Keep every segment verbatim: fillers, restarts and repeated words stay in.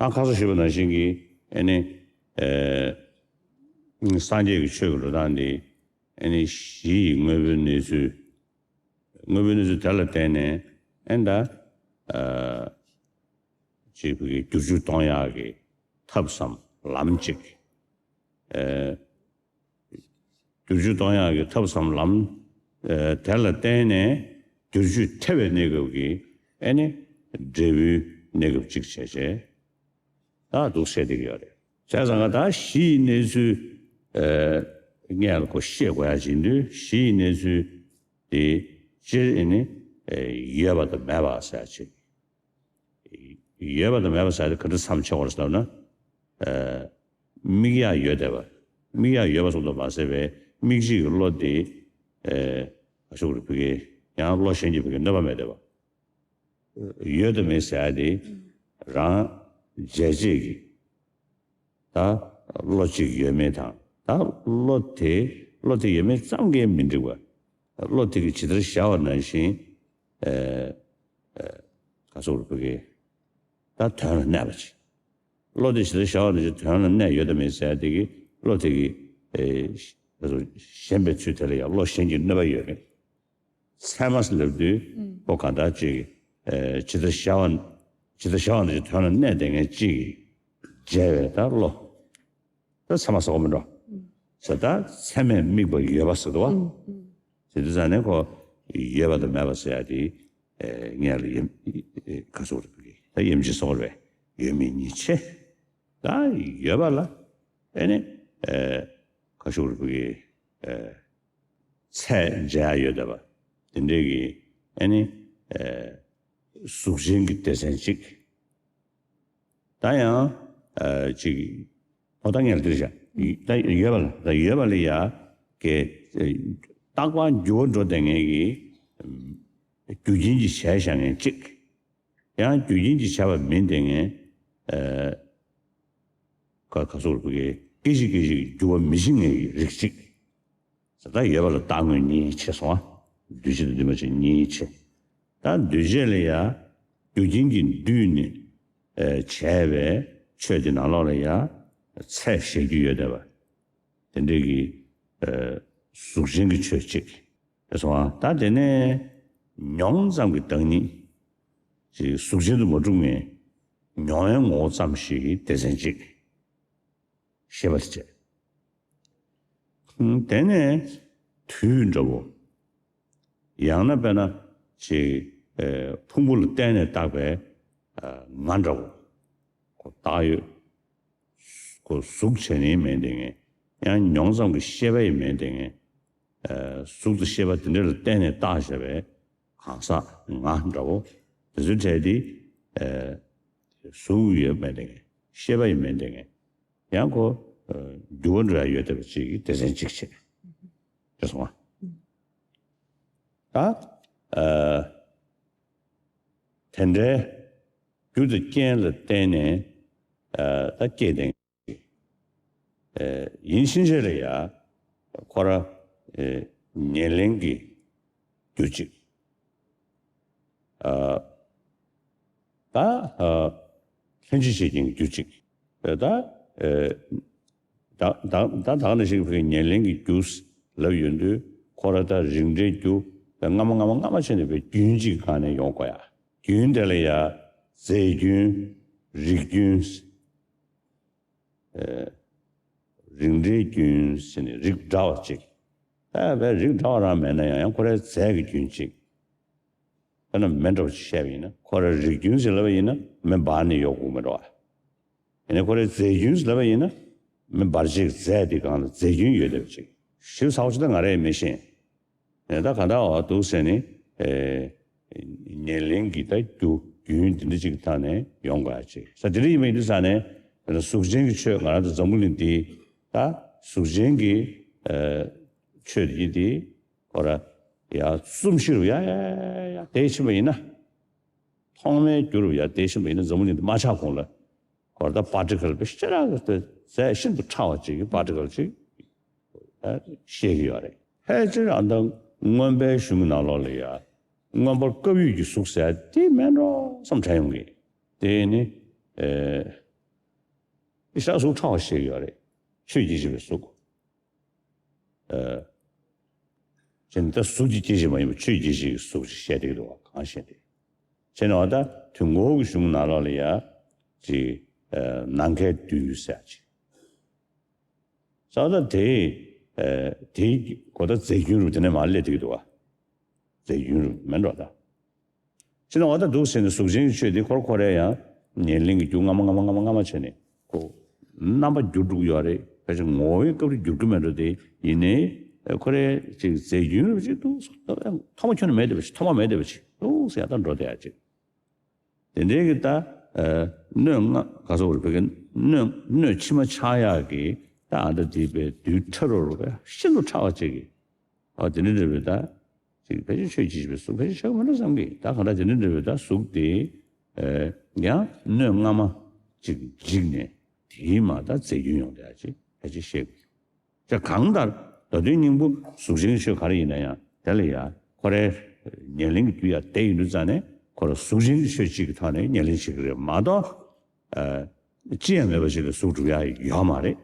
ད་ཁ་སང་ཞུས་པ་ནང་བཞིན་གྱི་ཨེ་ནི་ཨེ་སངས་རྒྱས་ཀྱི་ཆོས་ཀྱི་འགྲོ་སྟངས་འདི་ཨེ་ནི་གཞི་ཡི་དངོས་པོའི་གནས་ཚུལ། དངོས་པོའི་གནས་ཚུལ་དེ་ལ་བརྟེན་ནས་ཨེ་ད་ཨ་ཅིག་བོད་ཀྱི་བསྒྱུར་བཅོས་གཏོང་ཡག་གི་ཐབས་སམ་ལམ་ཅིག་ཨེ་བསྒྱུར་བཅོས་གཏོང་ཡག་གི་ཐབས་སམ་ལམ་ཨེ་དེ་ལ་བརྟེན་ནས་བསྒྱུར་བཅོས་ཐེབས་པའི་གནས་སྐབས་ཀྱི་ཨེ་ནི་འབྲས་བུའི་གནས་སྐབས་ཅིག་བྱས་བྱས། ད་འདུག་སེ་བསྡད་ཀྱི་ཡོད་རེད། བྱས་ཙང་ང་ད་གཞི་ཡི་གནས་ཚུལ་ཨེ་སྔོན་ལ་ཁོ་ཤེས་དགོས་ཡ་ཡིན་དུས་གཞི་ཡི་གནས་ཚུལ་དེ་སྤྱིར་ཨེ་ནི་ཨེ་ཡོད་པ་དང་མེད་པ་ཟེར་ཡ་ཅིག་ཡོད་པ་དང་མེད་པ་ཟེར་ཡ་དེ་ག་འདྲ་མཚམས་ཕྱེ་དགོས་རེད་ཟེར་ན། ཨེ་དམིགས་ཡག་ཡོད་བསྡད་པ། དམིགས་ཡག་ཡོད་པ་སོགས་དང་མ་ཟད་པའི་དམིགས་བྱེད་ཀྱི་བློ་དེ་ཨེ་ག་ཞུ་དགོས་རེད། བོད་ཀྱི་ཡང་བློ་གཞན་གྱི་བོད་ཀྱི་གནོད་པ་མེད་བསྡད་པ། ཡོད་དང་མེད་ཟེར་ཡ་དེ་རང་འཇལ་བྱེད་ཀྱི་ད་བློ་གཅིག་ཡོད་མེད་དང་། ད་བློ་དེ་བློ་དེ་ཡོད་མེད་ཙམ་གྱིས་མི་འགྲིག་པ། བློ་དེ་གིས་ཇི་ལྟར་བཞག་པ་ནང་བཞིན་ཨེ་ཨེ་ག་ཟེར་དགོས་རེད། བོད་ཀྱི་ད་དོན་ལ་གནས་པ་ཅིག་བློ་དེ་ཇི་ལྟར་བཞག་པ་ནང་བཞིན་དོན་ལ་གནས་ཡོད་དང་མེད་ཟེར་ཡ་དེ་གིས་བློ་དེ་གིས་ཨེ་ག་ཟེར་ཞེན་པའི་ཚུལ་དེ་ལ་ཡང་བློ་གཞན་གྱི་གནོད་པ་ཡོད་མེད། ཚད་མ་ཟེར་ལབ་དུས་ཁོ་གང་ལྟར་ཅིག་ཨེ་ཇི་ལྟར་བཞག་པ་ཇི་ལྟར་བཞག་པ་ནང་བཞིན་དོན་ལ་གནས་བསྡད་མཁན་ཅིག་གིས་འཇལ་བའི་ད་བློ། ད་ཚད་མ་ཟེར་བ་མིན་འགྲོ། ཟེར་ད་ཚད་མས་དམིགས་པ་ཡོད་པ་ཟེར་དུས་བ། ཟེར་དུས་ཙང་ནས་ཁོ་ཡོད་པ་དང་མེད་པ་ཟེར་ཡ་དེ་ཨེ་སྔོན་ལ་ཡོད་ག་ཟེར་དགོས་རེད། བོད་ཀྱི་ད་ཡོད་མེད་ཅིག་ཟེར་བ་རེད། ཡོད་མེད་གཉིས་ཕྱེ། ད་ཡོད་པ་ལ་ཨེ་ནི་ཨེ་ག་ཟེར་དགོས་རེད། བོད་ཀྱི་ཨེ་ཚད་འཇལ་ཡ་ཡོད་བསྡད་པ། དེ་འདྲའི་གི་ཨེ་ནི་ཨེ་གཟུགས་ཅན་གྱི་སྡེ་ཚན་གཅིག་ད་ཡང་ཨ་ཅིག་ཨོ་ད་ངས་ལ་འདིར་བཞག་ད་ཡོད་པ་ལ་ད་ཡོད་པ་ལ་ཡ་གི་རྟག་པར་འགྱུར་བ་འགྲོ་བསྡད་མཁན་གྱི་རྒྱུ་རྐྱེན་གྱིས་བྱས་བཞག་མཁན་གཅིག་ཡང་རྒྱུ་རྐྱེན་གྱིས་བྱས་པ་མིན་བསྡད་མཁན་ཨ་ག་ག་ཟེར་དགོས་རེད། བོད་ཀྱི་སྐད་ཅིག་སྐད་ཅིག་འགྱུར་བ་མི་ཤེས་མཁན་གྱི་རིགས་གཅིག་ད་ཡོད་པ་ལ་རྟག་དངོས་གཉིས་ཕྱེ་སོང་ང་། འདུས་བྱས་དང་འདུས་མ་བྱས་གཉིས་ཕྱེ། ད་འདུས་བྱས་ལ་ཡ་རྒྱུ་རྐྱེན་གྱིས་བསྡུས་ནས་ཨེ་བྱས་པའི་ཆོས་དེ་ནང་ལོགས་ལ་ཡ་ཚད་བཞག་རྒྱུ་ཡོད་བསྡད་པ། དེ་འདྲའི་གི་ཨེ་གཟུགས་ཅན་གྱི་ཆོས་གཅིག་རེད་སོང་ང་། ད་དེ་ནས་མྱོང་ཙམ་གྱི་བདག་ཉིད་ཅིག་གཟུགས་ཅན་དུ་མ་གྲུབ་མཁན་མྱོང་བའི་ངོ་བོ་ཙམ་ཞིག་གི་སྡེ་ཚན་གཅིག་ཤེས་པར་བྱེད། དེ་ནས་དུས་འདྲ་བོ། ཡང་ན་དཔེར་ན་ཅིག་ཨེ་ཕུང་པོ་ལ་བརྟེན་ནས་བཏགས་པའི་ཨ་ང་འདྲ་བོ། ཁོ་བཏགས་ཡོད། ཁོ་གཟུགས་བྱས་ནས་མེད་བསྡད་མཁན། ཡང་མྱོང་ཙམ་གྱི་ཤེས་པ་ཡང་མེད་བསྡད་མཁན། ཨེ་གཟུགས་དང་ཤེས་པ་དེ་འདྲ་ལ་བརྟེན་ནས་བཏགས་བཞག་པའི་གང་ཟག་ང་འདྲ་བོ། དེ་ཚོའི་གྲས་དེ་ཨེ་གཟུགས་ཡོད་མེད་བསྡད་མཁན། ཤེས་པ་ཡང་མེད་བསྡད་མཁན། ཡང་ཁོ་ཨ་འགྱུར་བ་འགྲོ་ཡ་ཡོད་བསྡད་པ་ཅིག་གི་སྡེ་ཚན་གཅིག་བྱས། དེ་སོང་ང་། ད་ཨ་དེ་འདྲའི་རྒྱུ་དང་རྐྱེན་ལ་བརྟེན་ནས་ཨ་ད་སྐྱེས་བསྡད་མཁན་ཅིག་ཨ་ཡིན་ཕྱིན་ཆད་ལ་ཡ་ཁོ་ར་ཨ་ཉེར་ལེན་གྱི་རྒྱུ་གཅིག་ཨ་ད་ཨ་ལྷན་ཅིག་བྱེད་ཀྱི་རྒྱུ་གཅིག་ཨ་ད་ཨ་ད་ད་ད་ད་ག་ནང་བཞིན་བོད་ཀྱི་ཉེར་ལེན་གྱི་རྒྱུ་ལབ་ཡོང་དུས་ཁོ་ར་ད་རིགས་འདྲའི་རྒྱུ་སྔ་མ་སྔ་མ་སྔ་མ་བྱས་ནས་བོད་རྒྱུན་གཅིག་གི་སྒང་ནས་ཡོང་དགོས་ཡ། རྒྱུན་དེ་ལ་ཡ་རྫས་རྒྱུན། རིགས་རྒྱུན། ཨེ་རིགས་འདྲའི་རྒྱུན་ཟེར་ནས་རིགས་འདྲ་བ་གཅིག་ཨེ་བས་རིགས་འདྲ་བ་རང་མེད་ན་ཡང་ཡང་ཁོ་རའི་རྫས་ཀྱི་རྒྱུན་གཅིག་དཔེར་ན་མེ་འདྲ་བ་ཅིག་བཤད་པ་ཡིན་ན་ཁོ་རའི་རིགས་རྒྱུན་ཟེར་ལབ་པ་ཡིན་ན་མེ་འབར་ནས་ཡོང་དགོས་མེད་འགྲོ་བ། ཡིན་ན་ཁོ་རའི་རྫས་རྒྱུན་ཟེར་ལབ་པ་ཡིན་ན་མེ་འབར་བྱེད་ཀྱི་རྫས་དེ་སྒང་ལ་རྫས་རྒྱུན་ཡོད་བསྡད་པ་ཅིག་ཞིབ་ཚགས་པོ་ཅིག་ད་ང་རས་མི་ཤེས། ཨེ་ད་ག་འདྲ་བ་འདུག་ཟེར་ནས་ཨེ་ཉེར་ལེན་གྱི་ད་རྒྱུ་རྒྱུན་དེ་འདྲ་ཅིག་ཐོག་ནས་ཡོང་དགོས་ཡ་ཅིག་ས་དེ་འདྲ་ཡིན་པ་ཡིན་དུས་ས་ནས་གཟུགས་ཅན་གྱི་ཆོས་ང་རང་ཚོ་འཛམ་བུ་གླིང་འདི་ད་གཟུགས་ཅན་གྱི་ཨེ་ཆོས་དེ་འདི་ཁོ་ར་ཡ་གསུམ་བཞི་རུ་ཡ་ཡ་ཡ་ཡ་དེ་ཕྱིན་པ་ཡིན་ན། ཐོག་མའི་རྒྱུ་རུ་ཡ་དེ་ཕྱིན་པ་ཡིན་ན་འཛམ་བུ་གླིང་འདི་མ་ཆགས་གོང་ལ་ཁོ་ར་ད་པར་ཊི་ཀལ་པེ་ཤ་ར་གི་རྫས་ཤིན་ཏུ་ཕྲ་བ་ཅིག་གི་པར་ཊི་ཀལ་ཅིག་ཨ་བཤད་ཀྱི་ཡོད་རེད། ཕལ་ཆེར་ཨ་ད་མངོན་པའི་གཞུང་གི་ནང་ལོགས་ལ་ཡ་མངོན་པར་དཀར་ཡོད་ཀྱི་གཟུགས་ཟེར་དེ་མེད་འགྲོ་བསམ་དྲན་ཡོང་གི་དེ་ནི་ཨེ་ ཤ་གཟུགས་ཕྲ་བ་བཤད་ཀྱི་ཡོད་རེད། ཆོས་སྐྱེད་བྱེད་པའི་གཟུགས། ཨ། བྱས་ནས་ད་གཟུགས་ཀྱི་སྐྱེད་བྱེད་མ་ཡིན་པ་ཆོས་སྐྱེད་བྱེད་ཀྱི་གཟུགས་ཅིག་བཤད་བསྡད་ཀྱི་འདུག་བ། གང་བཤད་དེ། བྱས་ནས་བ་ད་དུས་འཁོར་གྱི་གཞུང་ནང་ལོགས་ལ་ཡ་ཅིག་ཨ། ནམ་མཁའི་རྡུལ་ཟེར་ཡ་ཅིག་ས་ད་དེ། ཨ། དེའི་གོ་ད་རྫས་རྒྱུན་རུ་དེ་ནས་མར་སླེབས་བསྡད་ཀྱི་འདུག་བ། རྫས་རྒྱུན་རུ་མིན་འགྲོ་ད། ཕྱི་ནང་བ་ད་འདུག་ཟེར་ནས་གཟུགས་ཅན་གྱི་ཆོས་འདི་ཁོར་ཁོ་རའི་ཡང་ཉེར་ལེན་གྱི་རྒྱུ་སྔ་མ་སྔ་མ་སྔ་མ་སྔ་མ་བྱས་ནས་ཁོ་རྣམ་པ་འགྱུར་འགྲོ་གི་ཡོད་རེད། ཕལ་ཆེར་ངོ་བོའི་སྐབས་རེ་འགྱུར་གྱི་མེད་འགྲོ། དེ་ཡིན་ནའི་ཁོ་རའི་ཅིག་རྫས་རྒྱུན་རུ་ཅིག་འདུག་ཐོག་མ་ཁྱོན་ནས་མེད་བསྡད་པ་ཅིག་ཐོག་མ་མེད་བསྡད་པ་ཅིག་འདུག་ཟེར་ཡ་ད་འགྲོ་བསྡད་ཡ་ཅིག་དེ་འདྲའི་གི་ད་ཨ། སྣོད་ལྔ་ག་སོགས་རུ་བོད་ཀྱི་སྣོད་སྣོད་ཕྱི་མ་ཆགས་ཡག་གི་ད་ཨ་ད་དེ་བའི་རྡུལ་ཕྲ་རུ་རུ་བའི་ཤིན་ཏུ་ཕྲ་བ་ཅིག་གི་ཨ། དེ་འདྲ་འདྲ་བའི་ད་ཅིག་ཕལ་ཆེར་ཆོས་ཅིག་བྱེད་པའི་གཟུགས་ཕལ་ཆེར་ཆགས་ཀྱི་མ་འགྲོ་བསམ་གི། ད་གང་ལྟར་དེ་འདྲ་འདྲ་བའི་ད་གཟུགས་དེ་ཨ། ཡང་སྣོད་སྔ་མ་ཅིག་འཇིག་ནས་དེའི་མ་ད་རྫས་རྒྱུན་ཡོང་བསྡད་ཡ་ཅིག་ཕལ་ཆེར་བཤད་དགོས། ཅེས་གང་ལྟར་མདོ་དོན་སྙིང་པོ་གཟུགས་ཅན་གྱི་ཆོས་ག་རེ་ཡིན་ན་ཡང་དེ་ལ་ཡ་ཁོ་རའི་ཉེར་ལེན་གྱི་རྒྱུ་ཡ་དེ་ཡིན་དུས་ཙང་ནས་ཁོ་ར་གཟུགས་ཅན་གྱི་ཆོས་གཅིག་གི་ཐོག་ནས་ཉེར་ལེན་བྱེད་ཀྱི་རེད་མ་གཏོགས། ཨ། ཅི་ཡང་མེད་པ་ཞིག་ལ་གཟུགས་གྲུབ་ཡ་ཡོད་མ་རེད།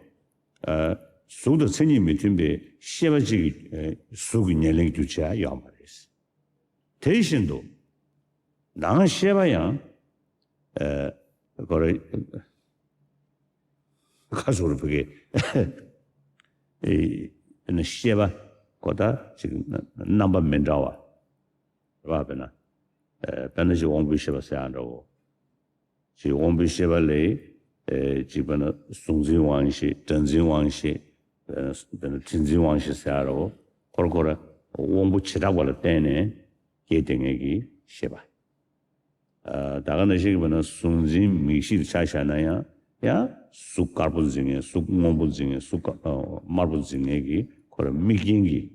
ཨ། གཟུགས་དང་མཚན་ཉིད་མི་མཐུན་པའི་ཤེས་པ་གཅིག་གིས་ཨ། གཟུགས་ཀྱི་ཉེར་ལེན་གྱི་རྒྱུ་བྱེད་ཡ་ཡོད་མ་རེད། དེ་བཞིན་དུ་ནང་ཤེས་པ་ཡང་ཨ། ཁོ་ར། ཁ་སོ་རུ་བུ་གའི་ཨེ་ཤེས་པ་གོ་ད་ཅིག་རྣམ་པ་མི་འདྲ་བ་རེད་བ། དཔེར་ན་ཨེ་དཔེར་ན་ཅིག་དབང་པོའི་ཤེས་པ་ཟེར་ཡ་འདྲ་བོ། ཅིག་དབང་པོའི་ཤེས་པ་ལས་ཨེ་ཅིག་དཔེར་ན་གཟུང་འཛིན་དབང་ཤེས། སྒྲ་འཛིན་དབང་ཤེས། ཨེ་དཔེར་ན་དྲི་འཛིན་དབང་ཤེས་ཟེར་ཡ་འདྲ་བོ། ཁོ་ར་ཁོ་ར་དབང་པོ་བྱེ་བྲག་པ་ལ་བརྟེན་ནས་སྐྱེས་དེ་ངེས་ཀྱི་ཤེས་པ། ཨ། ད་ག་ནང་བཞིན་གྱི་བྱས་ན་གཟུང་འཛིན་མིག་ཤེས་ཆ་བཞག་ན་ཡང་ཡང་གཟུགས་དཀར་པོ་འཛིན་མཁན། གཟུགས་སྔོན་པོ་འཛིན་མཁན། གཟུགས་དཀར་དམར་པོ་འཛིན་མཁན་གྱི་ཁོ་ར་དམིགས་རྐྱེན་གྱིས་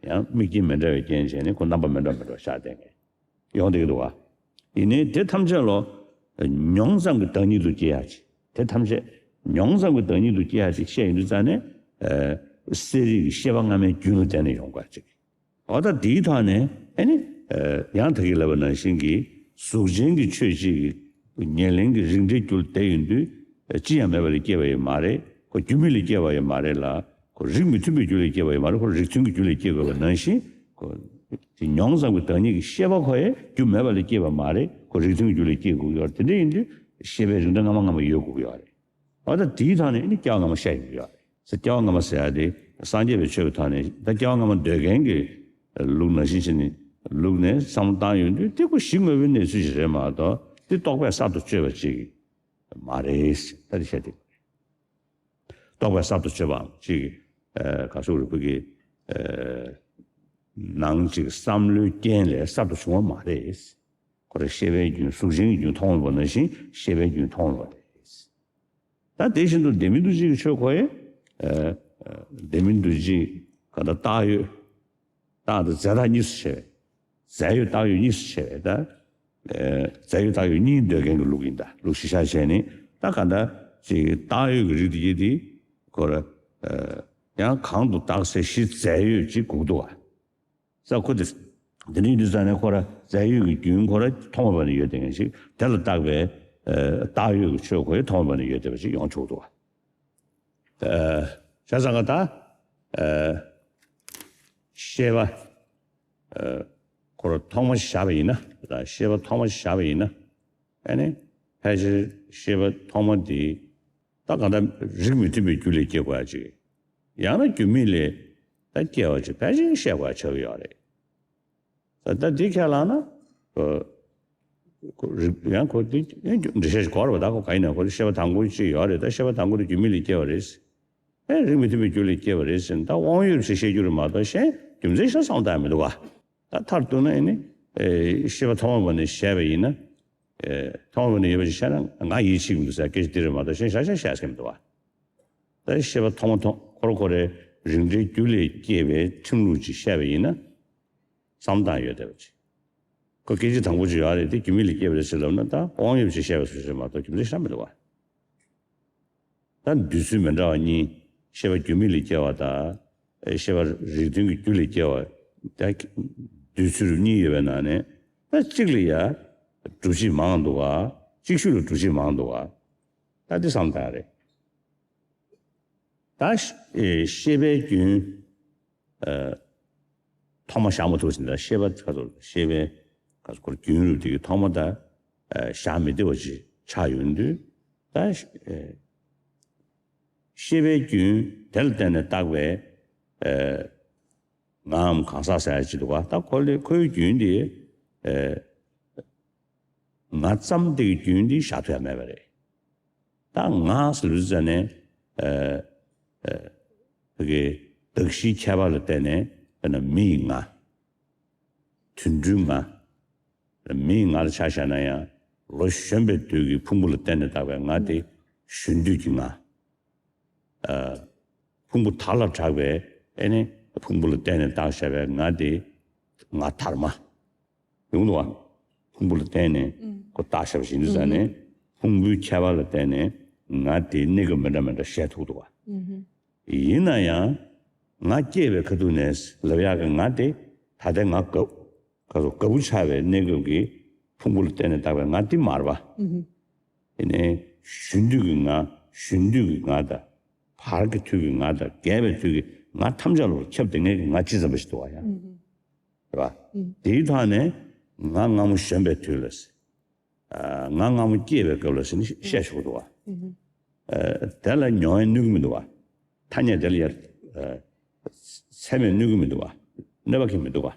ཡང་དམིགས་རྐྱེན་མི་འདྲ་བའི་རྐྱེན་བྱས་ནས་ཁོ་རྣམ་པ་མི་འདྲ་མི་འདྲ་ཤར་བསྡད་མཁན་ཡོང་བསྡད་ཀྱི་འདུག་བ། ཡིན་ནའི་དེ་ཐམས་ཅད་ལོ་མྱོང་ཙམ་གྱི་བདག་ཉིད་དུ་སྐྱེ་ཡ་ཅིག་དེ་ཐམས་ཅད་མྱོང་ཙམ་གྱི་བདག་ཉིད་དུ་སྐྱེ་ཡ་ཅིག་བཤད་ཡོང་དུས་ཙང་ནས་ཨ། གསལ་རིག་གི་ཤེས་པ་སྔ་མའི་རྒྱུན་ལ་བརྟེན་ནས་ཡོང་དགོས་ཅིག་འོ་ད་དེའི་ཐོག་ནས་ཨ་ནི་ཡང་ད་གིན་ལབ་པ་ནང་བཞིན་གྱི་གཟུགས་ཅན་གྱི་ཆོས་གཅིག་གི་ཉེར་ལེན་གྱི་རིགས་འགྲེའི་རྒྱུ་ལ་དེ་ཡིན་དུས་ཅི་ཡང་མེད་པ་ལས་སྐྱེས་པ་ཡང་མ་རེད། ཁོ་རྒྱུ་མེད་ལས་སྐྱེས་པ་ཡང་མ་རེད་ལ། ཁོ་རིགས་མི་མཐུན་པའི་རྒྱུ་ལས་སྐྱེས་པ་ཡང་མ་རེད། ཁོ་རིགས་མཐུན་གྱི་རྒྱུ་ལས་སྐྱེས་དགོས་པ་ནང་བཞིན་ཁོ་དེ་མྱོང་ཙམ་གྱི་བདག་ཉིད་ཀྱི་ཤེས་པ་ཁོ་ཡང་རྒྱུ་མེད་པ་ལས་སྐྱེས་པ་མ་རེད། ཁོ་རིགས་མཐུན་གྱི་རྒྱུ་ལས་སྐྱེས་དགོས་ཀྱི་ཡོད་རེད། དེ་འདྲ་ཡིན་དུས་ཤེས་པའི་རིགས་འགྲེ་སྔ་མ་སྔ་མ་ཡོད་དགོས་ཀྱི་ཡོད་རེད། འོ་ད་དེའི་ཐོག་ནས་ནི་སྐྱེ་བ་སྔ་མ་བཤད་ཡོང་གི་ཡོད་རེད། སྐྱེ་བ་སྔ་མ་ཟེར་ཡ་དེ་སངས་རྒྱས་པའི་ཆོས་ཀྱི་ཐོག་ནས་ད་སྐྱེ་བ་སྔ་མ་འདོད་མཁན་གྱི་ལུགས་ནང་བཞིན་བྱས་ནས་ལུགས་ནས་བསམ་བློ་བཏང་ཡོང་དུས་དེ་ཁོ་གཞི་དངོས་པོའི་གནས་ཚུལ་ཞིག་རེད་མ་གཏོགས་དེ་རྟོག་པས་གསར་དུ་བཅོས་པ་ཅིག་མ་རེད། ད་དེ་བཤད་དེ་རྟོག་པས་གསར་དུ་བཅོས་པའམ་ཅིག་ཨ་ག་ཟེར་རེད། བོད་ཀྱི་ཨ་ནང་ཅིག་བསམ་བློའི་རྐྱེན་ལས་གསར་དུ་བྱུང་བ་མ་རེད། ཁོ་རང་ཤེས་པའི་རྒྱུན་གཟུགས་ཅན་གྱི་རྒྱུན་མཐོང་བ་ནང་བཞིན་ཤེས་པའི་རྒྱུན་མཐོང་བ་རེད། ད་དེ་བཞིན་དུ་ལྡན་མིན་འདུ་བྱེད་ཀྱི་ཆོས་ཁོ་ཡི་ཨ་ཨ་ལྡན་མིན་འདུ་བྱེད་ག་ད་བཏགས་ཡོད། བཏགས་དང་རྫས་བཏགས་གཉིས་སུ་ཕྱེ་བས། རྫས་ཡོད་བཏགས་ཡོད་གཉིས་སུ་ཕྱེ་བས། ད་ཨ་རྫས་ཡོད་བཏགས་ཡོད་གཉིས་འདོད་མཁན་གྱི་ལུགས་ཡིན། ད་ལུགས་གཞི་བཞག་བྱས་ནས་ད་ག་ད་ཅིག་བཏགས་ཡོད་ཀྱི་རིགས་དེ་ཡིན་དེ་ཁོ་ར་ཨ་ཡང་གང་དུ་བཏགས་ཚེ་གཞི་རྫས་ཡོད་ཅིག་དགོས་འདུག་བ། ས་ཁོ་དེ་དེ་འདྲ་ཡིན་དུས་ཙང་ནས་ཁོ་ར་རྫས་ཡོད་ཀྱི་རྒྱུན་ཁོ་ར་ཐོག་མ་བར་ནས་ཡོད་བསྡད་མཁན་ཞིག་དེ་ལ་བཏགས་པའི་ཨ་བཏགས་ཡོད་ཀྱི་ཆོས་ཁོ་ཡི་ཐོག་མ་བར་ནས་ཡོད་བསྡད་པ་ཞིག་ཡོང་ཆོག་འདུག་བ། ཨ་བྱས་ཙང་ག་ད་ཨ་ཤེས་པ་ཨ་ཁོ་ར་ཐོག་མ་བཞག་པ་ཡིན་ན། ད་ཤེས་པ་ཐོག་མ་བཞག་པ་ཡིན་ན་ཨ་ནི་ཕལ་ཆེར་ཤེས་པ་ཐོག་མ་དེ་ད་གང་ལྟར་རིགས་མི་མཐུན་པའི་རྒྱུ་ལས་སྐྱེ་དགོས་ཡ་ཅིག་ཡང་ན་རྒྱུ་མེད་ལས་ད་སྐྱེ་བ་ཅིག་ཕལ་ཆེར་བཤད་དགོས་ཡ་ཆགས་ཀྱི་ཡོད་རེད། ད་ད་འདི་ཁས་བླངས་ན་ཨ་ཁོ་རིགས་ཡང་ཁོ་འདི་འགྲེལ་བཤད་ཞིག་དགོས་རེད་པ། ད་ཁོ་ག་ཡིན་ན་ཁོ་ཤེས་པ་དང་པོ་ཅིག་ཡོད་རེད། ད་ཤེས་པ་དང་པོ་དེ་རྒྱུ་མེད་ལས་སྐྱེ་བ་རེད། ཨེ་རིགས་མི་མཐུན་པའི་རྒྱུ་ལས་སྐྱེ་བ་རེད་ཟེར་ན་ད་དབང་ཡོད་ཅེས་བཤད་རྒྱུ་རེད་མ་གཏོགས་གཞན་རྒྱུ་མཚན་ཞིག་བསམ་བཏང་མི་འདུག་ག་ད་མཐར་གཏུགས་ན་ཨེ་ནི་ཨེ་ཤེས་པ་ཐོག་མ་བར་ནས་བཤད་པ་ཡིན་ན། ཨེ་ཐོག་མ་བར་ནས་ཡོད་པ་ཞིག་བཤད་ན་ང་ཡིད་ཆེས་ཀྱི་མི་འདུག་ཟེར་སྐད་ཆ་འདི་རེད་མ་གཏོགས་གཞན་ཞག་ཞག་བཤད་ས་མི་འདུག་ག་ད་ཤེས་པ་ཐོག་མ་ཐོག་ཁོ་ར་ཁོ་རའི་རིགས་འགྲེའི་རྒྱུ་ལས་སྐྱེས་པའི་ཁྲིམས་ལུགས་ཅིག་བཤད་པ་ཡིན་ན། བསམ་བཏང་ཡོད་བསྡད་པ་ཅིག་ཁོ་སྐད་ཆ་དང་པོ་ཅིག་ཡོད་རེད། དེ་རྒྱུ་མེད་ལས་སྐྱེས་པ་རེད་ཟེར་ལབ་ན་ད་དབང་ཡོད་ཅེས་བཤད་པ་སུ་ཞིག་མ་གཏོགས་རྒྱུ་མཚན་ཞིག་མི་འདུག་བ། ད་འདོད་ཚུལ་མི་འདྲ་བ་གཉིས། ཤེས་པ་རྒྱུ་མེད་ལས་སྐྱེ་བ་དང་། ཨེ་ཤེས་པ་རིགས་མཐུན་གྱི་རྒྱུ་ལས་སྐྱེ་བ། ད་འདོད་ཚུལ་གཉིས་ཡོད་པའི་ནང་ནས་ད་གཅིག་ལ་ཡ་སྒྲུབ་བྱེད་མང་འདུག་ག་གཅིག་ཤོས་ལ་སྒྲུབ་བྱེད་མང་འདུག་ག་ད་འདི་བསམ་བཏང་རེད། ད་ཤེས་པའི་རྒྱུན་ཐོག་མ་བཞག་མ་ཐུབ་ཟིན། ད་ཤེས་པ་ག་ཚོད་ཤེས་པའི་ག་ཚོད་ཁོར་རྒྱུན་རུ་དེ་གི་ཐོག་མ་ད་བཞག་མི་བདེ་བ་ཅིག་ཆགས་ཡོང་དུས། ད་ཤེས་པའི་རྒྱུན་དེ་ལ་བརྟེན་ནས་བཏགས་པའི་ངའམ་གང་ཟག་ཟེར་ཡ་ཅིག་འདུག་ག་ད་ཁོ་ལས་ཁོའི་རྒྱུན་དེ་ང་ཙམ་དེ་གི་རྒྱུན་དེ་བཞག་ཐུབ་ཡ་མེད་པ་རེད། ད་ང་ཟེར་ལུས་ཙ་ནས་ཨ་ཨ་བོད་ཀྱི་གདགས་གཞིའི་ཁྱད་པར་ལ་བརྟེན་ནས་དཔེར་ན་མི་ཡི་ང་། དུད་འགྲོའི་ང་། མི་ཡི་ང་ལ་ཆ་བཞག་ན་ཡང་ལོ་གཞོན་པའི་དུས་ཀྱི་ཕུང་པོ་ལ་བརྟེན་ནས་བཏགས་པའི་ང་དེ་གཞོན་དུས་ཀྱི་ང་། ཨ་ཕུང་པོ་དར་ལ་དྲག་པའི་ཨེ་ནི་ཕུང་པོ་ལ་བརྟེན་ནས་བཏགས་བཞག་པའི་ང་དེ་ང་དར་མ། ཡོང་འདུག་བ། ཕུང་པོ་ལ་བརྟེན་ནས་ཨུམ། ཁོ་བཏགས་བཞག་པ་ཞིག་ཡིན་དུས་ཙང་ནས་ཕུང་པོའི་ཁྱད་པར་ལ་བརྟེན་ནས་ང་དེའི་གནས་སྐབས་མི་འདྲ་མི་འདྲ་བཤད་ཐུབ་འདུག་བ། ཨུམ། ཡིན་ན་ཡང་ང་སྐྱེས་པའི་ཁ་ཐུག་ནས་ལབ་ཡག་གི་ང་དེ་ད་ལྟའི་ང་ག་ག་ཚོད་ག་བུ་ཆགས་པའི་གནས་སྐབས་ཀྱི་ཕུང་པོ་ལ་བརྟེན་ནས་བཏགས་པའི་ང་དེ་མ་རེད་པ། ཨུམ། ཡིན་ནའི་གཞོན་དུས་ཀྱི་ང་གཞོན་དུས་ཀྱི་ང་དང་བར་གྱི་དུས་ཀྱི་ང་དང་རྒས་པའི་དུས་ཀྱི་ང་ཐམས་ཅད་ལ་ཁྱབ་བསྡད་མཁན་གྱི་ང་ཅི་ཙམ་པ་ཞིག་འདུག་བ་ཡ། ཨུམ། རེད་པ། ཨུམ། དེའི་ཐོག་ནས་ང་སྔ་མོ་གཞོན་པའི་དུས་ལ་ཟེར། ཨ་ང་སྔ་མོ་སྐྱེས་པའི་སྐབས་ལ་ཟེར་ནས་བཤད་ཆོག་འདུག་བ། ཨུམ། ཨ་དེ་ལ་མྱོང་ཡ་ནུས་ཀྱི་མི་འདུག་བ། ཐ་སྙད་དེ་ལ་ཡ་ཨ་ཚད་མས་ནུས་ཀྱི་མི་འདུག་བ། གནོད་པ་ཁེལ་མི་འདུག་བ།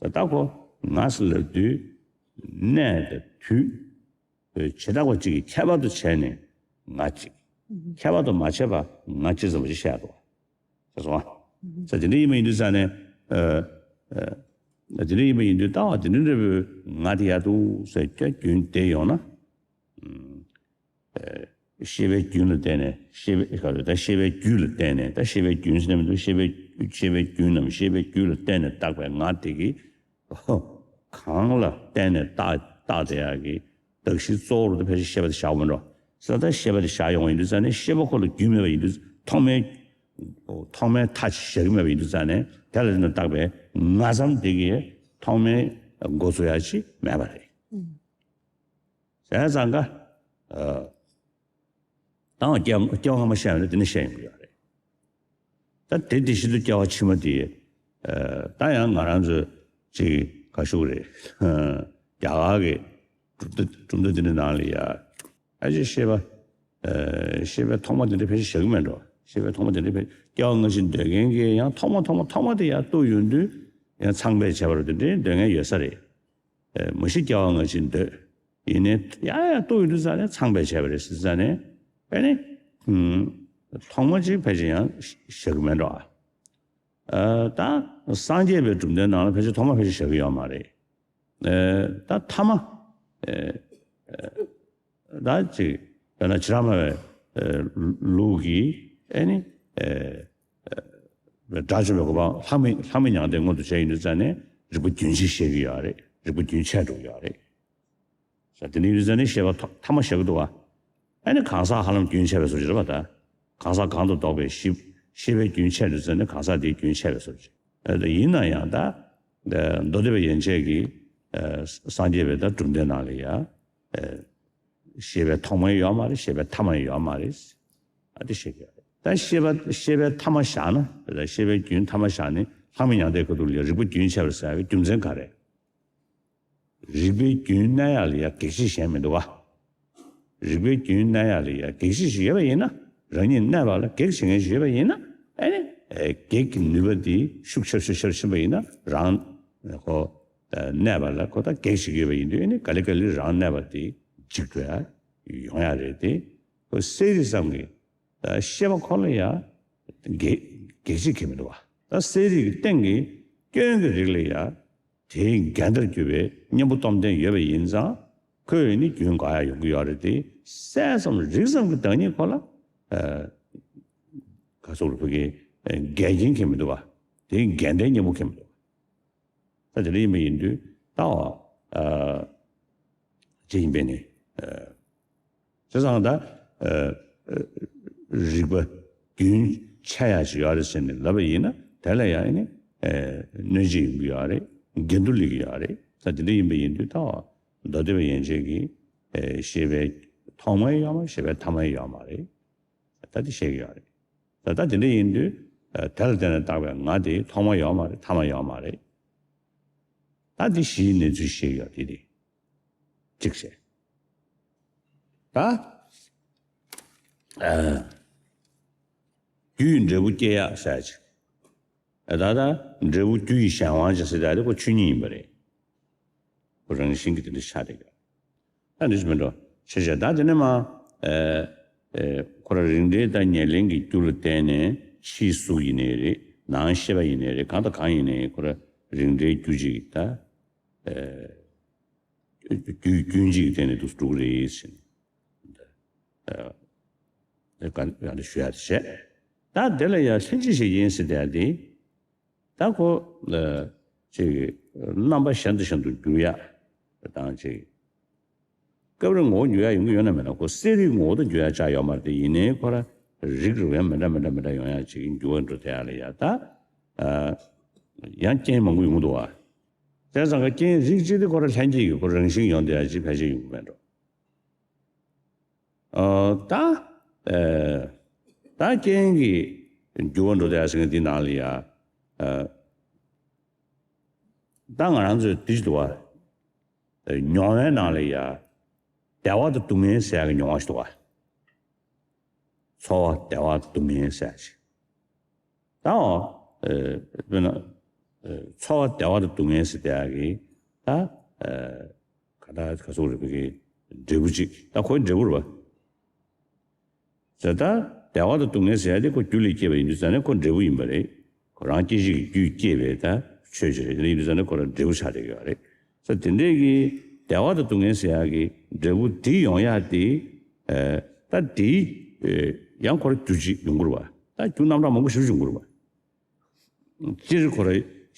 ད་ལྟ་ཁོ་ང་ཟེར་ལབ་དུས་གནས་དང་དུས། བྱེ་བྲག་པ་གཅིག་གི་ཁྱད་པར་དུ་བྱས་ནས་ང་གཅིག་ཁྱད་པར་དུ་མ་བྱས་པ་ང་ཅི་ཙམ་པ་ཞིག་བཤད་འདུག་བ། ཤེས་སོང་ང་། ས་དེ་འདྲ་ཡིན་པ་ཡིན་དུས་ཙང་ནས། ཨ་ཨ་དེ་འདྲ་ཡིན་པ་ཡིན་དུས་ལྟ་བ་དེ་འདྲ་འདྲ་པོའི་ང་དེ་ཡག་འདུག་ཟེར་སྐྱ་རྒྱུན་བསྡད་ཡོང་ན། ཨ་ཤེས་པའི་རྒྱུན་ལ་བརྟེན་ནས་ཤེས་པའི་ག་རེ་ད་ཤེས་པའི་རྒྱུད་ལ་བརྟེན་ནས་ད་ཤེས་པའི་རྒྱུན་ཟེར་ནས་མི་འདུག་ཤེས་པའི་ཤེས་པའི་རྒྱུན་ནམ་ཤེས་པའི་རྒྱུད་ལ་བརྟེན་ནས་བཏགས་པའི་ང་དེ་གི་གང་ལ་བརྟེན་ནས་བཏགས་བཏགས་བསྡད་ཡག་གི་གདགས་གཞི་གཙོ་བོར་དུ་ཕལ་ཆེར་ཤེས་པ་དེ་བཞག་པ་མིན་འགྲོ། ས་ད་ཤེས་པ་དེ་བཞག་ཡོང་བ་ཡིན་དུས་ཙང་ནས་ཤེས་པ་ཁོ་ལ་རྒྱུན་མེད་པ་ཡིན་དུས་ཐོག་མའི་ཐོག་མའི་མཐའ་ཅིག་བཞག་གི་མེད་པ་ཡིན་དུས་ཙང་ནས་དེ་ལ་བརྟེན་ནས་བཏགས་པའི་ང་ཙམ་དེ་གི་ཐོག་མའི་འགོ་ཚུགས་ཡག་ཅིག་མེད་པ་རེད། ཨུམ། བྱས་ཙང་ཀ་ཨ་དང་སྐྱེ་སྐྱེ་བ་སྔ་མ་བཤད་ཡོང་ན་དེ་ནས་བཤད་ཡོང་གི་ཡོད་རེད། ད་དེ་དེ་བཞིན་དུ་སྐྱེ་བ་ཕྱི་མ་དེ་ཨ་ད་ཡང་ང་རང་ཚོ་ཅིག་ག་ཞུ་རེད། རྒྱ་གར་གྱི་གྲུབ་མཐའ་གྲུབ་མཐའ་དེ་འདྲ་ནང་ལ་ཡ་ཨ་ཅེ་ཤེས་པ་ཨ་ཤེས་པའི་ཐོག་མ་དེ་འདྲ་ཕལ་ཆེར་བཞག་གི་མེད་འགྲོ། ཤེས་པའི་ཐོག་མ་དེ་འདྲ་ཕལ་སྐྱེ་བ་སྔ་ཕྱི་འདོད་མཁན་གྱི་ཡང་ཐོག་མ་ཐོག་མ་ཐོག་མ་དེ་ཡང་གཏུགས་ཡོང་དུས་ཡང་ཚངས་པའི་ཁྱད་པར་དེ་འདྲའི་འདོད་མཁན་ཡོད་ས་རེད། མ་གཞི་སྐྱེ་བ་སྔ་ཕྱི་འདོད། ཡིན་ནའི་ཡ་ཡ་གཏུགས་ཡོང་དུས་ཙང་ནས་ཚངས་པའི་ཁྱད་པར་རེད་ཟེར་ཙང་ནས་ཨ་ནི་ཐོག་མ་གཅིག་ཕལ་ཆེར་ཡང་བཞག་གི་མེད་འགྲོ། ཨ་ད་སངས་རྒྱས་པའི་གྲུབ་མཐའི་ནང་ལ་ཕལ་ཆེར་ཐོག་མ་ཕལ་ཆེར་བཞག་གི་ཡོད་མ་རེད། ཨ་ད་ཐ་མ་ཨ་ད་ཅིག་དཔེར་ན་བྱེ་བྲག་སྨྲ་བའི་ལུགས་ཀྱི་ཨ་ནི་དགྲ་བཅོམ་པའི་གོ་འཕང་ལྷ་མི་ལྷ་མི་མྱང་འདས་མངོན་དུ་བྱས་ཡིན་དུས་ཙང་ནས་རིགས་པ་རྒྱུན་ཆད་བཤད་ཀྱི་ཡོད་རེད། རིགས་པ་རྒྱུན་ཆད་འགྲོ་གི་ཡོད་རེད། ས་དེ་འདྲ་ཡིན་དུས་ཙང་ནས་བཤད་པ་ཐ་མ་བཞག་གི་འདུག་བ། ཨ་ནི་གང་ཟག་ཧ་ལམ་རྒྱུན་ཆད་པའི་བཟོ་ཅིག་རེད་པ་ད། གང་ཟག་གང་དུ་ལྡོག་པའི་ཤེས་ཤེས་པའི་རྒྱུན་ཆད་དུས་ཙང་ནས་གང་ཟག་དེའི་རྒྱུན་ཆད་པའི་བཟོ་ཅིག་ཨ་ད་ཡིན་ན་ཡང་ད་མདོ་སྡེ་པ་ཡན་ཆད་ཀྱི་སངས་རྒྱས་པའི་ད་གྲུབ་མཐའི་ནང་ལ་ཡ། ཤེས་པའི་ཐོག་མ་ཡང་ཡོད་མ་རེད། ཤེས་པའི་ཐ་མ་ཡང་ཡོད་མ་རེད། ཨ་དེ་ཤེས་ཀྱི་ཡོད་རེད། ད་ཤེས་པ་ཤེས་པའི་ཐ་མ་བཞག་ན་ཤེས་པའི་རྒྱུན་ཐ་མ་བཞག་ནས་ལྷ་མི་མྱང་འདས་ཁ་ཐུག་ལ་རིགས་པ་རྒྱུན་ཆད་པར་ཟེར་བའི་རྒྱུ་མཚན་ག་རེད། རིགས་པའི་རྒྱུན་གནས་ཡག་ལ་ཡ་གེགས་བྱེད་གཞན་མི་འདུག་བ། རིགས་པའི་རྒྱུན་གནས་ཡག་ལ་ཡ་གེགས་བྱེད་ཞིག་ཡོད་པ་ཡིན་ན་རང་ཉིད་གནས་པ་ལ་གེགས་བྱེད་མཁན་ཞིག་ཡོད་པ་ཡིན་ན་ཨ་ནི་གེགས་ཀྱི་ནུས་པ་དེ་ཤུགས་ཆེར་ཆེར་ཆེར་ཕྱིན་པ་ཡིན་ན་རང་ཁོ་གནས་པ་ལ་ཁོ་ད་གེགས་ཤིག་ཡོད་པ་ཡིན་དུས་ཨ་ནི་ག་ལེ་ག་ལེ་རང་གནས་པ་དེ་འཇིག་འགྲོ་ཡ་ཡོང་ཡ་རེད་དེ། ཁོ་གསལ་རིག་ཙམ་གྱི་ད་ཤེས་པ་ཁོ་ལ་ཡ་གེགས་གེགས་བྱེད་ཁེལ་མི་འདུག་བ། ད་གསལ་རིག་གི་སྟེང་གི་སྐྱོན་གྱི་རིགས་ལ་ཡ་དེའི་འགལ་ཟླར་གྱུར་པའི་གཉེན་པོ་སྟོབས་ལྡན་ཡོད་པ་ཡིན་ཙང་ཁོས་ནི་རྒྱུན་འགག་ཡ་ཡོང་གི་ཡོད་རེད་དེ། གསལ་ཙམ་རིག་ཙམ་གྱི་བདག་ཉིད་ཁོ་ལ་ཨ་ག་སོགས་ལ་ཕ་གི་འགལ་རྐྱེན་ཁེལ་མི་འདུག་བ། དེའི་འགལ་ཟླའི་གཉེན་པོ་ཁེལ་མི་འདུག་བ། ད་དེ་འདྲ་ཡིན་པ་ཡིན་དུས་ད་ཨ་ཅི་ཡིན་པས་ནི། བྱས་ཙང་ད་རིགས་པ་རྒྱུན་ཆད་ཡག་ཅིག་ཡོད་རེད་ཟེར་ནས་ལབ་པ་ཡིན་ན་དེ་ལ་ཡང་ནི་གནོད་བྱེད་ཡོང་གི་ཡོད་རེད། འགལ་འདུ་སླེབས་ཀྱི་ཡོད་རེད། ད་དེ་འདྲ་ཡིན་པ་ཡིན་དུས་ད་མདོ་སྡེ་པ་ཡན་ཆད་ཀྱིས་ཤེས་པའི་ཐོག་མ་ཡང་ཡོད་མ་རེད། ཤེས་པའི་ཐ་མ་ཡང་ཡོད་མ་རེད། ད་དེ་བཤད་ཀྱི་ཡོད་རེད། ད་ད་དེ་འདྲ་ཡིན་དུས་ཨ་དེ་ལ་བརྟེན་ནས་བཏགས་པའི་ང་དེ་ཐོག་མ་ཡོད་མ་རེད། ཐ་མ་ཡོད་མ་རེད། ད་དེ་གཞིའི་གནས་ཚུལ་བཤད་ཡོད་དེ་དེ་གཅིག་བྱས། ད་ཨ་རྒྱུ་ཡི་འབྲས་བུ་སྐྱེ་ཡག་ཟེར་ཅིག་ཨ་ད་ད་འབྲས་བུ་རྒྱུ་ཡི་གཞན་དབང་ཅིག་ཟེར་ཡག་དེ་ཁོ་ཆོས་ཉིད་ཡིན་པ་རེད། ཁོ་རང་བཞིན་གྱིས་དེ་འདྲ་ཆགས་བསྡད་ཡོད། ད་འདི་ཞིག་མི་འགྲོ་ཤེས་བྱ། ད་དེ་ནས་མ་ཨེ་ཨེ་ཁོ་རང་རིགས་འགྲེ་དང་ཉེར་ལེན་གྱི་རྒྱུ་ལ་བརྟེན་ནས་ཕྱིའི་གཟུགས་ཡིན་ནའི་རེད། ནང་ཤེས་པ་ཡིན་ནའི་རེད། གང་དང་གང་ཡིན་ནའི་རེད། ཁོ་རང་རིགས་འགྲེའི་རྒྱུ་གཅིག་ད་ཨེ་རྒྱུ་རྒྱུན་གཅིག་གི་སྟེང་ནས་འདུག་འགྲོ་གི་རེད་ཟེར་ནས་ཨེ་ཡང་དེ་ཞུ་ཡག་དེ་བྱས། ད་དེ་ལ་ཡང་ལྷན་ཅིག་བྱེད་རྐྱེན་ཟེར་བསྡད་དེ། ད་ཁོ་ལ་ཅིག་རྣམ་པ་གཞན་དང་གཞན་དུ་འགྱུར་ཡག་དང་ཅིག་སྐབས་རེ་ངོ་བོ་འགྱུར་ཡག་ཡོང་གི་ཡོད་ན་མེད་ན། ཁོ་གསལ་རིག་ངོ་བོ་དང་འགྱུར་ཡག་ཆགས་ཡོད་མ་རེད་དེ། ཡིན་ནའི་ཁོ་ར་རིགས་རུས་ཡང་མི་འདྲ་མི་འདྲ་མི་འདྲ་ཡོང་ཡག་ཅིག་འགྱུར་བ་འགྲོ་བསྡད་ཡག་ལ་ཡ་ད་ཨ་ཡང་རྐྱེན་མང་པོ་ཡོང་གི་འདུག་བ། བྱས་ཙང་ཀ་རྐྱེན་རིགས་གཅིག་དེ་ཁོ་ར་ལྷན་སྐྱེས་ཀྱི་ཁོ་རང་བཞིན་ཡོང་བསྡད་ཡག་ཅིག་ཕལ་ཆེར་ཡོང་གི་མེད་འགྲོ། ཨ་ད་ཨེ་ད་རྐྱེན་གྱིས་འགྱུར་བ་འགྲོ་བསྡད་ཟེར་མཁན་འདི་ནང་ལ་ཡ་ཨ་ད་ང་རང་ཚོས་འདི་ཞིག་འདུག་བ། མྱོང་བའི་ནང་ལ་ཡ་བདེ་བ་དང་སྡུག་བསྔལ་ཟེར་ཡག་གི་མྱོང་བ་ཞིག་འདུག་བ། ཚོར་བ་བདེ་བ་དང་སྡུག་བསྔལ་ཟེར་ཡག་ཅིག་ད་འོ་ཨེ་དཔེར་ན་ཨེ་ཚོར་བ་བདེ་བ་དང་སྡུག་བསྔལ་ཟེར་བསྡད་ཡག་གི་ད་ཨེ་ག་ད་ག་སོགས་རེད་པའི་གི་འབྲས་བུ་གཅིག་ད་ཁོའི་འབྲས་བུ་རེད་པ། ཟེར་ད་བདེ་བ་དང་སྡུག་བསྔལ་ཟེར་ཡག་དེ་ཁོ་རྒྱུ་ལས་སྐྱེས་པ་ཡིན་དུས་ཙང་ནས་ཁོ་འབྲས་བུ་ཡིན་པ་རེད། ཁོ་རང་སྐྱེ་གཞི་གི་རྒྱུས་སྐྱེས་པའི་ད་ཆོས་ཅིག་རེད། དེ་ཡིན་དུས་ཙང་ནས་ཁོ་རང་འབྲས་བུ་ཆགས་བསྡད་ཀྱི་ཡོད་རེད། ཟེར་དེ་འདྲས་ཀྱི་བདེ་བ་དང་སྡུག་བསྔལ་ཟེར་ཡག་གི་འབྲས་བུ་དེ་ཡོང་ཡག་དེ་ཨེ་ད་དེ་ཨེ་ཡང་ཁོ་རང་རྒྱུ་གཅིག་ཡོང་གི་རེད་པ། ད་རྒྱུ་རྣམ་གྲངས་མང་པོ་ཞེ་པོ་ཅིག་ཡོང་གི་རེད་པ། སྤྱིར་ཁོ་ར་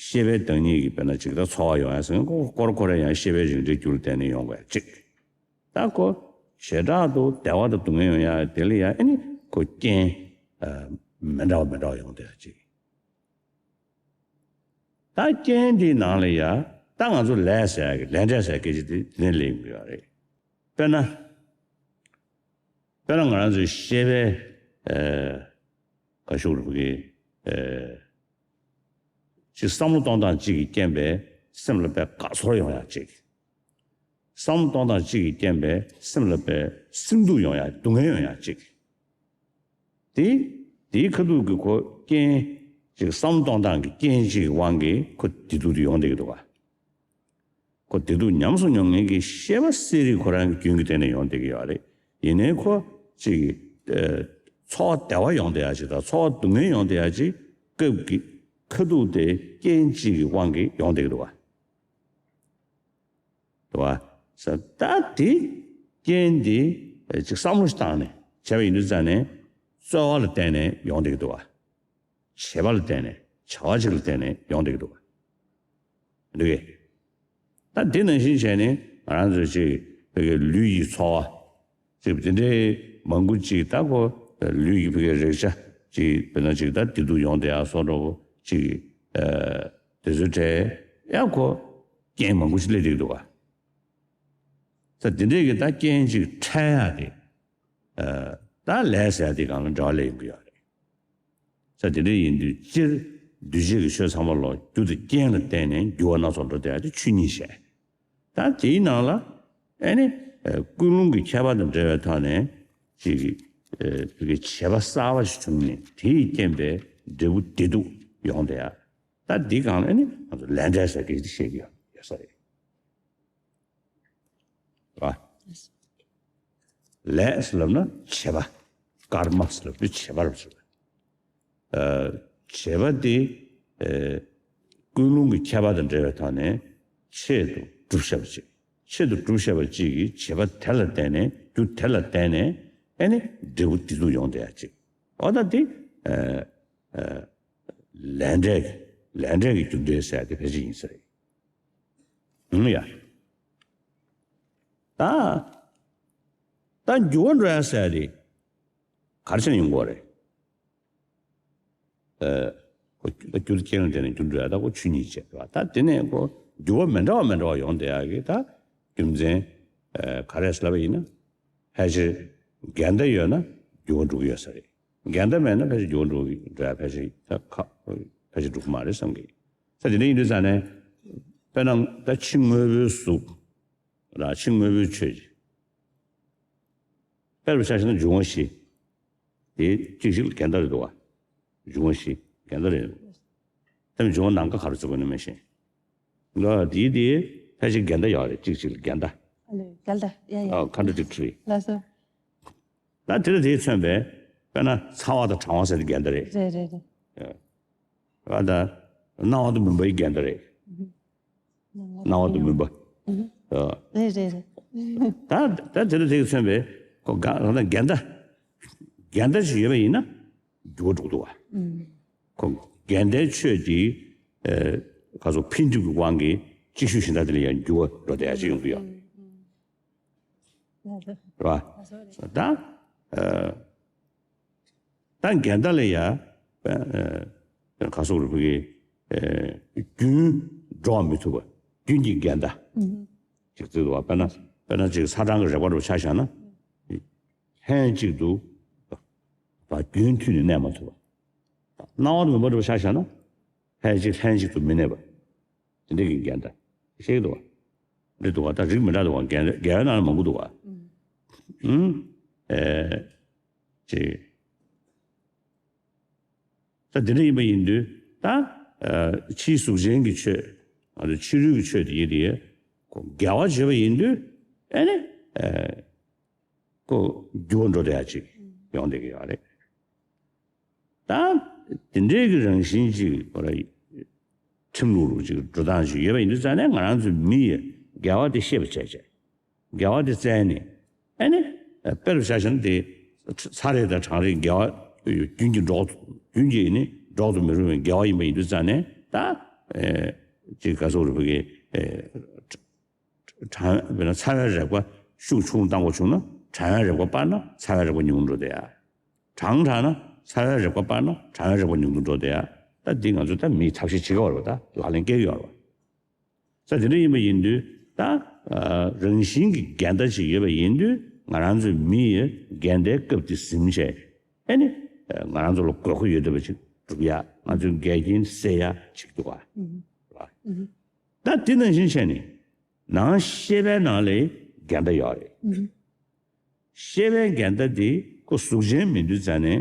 ཤེས་པའི་བདག་ཉིད་ཀྱི་དཔེར་ན་ཅིག་ད་ཚོར་བ་ཡོང་ཡ་ཟེར་མཁན་ཁོ་ཁོ་ར་ཁོ་ར་ཡང་ཤེས་པའི་རིགས་འགྲེའི་རྒྱུ་ལ་བརྟེན་ནས་ཡོང་དགོས་ཡ་གཅིག་ད་ཁོ་བྱེ་བྲག་ཏུ་བདེ་བ་དང་སྡུག་བསྔལ་ཡོང་ཡ་དེ་ལ་ཡང་ཨ་ནི་ཁོ་རྐྱེན་ཨ་མི་འདྲ་བ་མི་འདྲ་བ་ཡོང་བསྡད་ཡ་གཅིག་ད་རྐྱེན་དེའི་ནང་ལ་ཡ་ད་ང་ཚོ་ལས་ཟེར་ཡ་གི་ལས་འབྲས་ཟེར་ཡ་སྐད་ཆ་དེ་དེ་ནས་སླེབས་ཡོང་གི་ཡོད་རེད། དཔེར་ན། དཔེར་ན་ང་རང་ཚོའི་ཤེས་པའི་ཨེ་ག་ཤུག་རུ་གི་ཨེ་ཅིག་བསམ་བློ་གཏོང་སྟངས་གཅིག་གིས་རྐྱེན་པས་སེམས་ལ་དཔེ་དགའ་ཚོར་ཡོང་ཡག་ཅིག་བསམ་བློ་གཏོང་སྟངས་གཅིག་གིས་རྐྱེན་པས་སེམས་ལ་དཔེ་སེམས་སྡུག་ཡོང་ཡག་སྡུག་བསྔལ་ཡོང་ཡག་ཅིག་དེ་དེའི་ཁ་ཐུག་གི་ཁོ་རྐྱེན་ཅིག་བསམ་བློ་གཏོང་སྟངས་ཀྱི་རྐྱེན་ཅིག་གི་དབང་གིས་ཁོ་བདེ་སྡུག་དེ་ཡོང་བསྡད་ཀྱི་འདུག་ག་ཁོ་བདེ་སྡུག་ཉམས་སུ་མྱོང་མཁན་གྱི་ཤེས་པ་གསལ་རིག་ཁོ་རང་གི་རྒྱུན་གྱི་སྟེང་ནས་ཡོང་བསྡད་ཀྱི་ཡོད་རེད། ཡིན་ནའི་ཁོ་ཅིག་གི་ཨ་ཚོར་བ་བདེ་བ་ཡོང་བསྡད་ཡ་ཅིག་དང་ཚོར་བ་སྡུག་བསྔལ་ཡོང་བསྡད་ཡ་ཅིག་སྐབས་ཀྱི་ཁ་ཐུག་དེ་རྐྱེན་ཅིག་གི་དབང་གིས་ཡོང་བསྡད་ཀྱི་འདུག་ག་འདུག་བ། ས་ད་དེ་རྐྱེན་དེ་ཅིག་བསམ་བློ་ཞིག་བཏང་ནས་བྱས་པ་ཡིན་དུས་ཙང་ནས་རྩོལ་བ་ལ་བརྟེན་ནས་ཡོང་བསྡད་ཀྱི་འདུག་བ། བྱས་པ་ལ་བརྟེན་ནས་བྱ་བ་ཅིག་ལ་བརྟེན་ནས་ཡོང་བསྡད་ཀྱི་འདུག་བ། འདུག་གས། ད་དེ་ནང་བཞིན་བྱས་ནས་ང་རང་ཚོ་ཅིག་བོད་ཀྱི་ལུས་ཀྱི་ཚོར་བ་ཅིག་དེ་འདྲའི་མང་པོ་ཅིག་ད་ཁོ་ལུས་ཀྱི་བོད་ཀྱི་རེག་བྱ་ཅིག་དཔེར་ན་ཅིག་ད་བདེ་སྡུག་ཡོང་བསྡད་ཡ་སོགས་འདྲ་བོ་ཅིག་ཨ་དེ་ཚོའི་གྲས་ཡང་ཁོ་རྐྱེན་མང་པོ་ཞིག་སླེབས་བསྡད་ཀྱི་འདུག་ག་ད་དེ་འདྲས་ཀྱི་ད་རྐྱེན་ཅིག་འཕྲད་ཡག་དེ་ཨ་ད་ལས་ཟེར་ཡག་དེ་སྒང་ལ་འབྲེལ་བ་སླེབས་ཡོང་གི་ཡོད་རེད། ས་དེ་འདྲ་ཡིན་དུས་སྤྱིར་འདུས་བྱས་ཀྱི་ཆོས་ཚང་མ་ལོ་རྒྱུ་དང་རྐྱེན་ལ་བརྟེན་ནས་འགྱུར་བ་སྣ་ཚོགས་འགྲོ་བསྡད་ཡ་དེ་ཆོས་ཉིད་བཤད། ད་དེའི་ནང་ལ་ཨེ་ནི་ཀུན་སློང་གི་ཁྱད་པར་དང་འབྲེལ་བའི་ཐོག་ནས་ཅིག་བྱེད་པ་གསར་བ་ཞིག་བྱུང་ནས་དེ་ཡི་རྐྱེན་པས་འབྲས་བུ་བདེ་སྡུག་ཡོང་བསྡད་ཡ། ད་འདི་སྒང་ལ་ཨེ་ནི་ང་ཚོ་ལས་འབྲས་ཟེར་གྱི་དེ་བཤད་ཀྱི་ཡོད་ས་རེད། རེད་བ། ལས་ལབ་ན་བྱེད་པ། ཀརྨ་ལབ་དུས་བྱེད་པ་ལབ་ཟེར་བ། ཨ་བྱེད་པ་དེ་ཨ་ཀུན་སློང་གི་ཁྱད་པར་དང་འབྲེལ་བའི་ཐོག་ནས་ཆེད་དུ་གྲུབ་བཞག་པ་ཅིག་ཆེད་དུ་གྲུབ་བཞག་པ་ཅིག་གིས་བྱེད་པ་དེ་ལ་བརྟེན་ནས་རྒྱུ་དེ་ལ་བརྟེན་ནས་ཨེ་ནི་འབྲས་བུ་བདེ་སྡུག་ཡོང་བསྡད་ཡ་ཅིག་འོ་ད་དེ་ཨ་ཨ་ལས་འབྲས་ལས་འབྲས་ཀྱི་རྒྱུ་འབྲས་ཟེར་ཡ་དེ་ཕལ་ཆེར་ཡིན་ས་རེད། ཡིན་ཡ། ད་ད་འགྱུར་བ་འགྲོ་ཡ་ཟེར་ཡ་དེ་ག་རེ་བྱས་ནས་ཡོང་གི་ཡོད་རེད། ཨ་ཁོ་རྒྱུ་རྐྱེན་ལ་བརྟེན་ནས་རྒྱུ་འགྲོ་ཡ་ད་ཁོ་ཆོས་ཉིད་བྱས་རེད་བ། ད་དེ་ནས་ཁོ་འགྱུར་བ་མི་འདྲ་བ་མི་འདྲ་བ་ཡོང་བསྡད་ཡ་གི་ད་རྒྱུ་མཚན་ཨ་ག་རེ་ལབ་པ་ཡིན་ན་ཕལ་ཆེར་འགལ་ཟླ་ཡོད་ན་འགྱུར་བ་འགྲོ་གི་ཡོད་ས་རེད། འགལ་ཟླ་མེད་ན་ཕལ་ཆེར་འགྱུར་བ་འགྲོ་གི་འགྲོ་ཡ་ཕལ་ཆེར་ད་ཁ་ཕལ་ཆེར་འགྲོ་གི་མ་རེད་བསམ་གི། ད་དེ་འདྲ་ཡིན་དུས་ཙང་ནས་དཔེར་ན་ད་ཕྱི་དངོས་པོའི་གཟུགས་ར་ཕྱི་དངོས་པོའི་ཆོས་ཀྱི་དཔེར་བཞག་ན་འབྱུང་བ་བཞི། དེ་གཅིག་གཅིག་ལ་འགལ་ཟླ་རེད་འདུག་བ། འབྱུང་བ་བཞི་འགལ་ཟླ་རེད། དེ་འབྱུང་བ་ནམ་མཁའ་ག་རུ་བརྩི་དགོས་ནི་མི་ཤེས། ལ་དེའི་དེ་ཕལ་ཆེར་འགལ་ཟླ་ཡོད་རེད། གཅིག་གཅིག་ལ་འགལ་ཟླ། ཨ་ལས་འགལ་ཟླ་ཡ་ཡ། ཨ། ཁོན་ཊ་ར་ཌིག་ཊོ་རི། ལགས་སོ། ད་དེ་ལ་དེས་མཚོན་པའི་དཔེར་ན་ཚ་བ་དང་གྲང་བ་ཟེར་དེ་འགལ་ཟླ་རེད། རེད་རེད་རེད། ཨ། ད་སྣང་བ་དང་མུན་པ་ཡི་འགལ་ཟླ་རེད། སྣང་བ་དང་མུན་པ། ཨ། རེད་རེད་རེད། ད་ད་དེ་ལ་དེས་མཚོན་པའི་ཁོ་ག་རང་ད་འགལ་ཟླ་འགལ་ཟླ་ཞིག་ཡོད་པ་ཡིན་ན་འགྱུར་བ་འགྲོ་གི་འདུག་བ། ཁོ་འགལ་ཟླའི་ཆོས་ཀྱི་ཨ་ག་ཚོད་འཕེལ་འགྲིབ་ཀྱི་དབང་གིས་གཅིག་ཤོས་གཞན་དག་དེ་ལ་ཡང་འགྱུར་བ་འགྲོ་བསྡད་ཡ་ཅིག་ཡོང་གི་ཡོད་རེད། རེད་བ། ད་ཨ་ད་འགལ་ཟླ་ལ་ཡ་ཨ་ག་སོགས་རུ་བུ་གི་ཨ་རྒྱུན་འགྲོ་བ་མི་ཐུབ་པ་རྒྱུན་གྱི་འགལ་ཟླ་ཅིག་བརྩི་འདུག་བ། དཔེར་ན་དཔེར་ན་ཅིག་ཚ་གྲང་གི་རེག་པ་རུ་ཆ་བཞག་ན། ལྷན་ཅིག་ཏུ་རྒྱུན་མཐུད་ནས་གནས་མ་ཐུབ་པ། སྣང་བ་དང་མུན་པ་འདྲ་བོ་ཆ་བཞག་ན། ལྷན་ཅིག་ལྷན་ཅིག་ཏུ་མི་གནས་པ། དེ་འདྲ་གི་འགལ་ཟླ་ཤེས་ཀྱི་འདུག་བ། འདི་འདུག་བ། ད་རིགས་མི་འདྲ་འདུག་བ། འགལ་འགལ་བའི་ནང་ལ་མང་པོ་འདུག་བ། ཨུམ། ཨེ། ཅེས། ད་འདི་འདྲ་ཡིན་པ་ཡིན་དུས་ད་ཨ་ཕྱིའི་གཟུགས་ཅན་གྱི་ཆོས། ཨ་ནི་ཕྱི་རོལ་གྱི་ཆོས་དེ་ཡིན་དེ་ཁོ་འགལ་བ་བྱེད་པ་ཡིན་དུས་ཨ་ནི་ཨ་ཁོ་འགྱུར་བ་འགྲོ་བསྡད་ཡ་ཅིག་ཡོང་བསྡད་ཀྱི་ཡོད་རེད། ད་དེ་འདྲའི་གི་རང་བཞིན་ཅིག་ཁོ་ར་ཁྲིམས་ལུགས་རུ་ཅིག་འགྲོ་སྟངས་ཅིག་ཡོད་པ་ཡིན་དུས་ཙང་ནས་ང་རང་ཚོའི་མི་ཡི་འགལ་བ་དེ་ཤེས་པ་བྱས་བྱས། འགལ་བ་དེ་བཙལ་ནས། ཨ་ནི། དཔེ་རུ་བཞག་བཞག་ན་དེ། ཚ་རེག་དང་གྲང་རེག་འགལ་བ། རྒྱུན་གྱི་འགྲོགས། རྒྱུན་གྱི་ནི་འགྲོགས་སུ་མི་རུང་བའི་འགལ་བ་ཡིན་པ་ཡིན་དུས་ཙང་ནས་ད། ཅིག་ག་སོགས་རུ་བུ་གི། གྲང་། དཔེར་ན་ཚ་བའི་རེག་པ་ཤུགས་ཆུང་བཏང་དགོས་བྱུང་ན་གྲང་བའི་རེག་པ་སྤར་ན་ཚ་བའི་རེག་པ་ཉུང་དུ་འགྲོ་བསྡད་ཡ། གྲང་དྲགས་ན་ཚ་བའི་རེག་པ་སྤར་ན་གྲང་བའི་རེག་པ་ཉུང་དུ་འགྲོ་བསྡད་ཡ། ད་འདི་ང་ཚོས་ད་མིའི་ཐབས་ཤེས་བྱེད་དགོས་པ་རེད་པ། ད་ལག་ལེན་བཀལ་གྱི་ཡོད་རེད་པ། ས་དེ་འདྲ་ཡིན་པ་ཡིན་དུས་ད། རང་བཞིན་གྱི་འགལ་ཟླ་ཅིག་ཡོད་པ་ཡིན་དུས་ང་རང་ཚོའི་མི་ཡི་འགལ་ཟླའི་སྐབས་དེ་ཟིན་བྱས། ཨེ་ནི། ང་རང་ཚོ་ལ་དགོས་མཁོ་ཡོད་བསྡད་པ་ཅིག་སྒྲུབ་ཡ། ང་ཚོའི་འགལ་རྐྱེན་སེལ་ཡ་ཅིག་འདུག་ག་ད་དེ་ནང་བཞིན་བྱས་ནས་ནང་ཤེས་པའི་ནང་ལ་འགལ་ཟླ་ཡོད་རེད། ཤེས་པའི་འགལ་ཟླ་དེ་ཁོ་གཟུགས་ཅན་མིན་དུས་ཙང་ནས།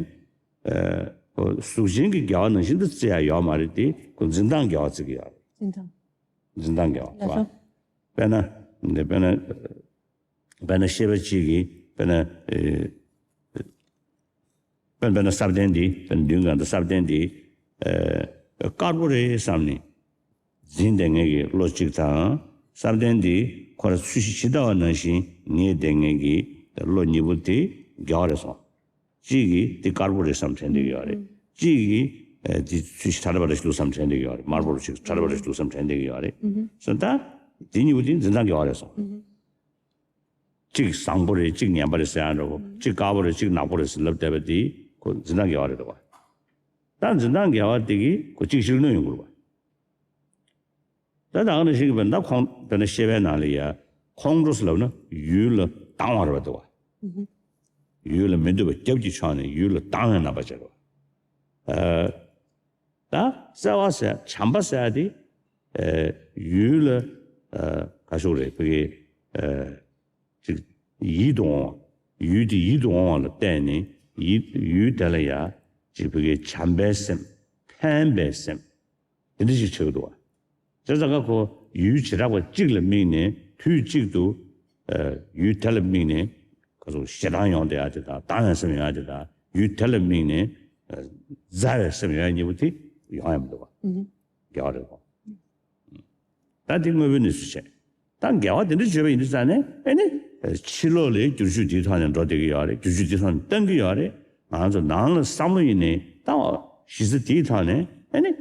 ཨ། ཁོ་གཟུགས་ཅན་གྱི་འགལ་བ་ནང་བཞིན་དུ་བརྩི་ཡ་ཡོད་མ་རེད་དེ། ཁོ་འཛིན་སྟངས་འགལ་བ་བརྩི་གི་ཡོད་རེད། འཛིན་སྟངས། འཛིན་སྟངས་འགལ་བ། ལགས་སོ། དཔེར་ན། དཔེར་ན། དཔེར་ན་ཤེས་པ་གཅིག་གིས་དཔེར་ན། ཨེ། དཔེར་ན་དཔེར་ན་བསམ་གཏན་འདི། དཔེར་ན་མདུན་སྒང་དུ་བསམ་གཏན་འདི། ཨེ། དཀར་པོ་རེད་བསམ་ནས། འཛིན་བསྡད་མཁན་གྱི་བློ་གཅིག་དང་། བསམ་གཏན་འདི་ཁོ་རང་ཚུལ་བཞིན་ཇི་ལྟ་བ་ནང་བཞིན་ངེས་བསྡད་མཁན་གྱི་བློ་གཉིས་པོ་དེ་འགལ་བ་རེད་སོང་། གཅིག་གིས་འདི་དཀར་པོ་རེད་བསམ་དྲན་བསྡད་ཀྱི་ཡོད་རེད། གཅིག་གིས་ཨ་འདི་ཚུལ་བཞིན་ཁྲ་ཁྲ་པ་རེ་ཞིག་འདུག་བསམ་དྲན་བསྡད་ཀྱི་ཡོད་རེད། དམར་པོ་རེ་ཞིག་ཁྲ་ཁྲ་པ་རེ་ཞིག་འདུག་བསམ་དྲན་བསྡད་ཀྱི་ཡོད་རེད། སོང་ད་འདི་གཉིས་པོ་དེ་འཛིན་སྟངས་འགལ་བ་རེད་སོང་། གཅིག་བཟང་པོ་རེད། གཅིག་ངན་པ་རེད་ཟེར་ཡ་འདྲ་བོ། གཅིག་དཀར་པོ་རེད། གཅིག་ནག་པོ་རེད་ཟེར་ལབ་བསྡད་པ་དེ་ཁོ་འཛིན་སྟངས་འགལ་བ་རེད་འདུག་བ། ད་འཛིན་སྟངས་འགལ་བ་དེ་གིས་ཁོ་གཅིག་ཕྱིར་གནོད་ཡོང་གི་རེད་བ། ད་ད་ག་ནང་བཞིན་གྱི་དཔེར་ན་ཁོང་དཔེར་ན་ཤེས་པའི་ནང་ལ་ཡ་ཁོང་ཁྲོ་ཟེར་ལབ་ན་ཡུལ་ལ་སྡང་བ་རེད་བ་འདུག་བ། ཡུལ་ལ་མི་འདོད་པ་རྒྱབ་ཀྱི་ཕྱོགས་ནས་ཡུལ་ལ་སྡང་བའི་རྣམ་པ་ཅིག་རེད་བ། ཨ། ད་བརྩེ་བ་ཟེར་བྱམས་པ་ཟེར་དེ། ཨ། ཡུལ་ལ། ཨ། ག་ཤོག་རེད་བུ་གའི། ཨ། ཅིག་ཡིད་དུ་འོང་བ། ཡུལ་དེ་ཡིད་དུ་འོང་བ་ལ་བརྟེན་ནས་ཡིད་ཡུལ་དེ་ལ་ཡ་ཅིག་བུ་གའི་བྱམས་པའི་སེམས། ཕན་པའི་སེམས། དེ་འདྲ་ཞིག་བྱེད་ཀྱི་འདུག་བ། བྱས་ཙང་ཀ་ཁོ་ཡུལ་བྱེ་བྲག་པ་གཅིག་ལ་དམིགས་ནས་དུས་གཅིག་ཏུ། ཨ། ཡུལ་དེ་ལ་དམིགས་ནས་ཁོ་ཚོ་ཞེ་སྡང་ཡོང་བསྡད་ཡ་དེ་དང་སྡང་བའི་སེམས་ཡོང་ཡ་དེ་དང་ཡུལ་དེ་ལ་དམིགས་ནས། ཨ། མཛའ་བའི་སེམས་ཡོང་ཡ་གཉིས་པོ་དེ་ཡོང་ཡ་མི་འདུག་བ། འགལ་བ་རེད་དོ། ད་འདི་དངོས་པོའི་གནས་ཚུལ་བྱས། ད་འགལ་བ་དེ་འདྲ་བརྗོད་པ་ཡིན་དུས་ཙང་ནས་ཨེ་ནི། ཕྱི་ལོགས་ལ་བསྒྱུར་བཅོས་དེའི་ཐོག་ནས་འགྲོ་བསྡད་ཀྱི་ཡོད་རེད། བསྒྱུར་བཅོས་དེའི་ཐོག་ནས་བཏང་གི་ཡོད་རེད། ང་ཚོ་ནང་ལ་བསམ་བློ་ཡིན་ནའི་ད་གཞི་རྩ་དེའི་ཐོག་ནས་ཨེ་ནི།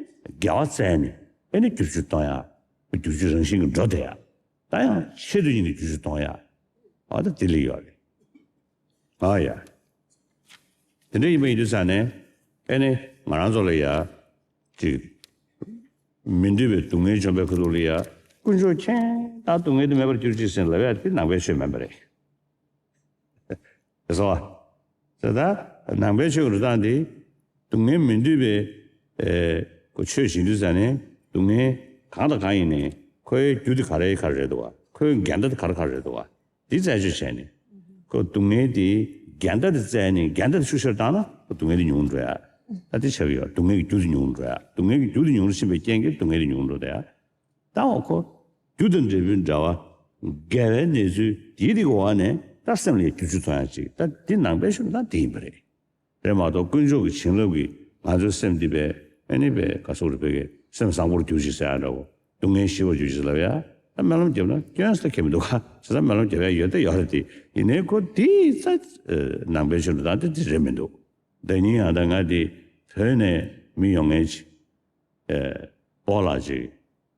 འགལ་བ་བཙལ་ནས་ཨེ་ནི་བསྒྱུར་བཅོས་གཏོང་ཡ། བསྒྱུར་བཅོས་རང་བཞིན་གྱིས་འགྲོ་བསྡད་ཡ། ད་ཡང་ཆེད་དུ་ཡིན་ནའི་བསྒྱུར་བཅོས་གཏོང་ཡ། ཨ། ད་དེ་ལས་ཡོད་རེད། ཨ་ཡ། དེ་འདྲ་ཡིན་པ་ཡིན་དུས་ཙང་ནས་ཨེ་ནི་ང་རང་ཚོ་ལ་ཡ་ཅིག་མི་འདོད་པའི་སྡུག་བསྔལ་བྱུང་བའི་ཁ་ཐུག་ལ་ཡ་དཀོན་མཆོག་མཁྱེན། ད་སྡུག་བསྔལ་འདི་མེད་པར་གྱུར་ཅིག་ཟེར་ལབ་ཡ་དེ་ནང་པའི་ཆོས་མིན་པ་རེད། རེད་སོ། ཟེར་ད་ ནང་པའི་ཆོས་ཀྱི་འགྲོ་སྟངས་དེ། སྡུག་བསྔལ་མི་འདོད་པའི་ཨེ་ཁོ་ཆོས་བྱེད་དུས་ཙང་ནས་སྡུག་བསྔལ་གང་དང་གང་ཡིན་ནའི་ཁོའི་རྒྱུ་དེ་ག་རེ་ག་རེ་རེད་འདུག་བ། ཁོའི་འགལ་ཟླ་དེ་ག་རེ་ག་རེ་རེད་འདུག་བ། འདི་རྩད་གཅོད་བྱས་ནས་ཁོ་སྡུག་བསྔལ་དེ་འགལ་ཟླ་དེ་བཙལ་ནས་འགལ་ཟླ་དེ་ཤུགས་ཆེར་བཏང་ན་ཁོ་སྡུག་བསྔལ་དེ་ཉུང་རུ་འགྲོ་ཡ། ད་དེ་བྱ་བ་ཡོད། སྡུག་བསྔལ་གྱི་རྒྱུ་དེ་ཉུང་རུ་འགྲོ་ཡ། སྡུག་བསྔལ་གྱི་རྒྱུ་དེ་ཉུང་རུ་ཕྱིན་པའི་རྐྱེན་གྱིས་སྡུག་བསྔལ་དེ་ཉུང་རུ་འགྲོ་ཡ། ད་འོ་ཁོ་རྒྱུ་དང་འབྲས་བུའི་འབྲེལ་བ་འགལ་བའི་གནས་ཚུལ་དེའི་རིགས་འོག་ནས་ད་སེམས་ལ་ཡ་འགྱུར་བཅོས་གཏོང་ཡ་ཅིག་ད་འདི་ནང་པའི་ཆོས་ལ་ད་འདི་ཡིན་པ་རེད། རེད་མ་གཏོགས་དཀོན་མཆོག་གི་བྱིན་རླབས་ཀྱིས་ང་ཚོའི་སེམས་འདི་པས་ཨ་ནི་པས་ག་སོག་རེ་བོད་ཀྱི་སེམས་བཟང་པོར་གྱུར་ཅིག་ཟེར་ཡ་འདྲ་བོ། སྡུག་བསྔལ་ཞི་བར་གྱུར་ཅིག་ལབ་ཡ། ད་སྨོན་ལམ་བརྒྱབ་ན་སྐྱོན་ས་ཁེལ་མི་འདུག་ག་ཟེར། ད་སྨོན་ལམ་བརྒྱབ་ཡ་ཡོད་ད་ཡོད་རེད་དེ། ཡིན་ནའི་ཁོ་དེ་ས་ནང་པའི་ཆོས་ལ་ད་དེ་དེ་རེད་མི་འདུག་ད་ཉིན་ཡང་ད་ང་དེ་བོད་ནས་མི་ཡོང་མཁན་ཅིག་སྤོ་ལགས་ཅིག་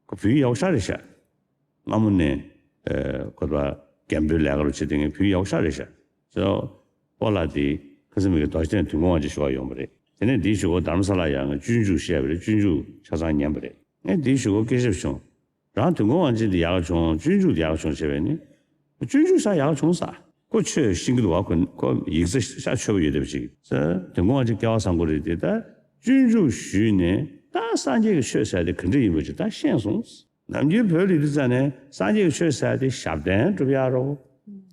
ཁོ་བོད་ཡིག་ཡག་པོ་ཞེ་དྲག་རེད་ཤག་སྔ་མོ་ནས་ཁོ་ད་རྒན་པོའི་ལས་ཀ་རུ་བྱེད་དེ་ངས་བོད་ཡིག་ཡག་པོ་ཞེ་དྲག་རེད་ཤག་ཟེར། སྤོ་ལགས་དེ་ཁ་སང་མི་གི་རྡོ་རྗེ་གདན་དུས་འཁོར་དབང་ཆེན་ཞུ་བར་ཡོང་བ་རེད། དེ་ནས་དེའི་གཞུག་གུ་དྷ་རམ་ས་ལར་ཡང་ང་སྤྱོད་འཇུག་བཤད་པ་རེད། སྤྱོད་འཇུག་ཆ་ཚང་ཉན་པ་རེད། ངས་དེའི་གཞུག་གུ་སྐད་ཆ་བྱུང་། རང་དུས་འཁོར་དབང་ཆེན་དེ་ཡག་བྱུང་། སྤྱོད་འཇུག་དེ་ཡག་བྱུང་བྱས་པས་ནི། སྤྱོད་འཇུག་ས་ཡག་བྱུང་ས། ཁོ་ཆོས་ཤེས་ཀྱི་འདུག་བ། ཁོ་ཁོ་ཡིག་ཚད་ཤ་ཆོད་པོ་ཡོད་བསྡད་པ་ཅིག་ཟེར། དུས་འཁོར་དབང་ཆེན་སྐལ་བ་བཟང་པོ་རེད་དེ། ད་སྤྱོད་འཇུག་ཞུས་ནས་ད་སངས་རྒྱས་ཀྱི་ཆོས་ཟེར་དེ་ག་འདྲ་ཡིན་པ་ཅིག་ད་ཤེས་སོང་། ནམ་རྒྱུན་བོད་ལ་ཡོད་དུས་ཙང་ནས་སངས་རྒྱས་ཀྱི་ཆོས་ཟེར་དེ་ཞབས་བརྟན་སྒྲུབ་ཡག་རོ།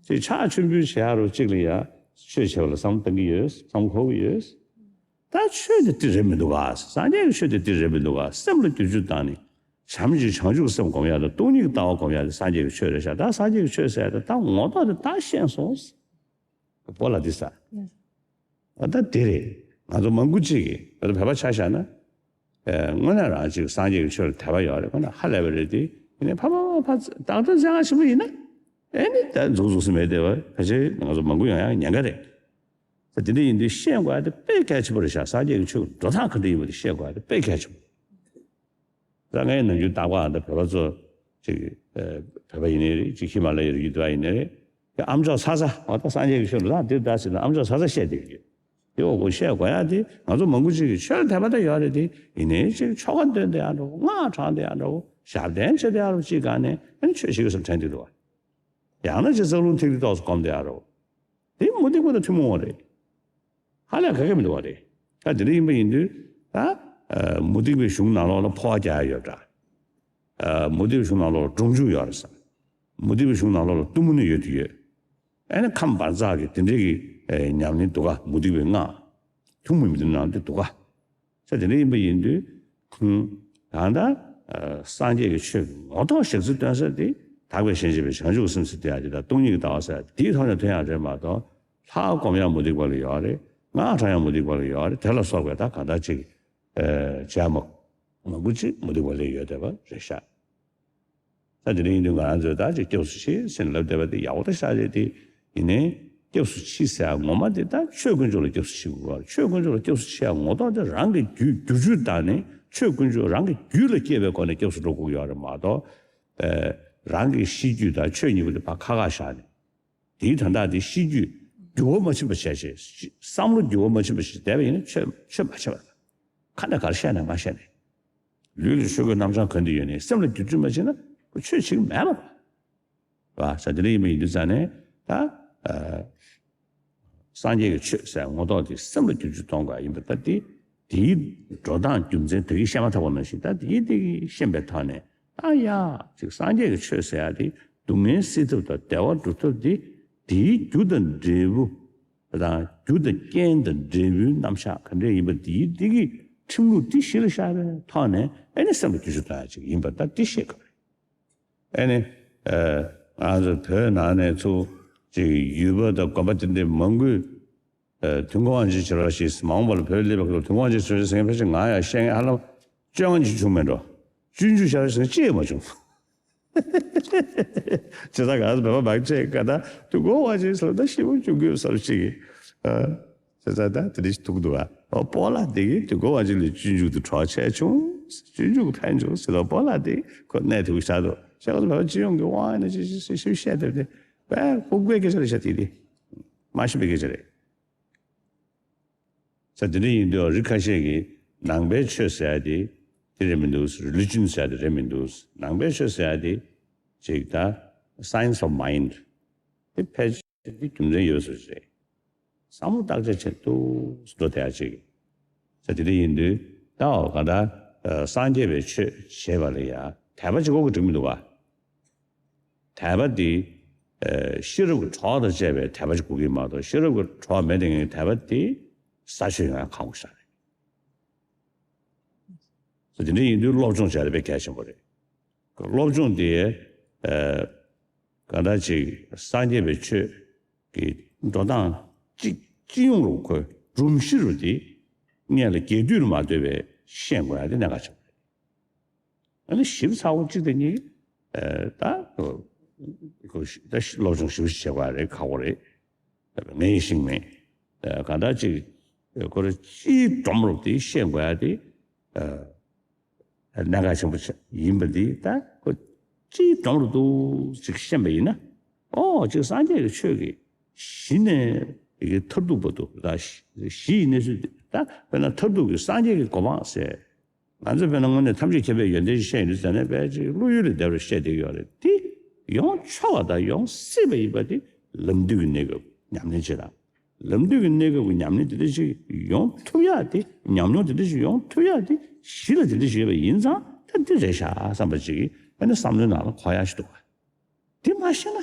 དེ་ཕྱག་མཆོད་འབུལ་བྱེད་ཡག་རོ་གཅིག་ལ་ཡ་ཆོས་བྱེད་པ་ལ་བསམ་བློ་གཏང་གི་ཡོད། བསམ་བློ་འཁོར་གྱི་ཡོད། ད་ཆོས་དེ་དེ་རེད་མི་འདུག་ག་སངས་རྒྱས་ཀྱི་ཆོས་དེ་དེ་རེད་མི་འདུག་ག་སེམས་ལ་འགྱུར་བཅོས་བཏང་ནས་བྱམས་ཀྱི་བྱང་ཆུབ་སེམས་སྒོམ་ཡག་དང་སྟོང་ཉིད་ཀྱི་ལྟ་བ་སྒོམ་ཡག་དེ་སངས་རྒྱས་ཀྱི་ཆོས་རེད་ཤག་ད་སངས་རྒྱས་ཀྱི་ཆོས་ཟེར་དེ་ད་ངོ་ཐོག་དེ་ད་ཤེས་སོང་། སྤོ་ལགས་འདི་ས། ཨ་ད་དེ་རེད། ང་ཚོ་མང་པོ་ཅིག་གིས་ང་ཚོ་བོད་པ་ཆ་བཞག་ན། ཨེ་དངོས་གནས་རང་ཅིག་སངས་རྒྱས་ཀྱི་ཆོས་ལ་དད་པ་ཡོད་རེད། དངོས་གནས་ཧ་ལས་པ་རེད་དེ། ཡིན་ནའི་ཕ་མ་ཕ་ད་ལྟ་བཟང་ང་ཞིག་མ་ཡིན་ན། ཨེ་ནི་ད་འཛུགས་འཛུགས་སུ་མེད་དེ་བ། ཕལ་ཆེར་ང་ཚོ་མང་པོ་ཡོང་ཡག་ཉེན་ཁ་རེད། ད་དེ་འདྲ་ཡིན་དུས་ཤེས་དགོས་ཡག་དེ་དཔེ་གལ་ཆེན་པོ་རེད་ཤག་སངས་རྒྱས་ཀྱི་ཆོས་འགྲོ་སྟངས་ག་འདྲ་ཡིན་པ་དེ་ཤེས་དགོས་ཡག་དེ་དཔེ་གལ་ཆེན་པོ། ད་ངས་ནམ་རྒྱུན་རྟག་པར་ཨ་ད་བོད་པ་ཚོ་ཅིག་ཨ་བོད་པ་ཡིན་ནའི་རེད། ཅིག་ཧི་མ་ལ་ཡའི་རི་རྒྱུད་དུ་ཡིན་ནའི་རེད། དེ་ཨ་མཆོག་ཚ་ཚ་ཨ་ད་སངས་རྒྱས་ཀྱི་ཆོས་ལ་ད་འདིར་ད་ཟེར་ན་ཨ་མཆོག་ཚ་ཚ་བཤད་བསྡད་ཀྱི་ཡོད། དེ་འོ་གོ་བཤད་དགོས་ཡག་དེ་ང་ཚོ་མང་པོ་ཅིག་གིས་ཆོས་ལ་དད་པ་ད་ཡོད་རེད་དེ། ཡིན་ནའི་ཅིག་ཆོ་ག་འདོན་བསྡད་ཡག་འདྲ་བོ། སྔགས་བགྲང་བསྡད་ཡག་འདྲ་བོ། ཞབས་བརྟན་བྱེད་བསྡད་ཡག་འདྲ་བོ་ཅིག་སྒང་ནས་ཨ་ནི་ཆོས་བྱེད་དགོས་བསམ་དྲན་བསྡད་འདུག་བ། ཡང་ན་ཅིག་སྲོག་རླུང་ཐིག་ལེ་ཏོག་ཙམ་སྒོམ་བསྡད་ཡག་འདྲ་བོ། དེ་མུ་སྟེགས་པ་དང་ཐུན་མོང་བ་རེད། ཧ་ལས་ག་གེ་མི་འདུག་བ་རེད། ད་དེ་འདྲ་ཡིན་པ་ཡིན་དུས་ད་ཨ་མུ་སྟེགས་པའི་གཞུང་ནང་ལོགས་ལ་འཕོ་བ་རྒྱག་ཡག་ཡོད་འདྲ། ཨ་མུ་སྟེགས་པའི་གཞུང་ནང་ལོགས་ལ་སྒྲུབ་འཇུག་ཡོད་རེད་ས། མུ་སྟེགས་པའི་གཞུང་ནང་ལོགས་ལ་གཏུམ་མོ་ནི་ཡོད་དུ་ཡོད། ཨ་ནི་ཁམས་འབར་འཛག་གི་དེ་འདྲའི་གི་ཨེ་ཉམས་ལེན་འདུག་ག་མུ་སྟེགས་པའི་སྔགས། ཐུན་མོང་མི་འདུག་ནང་དེ་འདུག་ག་ས་དེ་འདྲ་ཡིན་པ་ཡིན་དུས། ཁུངས། གང་ལྟར། ཨ་སངས་རྒྱས་ཀྱི་ཆོས་ཀྱི་ངོ་ཐོག་ཞག་ཚི་སྟོན་ས་དེ་དག་པའི་ཞིང་གཤེགས་པའི་བྱང་ཆུབ་སེམས་ཟེར་དེ་ཡང་དེ་དང་སྟོང་ཉིད་ཀྱི་ལྟ་བ་ཟེར་དེའི་ཐོག་ནས་ཐོན་ཡག་རེད་མ་གཏོགས། ལྷ་སྒོམ་ཡག་མུ་སྟེགས་པ་ལ་ཡོད་རེད། སྔགས་བགྲང་ཡག་མུ་སྟེགས་པ་ལ་ཡོད་རེད། དེ་ལ་སོགས་པའི་ད་གང་ལྟར་ཅིག་ཨ་བྱ་མ་མང་པོ་ཅིག་མུ་སྟེགས་པ་ལ་ཡོད་བསྡད་པ་རེད་ཤག་ད་དེ་འདྲ་ཡིན་དུས་ང་རང་ཚོས་ད་ཅིག་སྐྱབས་སུ་མཆི་ཟེར་ནས་ལབ་བསྡད་པ་དེ་ཡག་པོ་ད་ཤག་རེད་དེ། ཡིན་ནའི་སྐྱབས་སུ་མཆི་ཟེར་ཡག་ངོ་མ་དེ་ད་ཆོས་དཀོན་མཆོག་ལ་སྐྱབས་སུ་མཆི་དགོས་པ་རེད། ཆོས་དཀོན་མཆོག་ལ་སྐྱབས་སུ་མཆི་ཡག་ངོ་ཐོག་དེ་རང་གི་རྒྱུད་བསྒྱུར་བཅོས་བཏང་ནས་ཆོས་དཀོན་མཆོག་རང་གི་རྒྱུད་ལ་སྐྱེས་པའི་སྒོ་ནས་སྐྱབས་སུ་འགྲོ་དགོས་ཀྱི་ཡོད་རེད་མ་གཏོགས། ཨེ་རང་གི་གཤིས་རྒྱུད་དང་ཆོས་གཉིས་པོ་དེ་ཕར་ཁ་ཁ་བཞག་ནས། དེའི་དོན་དག་དེ་གཤིས་རྒྱུད་འགྱུར་བ་མ་ཕྱིན་པ་བྱས་བྱས། བསམ་བློ་འགྱུར་བ་མ་ཕྱིན་པ་ཞིག་བསྡད་པ་ཡིན་ན་ཆོས་ཆོས་མ་བྱས་པ་རེད། ཁ་ནས་ག་རེ་བཤད་ན་ང་བཤད་ནས། ལུས་ལ་ཆོས་གོས་སྣམ་སྦྱར་ག་འདྲ་ཡོད་ནའི་སེམས་ལ་འགྱུར་བཅོས་མ་བྱས་ན་ཁོ་ཆོས་བྱེད་ཀྱི་མེད་པ་རེད། ས་དེ་འདྲ་ཡིན་པ་ཡིན་དུས་ཙང་ནས་ད་ཨ་སངས་རྒྱས་ཀྱི་ཆོས་ཟེར་ངོ་ཐོག་དེ་སེམས་ལ་འགྱུར་བཅོས་གཏོང་དགོས་ཡིན་པ་ད་དེ་དེའི་འགྲོ་སྟངས་རྒྱུ་མཚན་ད་གིན་བཤད་མ་ཐག་པ་ནང་བཞིན་ད་དེའི་དེ་གིས་ཤེས་པའི་ཐོག་ནས། ད་ཡ། ཅིག་སངས་རྒྱས་ཀྱི་ཆོས་ཟེར་ཡ་དེ་སྡུག་བསྔལ་སེལ་ཐབས་དང་བདེ་བ་སྒྲུབ་ཐབས་དེ། དེའི་རྒྱུ་དང་འབྲས་བུ་དང་། རྒྱུ་དང་རྐྱེན་དང་འབྲས་བུའི་རྣམ་གཞག་ག་འདྲ་ཡིན་པ་དེའི་དེ་གི་ཁྲིམས་ལུགས་དེ་གཞི་ལ་བཞག་པའི་ཐོག་ནས་ཨེ་ནི་སེམས་ལ་འགྱུར་བཅོས་གཏོང་ཡ་ཅིག་ཡིན་པ་ད་དེ་ཤེས་དགོས་རེད། ཨེ་ནི། ཨ་ང་ཚོ་བོད་ནང་ནས་ཚུར་ཅིག་ཡུལ་པ་དང་དགོན་པ་དེ་འདྲའི་མང་པོས། ཨ་དུས་འཁོར་དབང་ཆེན་བྱེ་བྲག་ཞེས་མ་འོངས་པ་ལ་བོད་སླེབས་པའི་སྐབས་དུས་འཁོར་དབང་ཆེན་བྱེ་བྲག་ཞེས་ཟེར་མཁན་ཕལ་ཆེར་ང་ཡང་བཤད་མཁན་ཧ་ལམ་བཅོ་ལྔ་ཅིག་བྱུང་མེད་འགྲོ། སྤྱོད་འཇུག་བྱེ་བྲག་ཞེས་ཟེར་མཁན་ཅི་ཡང་མ་བྱུང་། བྱས་ཙང་ང་ཚོ་བོད་པ་མང་ཆེ་ག་ད་དུས་འཁོར་དབང་ཆེན་ཟེར་ན་ད་ཤི་བོ་བྱུང་གི་ཡོད་བསམ་ཞིག་གི། ཨ་བྱས་ཙང་ད་དེ་འདྲ་ཞིག་ཐུག་འདུག་ཨ། ཨོ་སྤོ་ལགས་དེ་གིས་དུས་འཁོར་དབང་ཆེན་ལས་སྤྱོད་འཇུག་ཏུ་གྲོགས་བྱས་བྱུང་། སྤྱོད་འཇུག་གི་ཕན་བྱུང་ཟེར་དུས་སྤོ་ལགས་དེ་ཁོ་གནད་ཐུག་ཤག་འདུག་བྱས་ང་ཚོ་བོད་པ་སྤྱི་ཡོངས་ཀྱི་དབང་ཡིན་ན་ཅི་ཞིག་ཞིག་ཞིག་བཤད་བསྡད་དེ་བས་ལྐུགས་པའི་སྐད་ཆ་རེད་ཤག་དེ་དེ་མ་ཤེས་པའི་སྐད་ཆ་རེད། ས་དེ་འདྲ་ཡིན་དུས་རིགས་ཁ་ཤས་ཀྱིས་ནང་པའི་ཆོས་ཟེར་ཡ་དེ་དེ་རེད་མི་འདུག་རི་ལི་ཇན་ཟེར་ཡ་དེ་རེད་མི་འདུག་ནང་པའི་ཆོས་ཟེར་ཡ་དེ་ཅིག་ད་science of mind དེ་ཕལ་ཆེར་དེ་རྒྱུ་མཚན་ཡོད་ས་རེད། བསམ་བློ་བརྟག་དཔྱད་བྱེད་དུས་སུ་འགྲོ་བསྡད་ཡ་ཅིག་ས་དེ་འདྲ་ཡིན་དུས་ད་འོ་ག་ད་སངས་རྒྱས་པའི་ཆོས་བྱེད་པ་ལ་ཡ་དད་པ་ཅིག་དགོས་ཀྱི་འགྲིག་མི་འདུག་ག་དད་པ་འདི་ཤེས་རབ་ཀྱི་གྲོགས་དང་བཅས་པའི་དད་པ་ཅིག་དགོས་ཀྱི་མ་གཏོགས། ཤེས་རབ་ཀྱི་གྲོགས་མེད་དེ་ངའི་དད་པ་འདི་ས་ཆོད་ཡོང་ཡ་ཁག་པོ་ཞིག་རེད། དེ་འདྲ་ཡིན་དུས་སློབ་སྦྱོང་བྱས་ཏེ་དཔེ་གལ་ཆེན་པོ་རེད། སློབ་སྦྱོང་དེ་ཨ་ག་འདྲ་ཅིག་སངས་རྒྱས་པའི་ཆོས་ཀྱི་འགྲོ་སྟངས་སྤྱི་སྤྱི་ཡོངས་རུ་ཁོའི་སྒྲོམ་གཞི་རུ་དེ་སྔོན་ལ་རྒྱས་བསྡུས་ལ་མ་ལྟོས་པའི་ཤེས་དགོས་ཡ་དེ་གནད་འགག་ཆེན་པོ་རེད། ཨ་ནི་ཞིབ་ཚགས་པོ་གཅིག་དང་གཉིས་ཨ་ད་ཁོ་ད་སློབ་སྦྱོང་ཞིབ་ཞིབ་བྱེད་དགོས་ཡ་རེད། ཁག་པོ་རེད། ངས་ཤེས་མེད། ཨ་གང་ལྟར་ཅིག་ཨ་ཁོ་རང་སྤྱིའི་སྒྲོམ་རུ་དེ་ཤེས་དགོས་ཡ་དེ་ཨ་གནད་འགག་ཆེན་པོ་ཡིན་པ་འདི་ད་ཁོ་སྤྱིའི་སྒྲོམ་རུ་འདུག་ཅིག་ཤེས་པ་ཡིན་ན། ཨོ་ཅིག་སངས་རྒྱས་ཀྱི་ཆོས་ཀྱི་གཞི་ནས་ཀྱི་མཐར་ཐུག་བར་དུ་ད་གཞི་ཡི་གནས་ཚུལ་འདི་ད་དཔེར་ན་མཐར་ཐུག་གི་སངས་རྒྱས་ཀྱི་གོ་འཕང་ཟེར། ང་ཚོས་དཔེར་ན་དངོས་གནས་ཐམས་ཅད་མཁྱེན་པའི་ཡོན་ཏན་ཅིག་ཤེས་ཡོང་དུས་ཙ་ནས་དཔེ་ཅིག་བློ་ཡུལ་ལས་འདས་པར་ཤེས་བསྡད་ཀྱི་ཡོད་རེད། དེ་ཡོང་ཆོག་པ་དང་ཡོང་སྲིད་པ་ཡིན་པ་དེ་ལམ་འདུས་ཀྱི་གནས་སྐབས་ཉམས་ལེན་བྱེད་དང་། ལམ་འདུས་ཀྱི་གནས་སྐབས་ཀྱི་ཉམས་ལེན་དེ་འདྲ་ཞིག་ཡོང་ཐུབ་ཡག་དེ། ཉམས་མྱོང་དེ་འདྲ་ཞིག་ཡོང་ཐུབ་ཡག་དེ་གཞི་ལ་དེ་འདྲ་ཞིག་ཡོད་པ་ཡིན་ཙང་ད་འདི་རེད་ཤག་བསམ་པ་ཅིག་གིས་དཔེར་ན་བསམ་བློའི་ནང་ལ་འཁོར་ཡག་ཞིག་འདུག་ག་དེ་མ་ཤེས་ན་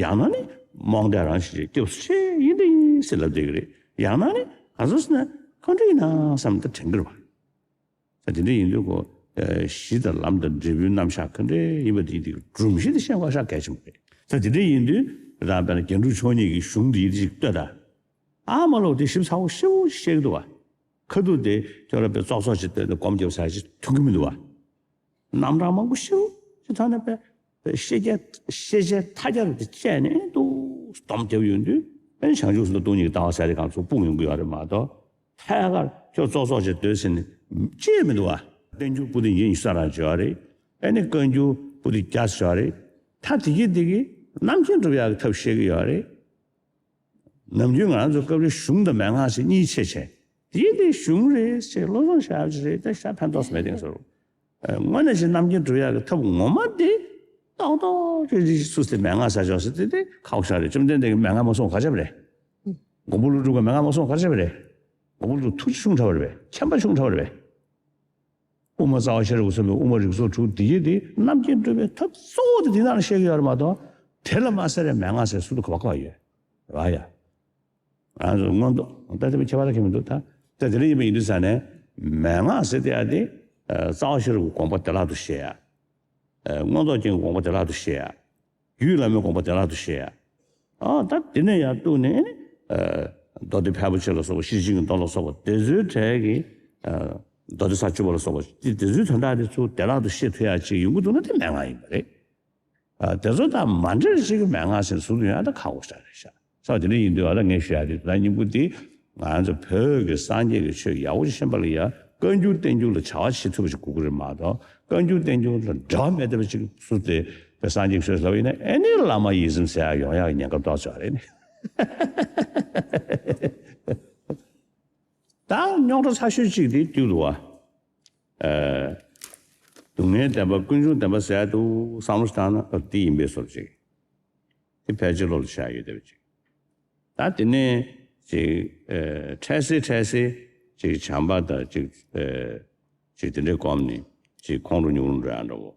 ཡང་ན་ནི་རྨོངས་དད་རང་ཞིག་རེད། སྐྱབས་སུ་མཆི་ཡིན་དེ་ཡིན་ཟེར་ལབ་བསྡད་ཀྱི་རེད། ཡང་ན་ནི་ག་ཚོད་ཟེར་ན་གང་འདྲ་ཡིན་ན་བསམ་ད་དྲན་གྱི་རེད་བ། ད་དེ་འདྲ་ཡིན་དུས་ཁོ་གཞི་དང་ལམ་དང་འབྲས་བུའི་རྣམ་གཞག་ག་འདྲ་ཡིན་པ་དེ་དེ་སྒྲོམ་གཞི་དེ་ཤེས་དགོས་ཤག་གལ་ཆེན་པོ་རེད། ད་དེ་འདྲ་ཡིན་དུས་ད་དཔེར་ན་རྒྱན་དྲུག་མཆོག་གཉིས་ཀྱི་གཞུང་དེ་ཡིད་ཅིག་ལྟོས་དང་། ཨ་མ་ལོ་དེ་ཞིབ་ཚགས་པོ་ཞེ་པོ་ཅིག་བཤད་ཀྱི་འདུག་བ། ཁ་ཐུག་དེ་ཁྱོད་རང་དཔེ་ཙོག་ཙོག་ཅིག་བཏོན་ནས་སྒོམ་རྒྱབ་ས་ཅིག་ཐོན་གྱི་མི་འདུག་བ། རྣམ་གྲངས་མང་པོ་ཞེ་པོ་ཅིག་ཐོན་ནས་དཔེ་དཔེ་ཤེས་བྱའི་ཤེས་བྱའི་མཐའ་རྒྱ་རུ་དེ་བཅད་ནས་འདུག་སྡོམ་རྒྱབ་ཡོང་དུས་དཔེ་བྱང་ཆུབ་སེམས་དང་སྟོང་ཉིད་ཀྱི་ལྟ་བ་ཟེར་དེ་གང་ཚོ་སྤུངས་ཡོང་གི་ཡོད་རེད་མ་གཏོགས། ཐད་ཀར་ཁྱོད་ཙོག་ཙོག་ཅིག་སྡོད་ཟིན་ནས་ཅི་ཡང་མི་འདུག་བ། བསྟན་འགྱུར་པོ་ཏི་ཉི་ཤུ་རྩ་གྲངས་ཅིག་ཡོད་རེད། ཨ་ནི་བཀའ་འགྱུར་པོ་ཏི་བརྒྱ་ཙམ་ཡོད་རེད། ད་དེ་གི་དེ་གི་རྣམ་མཁྱེན་སྒྲུབ་ཡག་གི་ཐབས་བཤད་ཀྱི་ཡོད་རེད། ནམ་རྒྱུན་ང་ཚོ་སྐབས་རེ་གཞུང་དང་མན་ངག་ཟེར་གཉིས་ཕྱེ་བྱས། དེ་དེ་གཞུང་རེད་ཟེར་བློ་བཟང་ཤར་ཅིག་རེད། ད་ཤར་ཕན་ཐོགས་སུ་མེད་དེང་སོར། དངོས་གནས་ཅིག་རྣམ་མཁྱེན་སྒྲུབ་ཡག་གི་ཐབས་ངོ་མ་དེ་ཏོག་ཏོག་ཅིག་རེད། སུ་ཟེར་མན་ངག་ཟེར་ཆོག་ཟེར་དེ་དེ་ཁག་པོ་ཤར་རེད། བཅོམ་ལྡན་འདས་ཀྱིས་མན་ངག་མ་གསུངས་ག་བྱས་པ་རེད། མགོན་པོ་ཀླུ་སྒྲུབ་ཀྱིས་མན་ངག་མ་གསུངས་ག་བྱས་པ་རེད། མགོན་པོ་ཀླུ་སྒྲུབ་ཐུགས་རྗེ་ཆུང་དྲགས་པ་རེད་པས། མཁྱེན་པ་ཆུང་དྲགས་པ་རེད་པས། དབུ་མ་རྩ་བ་ཤེས་རབ་ཀྱིས་གསུངས་པའི་དབུ་མ་རིགས་ཚོགས་དྲུག་འདི་ཡི་དེ་རྣམ་མཁྱེན་སྒྲུབ་པའི་ཐབས་གཙོ་བོ་དེ་འདི་ནང་ལ་བཤད་ཀྱི་ཡོད་རེད་མ་གཏོགས། དེ་ལ་མ་ཟེར་རེ་མན་ངག་ཟེར་སུ་འདུག་ག་བ་ག་བ་ཡོད་རེད་བ་ཡ། ང་ཚོ་མངོན་རྟོགས་ད་དེ་མི་ཁྱད་པར་ཁྱད་མི་འདུག་ད་ད་དེ་འདྲ་ཡིན་པ་ཡིན་དུས་ཙ་ནས་མན་ངག་ཟེར་དེ་ཡ་དེ་རྩ་བ་ཤེས་རབ་ཀྱི་དགོངས་པ་བདེ་བླག་ཏུ་བཤད་ཡ། མངོན་རྟོགས་རྒྱན་གྱི་དགོངས་པ་བདེ་བླག་ཏུ་བཤད་ཡ། རྒྱུད་བླ་མའི་དགོངས་པ་བདེ་བླག་ཏུ་བཤད་ཡ། ཨ་ད་དེ་ནས་ཡར་གཏུགས་ནས་ནི། མདོ་སྡེ་ཕལ་པོ་ཆེ་ལ་སོགས་པ། ཤེར་ཕྱིན་གྱི་མདོ་ལ་སོགས་པ་དེ་ཚོའི་གྲས་ཀྱི་མདོ་སྡེ་གསར་བཅུ་པ་ལ་སོགས་པ་དེ་དེ་ཚོའི་དོན་དག་དེ་ཚུར་བདེ་བླག་ཏུ་ཤེས་ཐུབ་ཡ་ཅིག་ཡོང་གི་འདུག་ན་དེ་མན་ངག་ཡིན་པ་རེད། ཨ་དེ་ཚོ་དང་མ་འདྲེས་ཅིག་གི་མན་ངག་ཟེར་ཟུར་དུ་ཡོང་ཡ་ད་ཁག་པོ་ཞིག་རེད་ཤག་ས་དེ་འདྲ་ཡིན་དུས་ཨ་ད་ངས་ཞུ་ཡ་དེ་ད་སྙིང་པོ་དེ་ང་ཚོ་བོད་ཀྱི་སངས་རྒྱས་ཀྱི་ཆོས་ཡག་པོ་ཞིག་ཤེས་པ་ལ་ཡ་བཀའ་འགྱུར་བསྟན་འགྱུར་ལ་བྱ་བ་བྱེད་ཐུབ་པ་ཞིག་དགོས་ཀྱི་རེད་མ་གཏོགས། བཀའ་འགྱུར་བསྟན་འགྱུར་ལ་འབྲེལ་བ་མེད་བསྡད་པ་ཅིག་སུ་དེ་བོད་སངས་རྒྱས་ཀྱི་ཆོས་ལབ་ཡིན་ན་ཨེ་ནི་བླ་མ་ཡིད་བཟུང་ཟེར་ཡ་ཡོང་ཡག་གི་ཉེན་ཁ་ཏོག་ཙམ་རེད་ནི། ད་རྙོག་དྲ་ཚ་ཤོས་གཅིག་དེ་དུས་འདུག་བ། ཨ། སྡུག་བསྔལ་བདེན་པ་ཀུན་འབྱུང་བདེན་པ་ཟེར་དུས་བསམ་བློ་ཞིག་བཏང་ན་ཨ་འདི་ཡིན་པའི་བཟོ་འདྲ་ཅིག་དེ་ཕལ་ཆེར་བློ་ལ་ཤར་ཡོད་བསྡད་པ་ཅིག་ད་དེ་ནས་ཅིག་ཨ་འཕྲལ་སེལ་འཕྲལ་སེལ་ཅིག་བྱམས་པ་དང་ཅིག་ཨ་ཅིག་དེ་འདྲའི་སྒོམ་ནས་ཅིག་ཁོང་ཁྲོ་སྙོམས་འགྲོ་ཡག་འདྲ་བོ།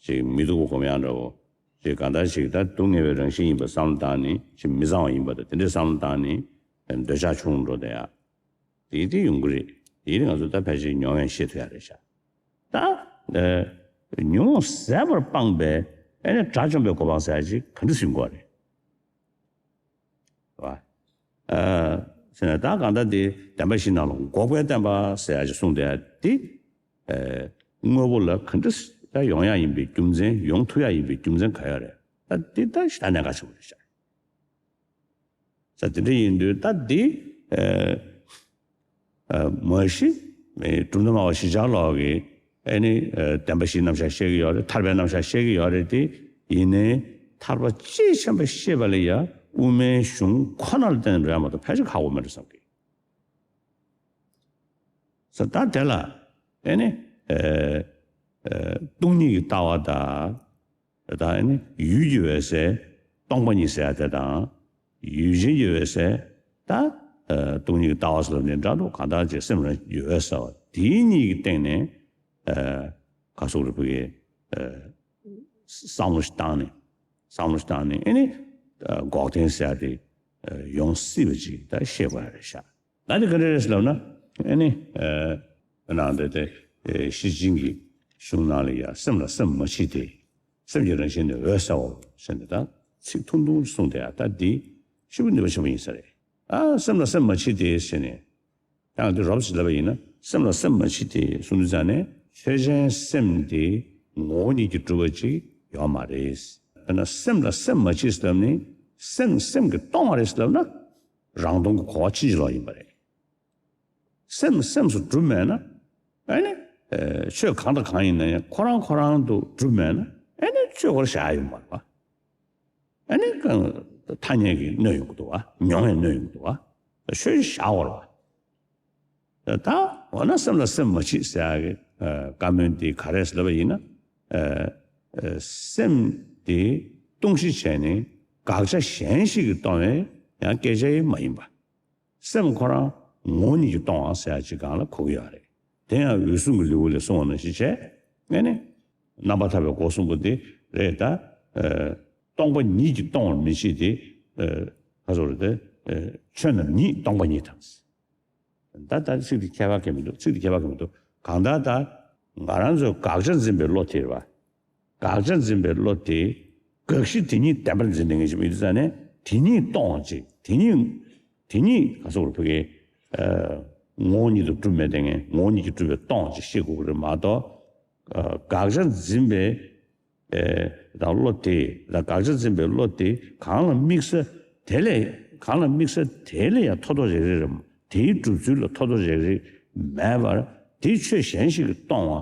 ཅིག་མི་སྡུག་པ་སྒོམ་ཡག་འདྲ་བོ། ཅིག་གང་ལྟར་ཅིག་ད་སྡུག་བསྔལ་བའི་རང་བཞིན་ཡིན་པ་བསམ་བློ་བཏང་ནས་ཅིག་མི་གཙང་བ་ཡིན་པ་དང་དེ་འདྲའི་བསམ་བློ་བཏང་ནས་འདོད་ཆགས་ཆུང་འགྲོ་བསྡད་ཡག་དེ་དེ་ཡོང་གི་རེད། དེ་ནི་ང་ཚོ་ད་ཕལ་ཆེར་མྱོང་བས་ཤེས་ཐུབ་ཡག་རེད་ཤག་ད་ཨ་མྱོང་ཟད་པར་སྤངས་པའི་ཨ་ནི་དགྲ་བཅོམ་པའི་གོ་འཕང་ཟེར་ཡག་ཅིག་ག་འདྲ་ཟིན་དགོས་རེད། བ། ཨ་ཟེར་ན་ད་གང་ལྟར་དེ་བདེན་པ་བཞིའི་ནང་ལ་འགོག་པའི་བདེན་པ་ཟེར་ཡག་ཅིག་གསུངས་བསྡད་ཡག་དེ། ཨ་དངོས་པོ་ལ་ག་འདྲ་ད་ཡོང་ཡག་ཡིན་པའི་རྒྱུ་མཚན། ཡོང་ཐུབ་ཡག་ཡིན་པའི་རྒྱུ་མཚན་ག་ཡོད་རེད། ད་དེ་ད་ཞེ་དྲག་གནད་འགག་ཆེན་པོ་རེད་ཤག་ས་དེ་འདྲ་ཡིན་དུས་ད་འདི་ཨ་ཨ་མ་གཞི་གྲུབ་མཐའ་སྨྲ་བ་བཞི་ཆར་ལོག་གིས་ཨ་ནི་ཨ་བདེན་པ་བཞིའི་རྣམ་གཞག་བཤད་ཀྱི་ཡོད་རེད། ཐར་པའི་རྣམ་གཞག་བཤད་ཀྱི་ཡོད་རེད་དེ། ཡིན་ནའི་ཐར་པ་དཔྱིས་ཕྱིན་པ་ཤེས་པ་ལ་ཡ་དབུ་མའི་གཞུང་ཁོ་ན་ལ་བརྟེན་ནས་འགྲོ་ཡ་མ་གཏོགས་ཕལ་ཆེར་ཁག་པོ་མེད་འགྲོ་བསམ་གི། ས་ད་དེ་ལ་ཨ་ནི་ཨ་ཨ་སྟོང་ཉིད་ཀྱི་ལྟ་བ་དང་། ད་ཨ་ནི་ཡུལ་གྱི་འོད་གསལ་སྟོང་པ་ཉིད་ཟེར་ཡ་དེ་དང་། ཡུལ་ཅན་གྱི་འོད་གསལ་ ད་སྟོང་ཉིད་ཀྱི་ལྟ་བ་ཟེར་ལབ་ནས་འདྲ་འདུག་གང་ལྟར་ཅིག་སེམས་རང་བཞིན་གྱིས་འོད་གསལ་བ་དེའི་གཉིས་ཀྱི་སྟེང་ནས་ག་སོགས་རེ་བུ་གི་བསམ་བློ་ཞིག་བཏང་ནས་བསམ་བློ་ཞིག་བཏང་ནས་ཨེ་ནི་འགོག་བདེན་ཟེར་ཡ་དེ་ཡོང་སྲིད་པ་ཅིག་ད་ཤེས་དགོས་རེད་ཤག་ད་དེ་ག་འདྲ་རེད་ཟེར་ལབ་ན། ཨེ་ནི། ཨ་ནང་དེ་དེ། ཨེ་ཤེར་ཕྱིན་གྱི་གཞུང་ནང་ལ་ཡ་སེམས་ལ་སེམས་མ་མཆིས་ཏེ། སེམས་ཀྱི་རང་བཞིན་ནི་འོད་གསལ་བའོ་ཟེར་ནས་ད་ཚིག་ཐུང་ཐུང་གསུངས་ཏེ་ཡ་ད་འདི་ཤུགས་ནུས་པ་ཆེན་པོ་ཡིན་ས་རེད། ཨ་སེམས་ལ་སེམས་མ་མཆིས་ཏེ་ཟེར་ནས། ཡང་འདི་རོབ་ཙམ་ལབ་པ་ཡིན་ན་སེམས་ལ་སེམས་མ་མཆིས་ཏེ་གསུངས་དུས་ཙང་ནས་ཆོས་ཅན་སེམས་དེ་ངོ་བོ་ཉིད་ཀྱིས་གྲུབ་པ་ཅིག་ཡོད་མ་རེད། དཔེར་ན་སེམས་ལ་སེམས་མ་མཆིས་ཟེར་ལབ་ནས་སེམས་སེམས་ཀྱིས་སྟོང་བ་རེད་ཟེར་ལབ་ན། རང་སྟོང་གི་གོ་བ་ཕྱིན་ཅི་ལོག་ཡིན་པ་རེད། སེམས་སེམས་སུ་གྲུབ་མེད་ན། ཨ་ནི། ཨེ་ཆོས་གང་དང་གང་ཡིན་ན་ཡང་ཁོ་རང་ཁོ་རང་དུ་གྲུབ་མེད་ན་ཨ་ནི་ཆོས་ཁོ་རང་བཞག་ཡོང་མ་རེད་པ། ཨ་ནི་གང་ཐ་སྙད་ཀྱིས་གནོན་ཡོང་གི་འདུག་བ། མྱོང་ཡང་གནོན་ཡོང་གི་འདུག་བ། ཆོས་བཞག་པ་རེད་པ། ད་འོ་ན་སེམས་ལ་སེམས་མ་མཆིས་ཟེར་ཡག་གི་བཀའ་མོལ་འདི་ག་རེ་ཟེར་ལབ་པ་ཡིན་ན། ཨ་ཨ་སེམས་དེ་སྟོང་གཞི་བྱས་ནས་དགག་བྱ་གཞན་ཞིག་གིས་སྟོང་བའི་ཡང་སྐད་ཆ་ཡང་མ་ཡིན་པ། སེམས་ཁོ་རང་ངོ་བོ་ཉིད་ཀྱིས་སྟོང་བ་ཟེར་ཡག་ཅིག་སྒང་ལ་གོ་གི་ཡོད་རེད། དེ་ཡང་འོད་སྲུང་གི་ལེའུ་ལས་གསུངས་པ་ནང་བཞིན་བྱས། ཨ་ནི། རྣམ་པར་ཐར་པའི་སྒོ་གསུམ་པོ་དེ་རེད་ད། ཨ་སྟོང་པ་ཉིད་ཀྱིས་སྟོང་བར་མི་བྱེད་དེ། ཨ་ག་ཟེར་དགོས་རེད་དེ། ཨ་ཆོས་རྣམས་ཉིད་སྟོང་པ་ཉིད་དང་། ད་ལྟ་ཚིག་འདི་ཁྱད་པར་གང་མི་འདུག་ཚིག་འདི་ཁྱད་པར་གང་མི་འདུག་གང་ལྟར་ད་ང་རང་ཚོའི་དགག་བྱ་འཛིན་པའི་བློ་དེ་རེད་པ། དགག་བྱ་འཛིན་པའི་བློ་དེ་དགག་གཞི་དེ་ཉིད་བདེན་པར་འཛིན་བསྡད་མཁན་ཞིག་མི་འདུག་ཟེར་ནས་དེ་ཉིད་སྟོང་བ་ཅིག་དེ་ཉིད་དེ་ཉིད་ག་ཟེར་དགོས་རེད་ཕ་གི། ཨ་ངོ་བོ་ཉིད་དུ་གྲུབ་མེད་དེ་ངས་ངོ་བོ་ཉིད་ཀྱིས་གྲུབ་པའི་སྟོང་བ་ཅིག་ཤེས་དགོས་ཀྱི་རེད་མ་གཏོགས། ཨ་དགག་བྱ་འཛིན་པའི་ཨེ་ད་བློ་དེ་ད་དགག་བྱ་འཛིན་པའི་བློ་དེ་གང་ལ་དམིགས་ས་དེ་ལས་གང་ལ་དམིགས་ས་དེ་ལ་ཡང་ཐོགས་རྡོག་རེག་རེག་རེད། དེའི་གྲུབ་ཚུལ་ལ་ཐོགས་རྡོག་རེག་རེག་མེད་པར་དེ་ཆོས་གཞན་ཞིག་གིས་སྟོང་བ་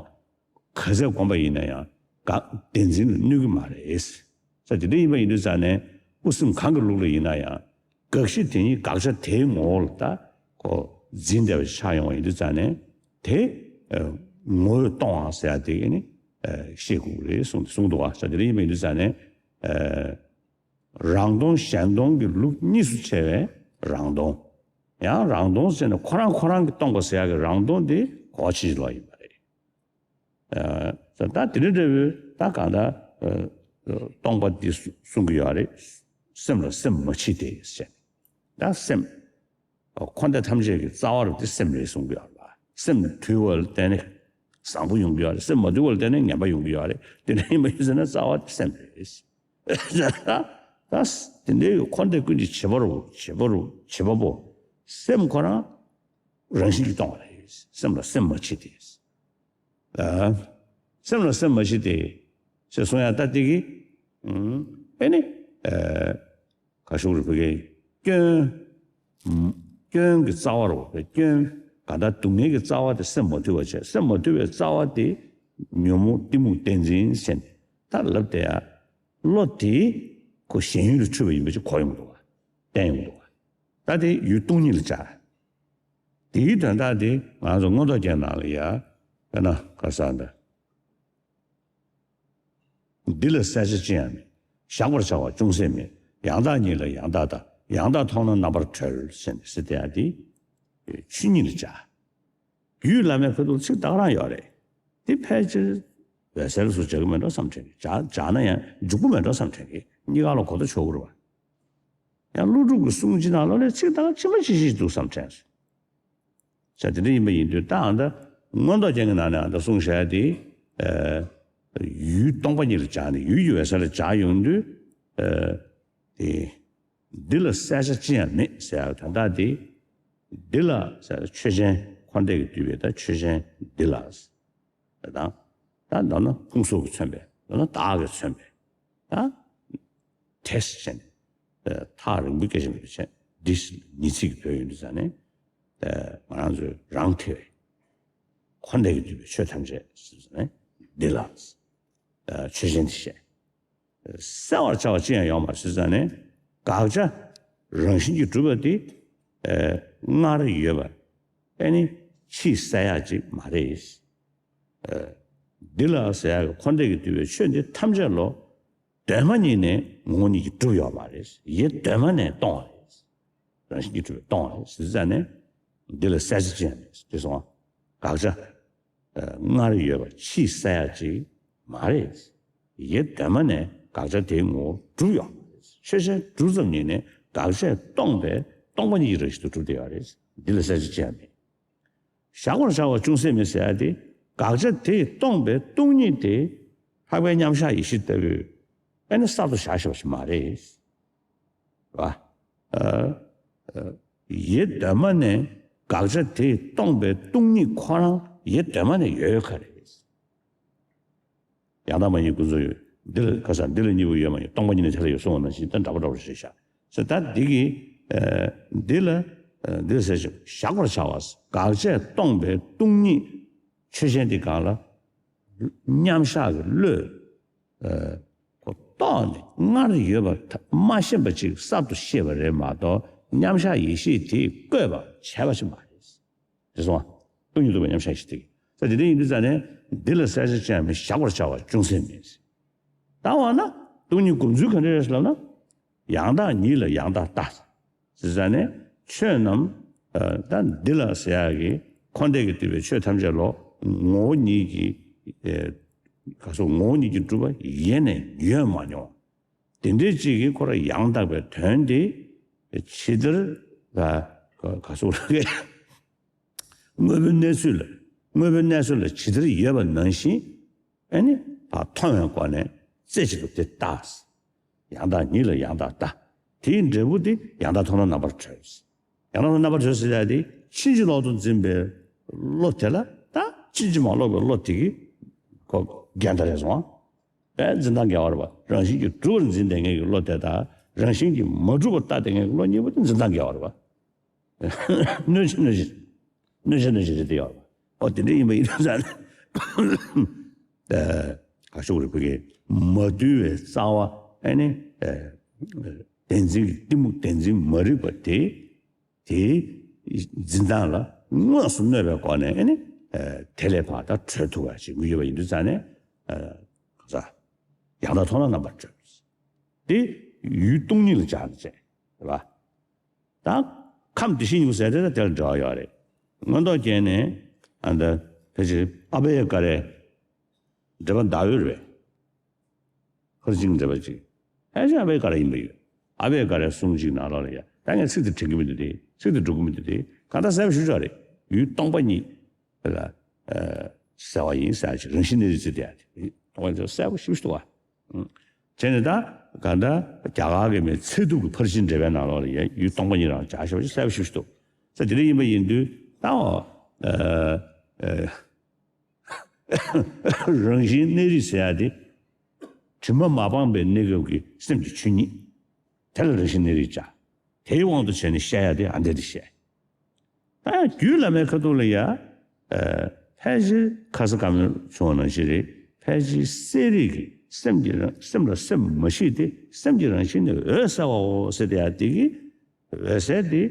ག་ཚད་བསྒོམས་པ་ཡིན་ན་ཡང་དགག་བདེན་འཛིན་ལ་གནོད་ཀྱི་མ་རེད། ས་དེ་འདྲ་ཡིན་པ་ཡིན་དུས་ཙང་ནས་དབུ་སེམས་གང་གི་ལུགས་ལ་ཡིན་ན་ཡང་དགག་གཞི་དེ་ཉིད་དགག་བྱ་དེའི་ངོ་བོ་ལ་ད་ཁོ་འཛིན་བསྡད་པ་ཆགས་ཡོང་བ་ཡིན་དུས་ཙང་ནས་དེ་ཨ་ངོ་བོས་སྟོང་བ་ཟེར་ཡ་དེ་ནི་ཨ་ཤེས་དགོས་ཀྱི་རེད་གསུངས་གསུངས་འདུག་བ། ས་དེ་འདྲ་ཡིན་པ་ཡིན་དུས་ཙང་ནས་ཨ་རང་སྟོང་གཞན་སྟོང་གི་ལུགས་གཉིས་སུ་ཕྱེ་བའི་རང་སྟོང་། ཡང་རང་སྟོང་ཟེར་ན་ཁོ་རང་ཁོ་རང་གིས་སྟོང་པ་ཟེར་ཡ་གི་རང་སྟོང་དེ་གོ་ཕྱིན་ཅི་ལོག་ཡིན་པ་རེད། ཨ་ད་དེ་འདྲ་འདྲ་བོའི་ད་གང་ལྟར་ཨ་སྟོང་པ་འདི་གསུང་གི་ཡོད་རེད། སེམས་ལ་སེམས་མ་མཆིས་ཏེ་ཟེར། ད་སེམས་འཁོར་འདས་ཐམས་ཅད་ཀྱི་རྩ་བ་རུ་དེ་སེམས་རེད་གསུང་གི་ཡོད་རེད་པ། སེམས་དུལ་བ་ལ་བརྟེན་ནས་བཟང་པོ་ཡོང་གི་ཡོད་རེད། སེམས་མ་དུལ་བ་ལ་བརྟེན་ནས་ངན་པ་ཡོང་གི་ཡོད་རེད། དེ་འདྲ་ཡིན་པ་ཡིན་ཟེར་ན་རྩ་བ་དེ་སེམས་རེད། ད་དེ་འདྲའི་འཁོར་འདས་ཀུན་གྱི་བྱེད་པ་རུ་བྱེད་པ་རུ་བྱེད་པ་པོ་སེམས་ཁོ་རང་རང་བཞིན་གྱིས་སྟོང་བ་རེད། སེམས་ལ་སེམས་མ་མཆིས་ཏེ། ཨ། སེམས་ལ་སེམས་མ་མཆིས་ཏེ། ཞེས་གསུང་ཡ་ད་དེ་གི། ཨ་ནི། ཨ་ག་ཞུ་རུ་བུ་གའི་སྐྱོན། སྐྱོན་གྱི་རྩ་བ་རུ་སྐྱོན། ག་ད་སྡུག་བསྔལ་གྱི་རྩ་བ་དེ་སེམས་མ་དུལ་བ་བྱས། སེམས་མ་དུལ་བའི་རྩ་བ་དེ་ཉོན་མོངས་གཏི་མུག་བདེན་འཛིན་ཟེར་ནས་ད་ལབ་བསྡད་ཡ། བློ་དེ་ཁོ་ཞེན་ཡུལ་ལ་འཁྲུལ་བ་ཡིན་པ་ཅིག་གོ་ཡོང་གི་འདུག་བ། བསྟན་ཡོང་གི་འདུག་བ། ད་དེ་ཡུལ་སྟོང་ཉིད་ལ་སྦྱར། དེའི་དོན་དག་དེ་ང་ཚོ་མངོན་རྟོགས་རྒྱན་ནང་ལ་ཡ། དཔེར་ན་ག་ས་འདི། འདི་ལ་གསལ་ཆ་ཅི་ཡང་མེད། གཞག་པར་བྱ་བ་ཅུང་ཟད་མེད། ཡང་དག་ཉིད་ལ་ཡང་དག་ལྟ། ཡང་དག་མཐོང་ན་རྣམ་པར་གྲོལ་ཟེར་ནས་ཟེར་དེ་ཡང་དེ་ཆོས་ཉིད་ལ་སྦྱར། རྒྱུད་བླ་མའི་ཁ་ཐུག་ཚིག་ད་ག་རང་ཡོད་རེད། དེ་ཕལ་ཆེར་འོད་གསལ་སུ་སྦྱར་གི་མེད་འགྲོ་བསམ་དྲན་གི། སྦྱར་སྦྱར་ན་ཡང་འཇུག་པོ་མེད་འགྲོ་བསམ་དྲན་གི། གཉིས་ཀ་ལ་གོ་བརྡ་ཆོད་གི་རེད་བ། ཡང་ཀླུ་སྒྲུབ་ཀྱི་གསུང་ཅིག་ནང་ལོགས་ལ་ཚིག་ད་ག་ཕྱི་མ་ཕྱི་བཤད་ཅིག་འདུག་བསམ་དྲན་སོང་། ས་དེ་འདྲ་ཡིན་པ་ཡིན་དུས་ད་ཨ་ད་མངོན་རྟོགས་རྒྱན་གྱི་ནང་ནས་ཨ་ད་གསུངས་བཞག་དེ། ཨ་ཡུལ་སྟོང་པ་ཉིད་ལ་སྦྱར་ནས་ཡུལ་གྱི་འོད་གསལ་ལ་སྦྱར་ཡོང་དུས། ཨ་དེ་འདི་ལ་གསལ་ཆ་ཅི་ཡང་མེད་ཟེར་ཡག་དོན་དག་དེ། འདི་ལ་ཟེར་ཆོས་ཅན་འཁོར་འདས་ཀྱིས་བསྡུས་པའི་ད་ཆོས་ཅན་འདི་ལ། དང་། ད་མདོར་ན་ཕུང་སོགས་ཀྱིས་མཚོན་པའི་མདོར་ན་བདག་གིས་མཚོན་པའི་ད་དེ་ཟེར་ནས་ཐག་རིང་པོའི་སྐད་ཆ་མེད་པ་བྱས། འདི་ཉི་ཚིག་གི་བོད་ཡོད་དུས་ཙང་ནས་ང་རང་ཚོས་རང་ཐེ་བའི་འཁོར་འདས་ཀྱིས་བསྡུས་པའི་ཆོས་ཐམས་ཅད་ཟེར་ནས་འདི་ལ་ཆོས་ཅན་དེ་བཤད། གསལ་བར་བྱ་བ་ཅི་ཡང་ཡོད་མ་རེད་ཟེར་ཙང་ནས་དགག་བྱ་རང་བཞིན་གྱིས་གྲུབ་པ་དེ་སྔར་ཡོད་པ་ཨེ་ནི་ཕྱིས་གསལ་ཡག་ཅིག་མ་རེད། འདི་ལ་ཟེར་ཡག་གི་འཁོར་འདས་ཀྱིས་བསྡུས་པའི་ཆོས་འདི་ཐམས་ཅད་ལོ་གདོད་མ་ཉིད་ནས་ངོ་བོ་ཉིད་ཀྱིས་གྲུབ་ཡོད་མ་རེད། ཡེ་གདོད་མ་ནས་སྟོང་བ་རེད། རང་བཞིན་གྱིས་གྲུབ་པས་སྟོང་རེད་ཟེར་ཙང་ནས། འདི་ལ་གསལ་ཆ་ཅི་ཡང་མེད་ཟེར་སོང་། དགག་བྱ་སྔར་ཡོད་པ་ཕྱིས་གསལ་ཡག་ཅིག་མ་རེད། ཡེ་གདོད་མ་ནས་དགག་བྱ་དེའི་ངོ་བོ་གྲུབ་ཡོད་མ་རེད། ཆོས་ཅན་གྲུབ་ཙམ་ཉིད་ནས་དགག་བྱས་སྟོང་པས་སྟོང་པ་ཉིད་ཀྱི་རང་བཞིན་དུ་གྲུབ་བསྡད་ཡོད་རེད། འདི་ལ་གསལ་ཆ་ཅི་ཡང་མེད། གཞག་པར་བྱ་བ་ཅུང་ཟད་མིན་ཟེར་ཡ་དེ། དགག་བྱ་དེས་སྟོང་པའི་སྟོང་ཉིད་དེ་ལྷག་པའི་མཉམ་གཞག་ཡེ་ཤེས་ལྟ་བུས་ཨ་ནི་གསར་དུ་བཞག་བཞག་པ་ཞིག་མ་རེད། རེད་བ། ཨ། ཨ། ཡེ་གདོད་མ་ནས་དགག་བྱ་དེས་སྟོང་པའི་སྟོང་ཉིད་ཁོ་རང་ཡེ་གདོད་མ་ནས་ཡོད་ཡོད་ཁ་རེད། ཡང་དག་མ་ཡིན་ཀུན་རྫོབ་ཡོད། འདི་ལ་ཁ་སང་འདི་ལ་གཉིས་པོ་ཡོད་མ་ཡིན། སྟོང་པ་ཉིད་ནི་དེ་ལ་ཡོད་གསུངས་པ་ནང་བཞིན་ད་འདྲ་པོ་འདྲ་པོ་རེད་ཤག་ཟེར། ད་འདི་གི་ཨ། འདི་ལ་ཨ། འདི་ལ་ཟེར་ཞིང་གཞག་པར་བྱ་བ། དགག་བྱས་སྟོང་པའི་སྟོང་ཉིད་ཆོས་ཅན་དེ་གང་ལ་མཉམ་གཞག་གི་བློས། ཨ། ཁོ་རྟོགས་ནས་སྔར་ཡོད་པ་མ་ཤེས་པ་ཅིག་གསར་དུ་ཤེས་པ་རེད་མ་གཏོགས། མཉམ་གཞག་ཡེ་ཤེས་དེས་བཀོད་པ་བྱས་པ་ཞིག་མ་རེད། རེད་སོང་ཨ། སྟོང་ཉིད་རྟོགས་པའི་མཉམ་གཞག་ཡེ་ཤེས་དེ། ས་དེ་འདྲ་ཡིན་དུས་ཙང་ནས་འདི་ལ་གསལ་ཆ་ཅི་ཡང་མེད། གཞག་པར་བྱ་བ་ཅུང་ཟད་མིན། ད་འོ་ན་སྟོང་ཉིད་སྒོམ་ཚུལ་ག་འདྲ་རེད་ལབ་ན། ཡང་དག་ཉིད་ལ་ཡང་དག་ལྟ། ཟེར་ཙང་ནས་ཆོས་རྣམས། ཨ། ད་འདི་ལ་ཟེར་ཡག་གི་འཁོར་འདས་ཀྱིས་བསྡུས་པའི་ཆོས་ཐམས་ཅད་ལོ་ངོ་བོ་ཉིད་ཀྱིས། ཨ། ག་སོགས་ངོ་བོ་ཉིད་ཀྱིས་གྲུབ་པ་ཡེ་ནས་ཡོད་མ་མྱོང་། དེ་འདྲའི་ཅིག་གིས་ཁོ་རང་ཡང་དག་པའི་དོན་དེ་ཇི་ལྟར་ག་ག་སོགས་ལ་དངོས་པོའི་གནས་ཚུལ་ལ། དངོས་པོའི་གནས་ཚུལ་ལ་ཇི་ལྟར་ཡོད་པ་ནང་བཞིན། ཨ་ནི་ཕར་མཐོང་བའི་སྒོ་ནས་རྩེ་གཅིག་ཏུ་དེ་ལྟ། ཡང་དག་ཉིད་ལ་ཡང་དག་ལྟ། དེའི་འབྲས་བུ་དེ་ཡང་དག་མཐོང་ལམ་རྣམ་པར་གྲོལ། ཡང་དག་མཐོང་ལམ་རྣམ་པར་གྲོལ་ཟེར་ཡ་དེ་ཕྱིན་ཅི་ལོག་ཏུ་འཛིན་པའི་བློ་དེ་ལ་ད་ཕྱིན་ཅི་མ་ལོག་པའི་བློ་དེ་གིས་ཁོ་འགལ་ཟླ་རེད་སོང་། དཔེ་འཛིན་སྟངས་འགལ་བ་རེད་པ། རང་བཞིན་གྱིས་གྲུབ་པར་འཛིན་བསྡད་མཁན་གྱི་བློ་དེ་དང་། རང་བཞིན་གྱིས་མ་གྲུབ་པར་ལྟ་བསྡད་མཁན་གྱི་བློ་གཉིས་པོ་དེ་འཛིན་སྟངས་འགལ་བ་རེད་པ། གནོད་བྱེད་གནོད་བྱེད། གནོད་བྱེད་གནོད་བྱེད་རེད་དེ་ཡོད་པ། ཨོ་དེ་འདྲ་ཡིན་པ་ཡིན་ཙང་། ཨ། ག་ཤོག་རེ་བུ་གའི་མ་དུལ་བའི་རྩ་བ་ཨ་ནི། ཨ། བདེན་འཛིན་གྱི་གཏི་མུག་བདེན་འཛིན་མ་རིག་པ་དེ། དེའི་འཛིན་སྟངས་ལ་དངོས་སུ་གནོད་པའི་སྒོ་ནས་ཨ་ནི། ཨ། དེ་ལས་ཕར་ད་གྲོལ་ཐུབ་པ་ཞིག་དགོས་ཡོད་པ་ཡིན་དུས་ཙང་ནས། ཨ། ག་ས། ཡང་དག་མཐོང་ལམ་རྣམ་པར་གྲོལ། དེ་ཡུལ་སྟོང་ཉིད་ལ་སྦྱར་ནས་བྱས། རེད་པ། ད་ཁམས་དེ་བཞིན་ཉིད་ཟེར་དེ་ད་དེ་ལ་འབྲེལ་བ་ཡོད་རེད། མངོན་རྟོགས་རྒྱན་ནས་ཨ་ད་ཕལ་ཆེར་ཨ་བྷ་ཡ་ཀ་རའི་འགྲེལ་པ་ཟླ་འོད་རེད། ཕར་ཕྱིན་འགྲེལ་པ་ཅིག་ཕལ་ཆེར་ཨ་བྷ་ཡ་ཀ་ར་ཡིན་པ་ཡོད། ཨ་བྷ་ཡ་ཀ་རའི་གསུང་གཅིག་ནང་ལོགས་ལ་ཡ། ད་ངས་ཚིག་དེ་དྲན་གྱི་མི་འདུག་དེ། ཚིག་དེ་འགྲོ་གི་མི་འདུག་དེ། གང་ལྟར་གསལ་པོ་ཞེ་པོ་ཅིག་རེད། ཡུལ་སྟོང་པ་ཉིད་ལ། ཨ། གསལ་བ་ཡིན་ཟེར་ཅིག་རང་བཞིན་གནས་རིགས་ཚིག་དེ་ཡ་དེ། སྟོང་པ་ཉིད་གསལ་པོ་ཞེ་པོ་ཞིག་འདུག་བ། བྱས་ནས་ད་ག་འདྲ་རྒྱ་གར་གྱི་མི་ཚད་ཐུབ་ཀྱི་ཕར་ཕྱིན་འགྲེལ་པའི་ནང་ལོགས་ལ་ཡ་ཡུལ་སྟོང་པ་ཉིད་རང་སྦྱར་བཞག་པ་ཞིག་གསལ་པོ་ཞེ་པོ་ཞིག་འདུག་ས་དེ་འདྲ་ཡིན་པ་ཡིན་དུས་ད་འོ། ཨ། ཨ། རང་བཞིན་གནས་རིགས་ཟེར་ཡ་དེ། དྲི་མ་མ་སྤངས་པའི་གནས་སྐབས་ཀྱི་སེམས་ཀྱི་ཆོས་ཉིད། དེ་ལ་རང་བཞིན་གནས་རིགས་བྱ། དེའི་དབང་དུ་བྱས་ནས་བཤད་ཡ་དེ་ཨ་འདྲ་དེ་བཤད། ད་རྒྱུད་བླ་མའི་ཁ་ཐུག་ལ་ཡ། ཨ། ཕལ་ཆེར་ཁ་ས་ཀ་མོལ་བྱུང་བ་ནང་བཞིན་རེད། ཕལ་ཆེར་གསལ་རིག་གི་སེམས་ཀྱི་རང་སེམས་ལ་སེམས་མ་ཞིག་སྟེ། སེམས་ཀྱི་རང་བཞིན་ནི་འོད་གསལ་བའོ་ཟེར་དེ་ཡ་དེ་གི་འོད་གསལ་དེ་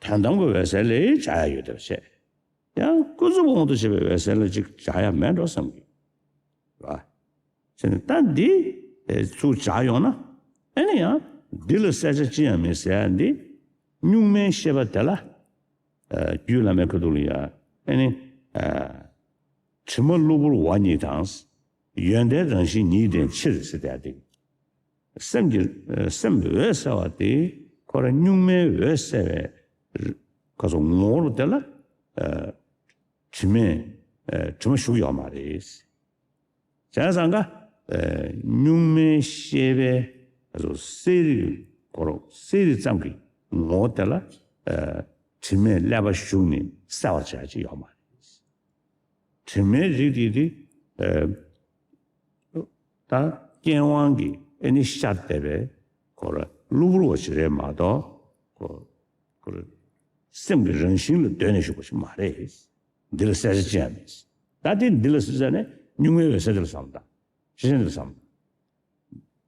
དོན་དམ་གྱི་འོད་གསལ་ལས་བྱ་ཡ་ཡོད་དེ་བཤད། ཡང་ཀུན་རྫོབ་དབང་དུ་བྱས་པའི་འོད་གསལ་ལ་ཅིག་བྱ་ཡ་མེད་འགྲོ་བསམ་གི། རེད་བ། བྱས་ནས་ད་འདི་ཚུར་བྱ་ཡོང་ན། ཨ་ནི་ཡང་འདི་ལ་གསལ་ཆ་ཅི་ཡང་མེད་ཟེར་ཡ་འདི། གཉུག་མའི་ཤེས་པ་དེ་ལ། ཨ། རྒྱུད་བླ་མའི་ཁ་ཐུག་ལ་ཡ། ཨ་ནི། ཨ། དྲི་མ་གློ་བུར་བ་ཉིད་དང་། ཡོན་ཏན་རང་བཞིན་ཉིད་ལྡན་ཕྱིར་ཟེར་དེ་ཡ་དེ། སེམས་ཀྱི་སེམས་འོད་གསལ་བ་དེ་ཁོ་རང་གཉུག་མའི་འོད་གསལ་བའི་ཁ་སོགས་ངོ་བོ་དེ་ལ། ཨ། དྲི་མས། ཨ། དྲི་མ་ཞུགས་ཡོད་མ་རེད། བྱས་ཙང་ཀ། ཨ། གཉུག་མའི་ཤེས་པའི་ཁ་སོགས་གསལ་རིག་ཁོ་རང་གསལ་རིག་ཙམ་གྱི་ངོ་བོ་དེ་ལ། ཨ། དྲི་མས་ཀླད་པ་ཞུགས་ནས་གསལ་བར་བྱ་ཡ་ཅིག་ཡོད་མ་རེད། དྲི་མའི་རིགས་དེ་དེ། ཨ། ད་རྐྱེན་དབང་གིས་ཨེ་ནི་ཤར་བསྡད་པའི་ཁོ་ར་གློ་བུར་བ་ཞིག་རེད་མ་གཏོགས། ཁོ་ཁོ་ར་སེམས་ཀྱི་རང་བཞིན་ལ་གདོད་ནས་ཞུགས་པ་ཞིག་མ་རེད། འདི་ལ་གསལ་ཆ་ཅི་ཡང་མེད། ད་དེ་འདི་ལ་གསལ་ཆ་ནས་གཉུག་མའི་འོད་གསལ་དེ་ལ་བསམ་དང་། ཤེས་བྱ་འདི་ལ་བསམ།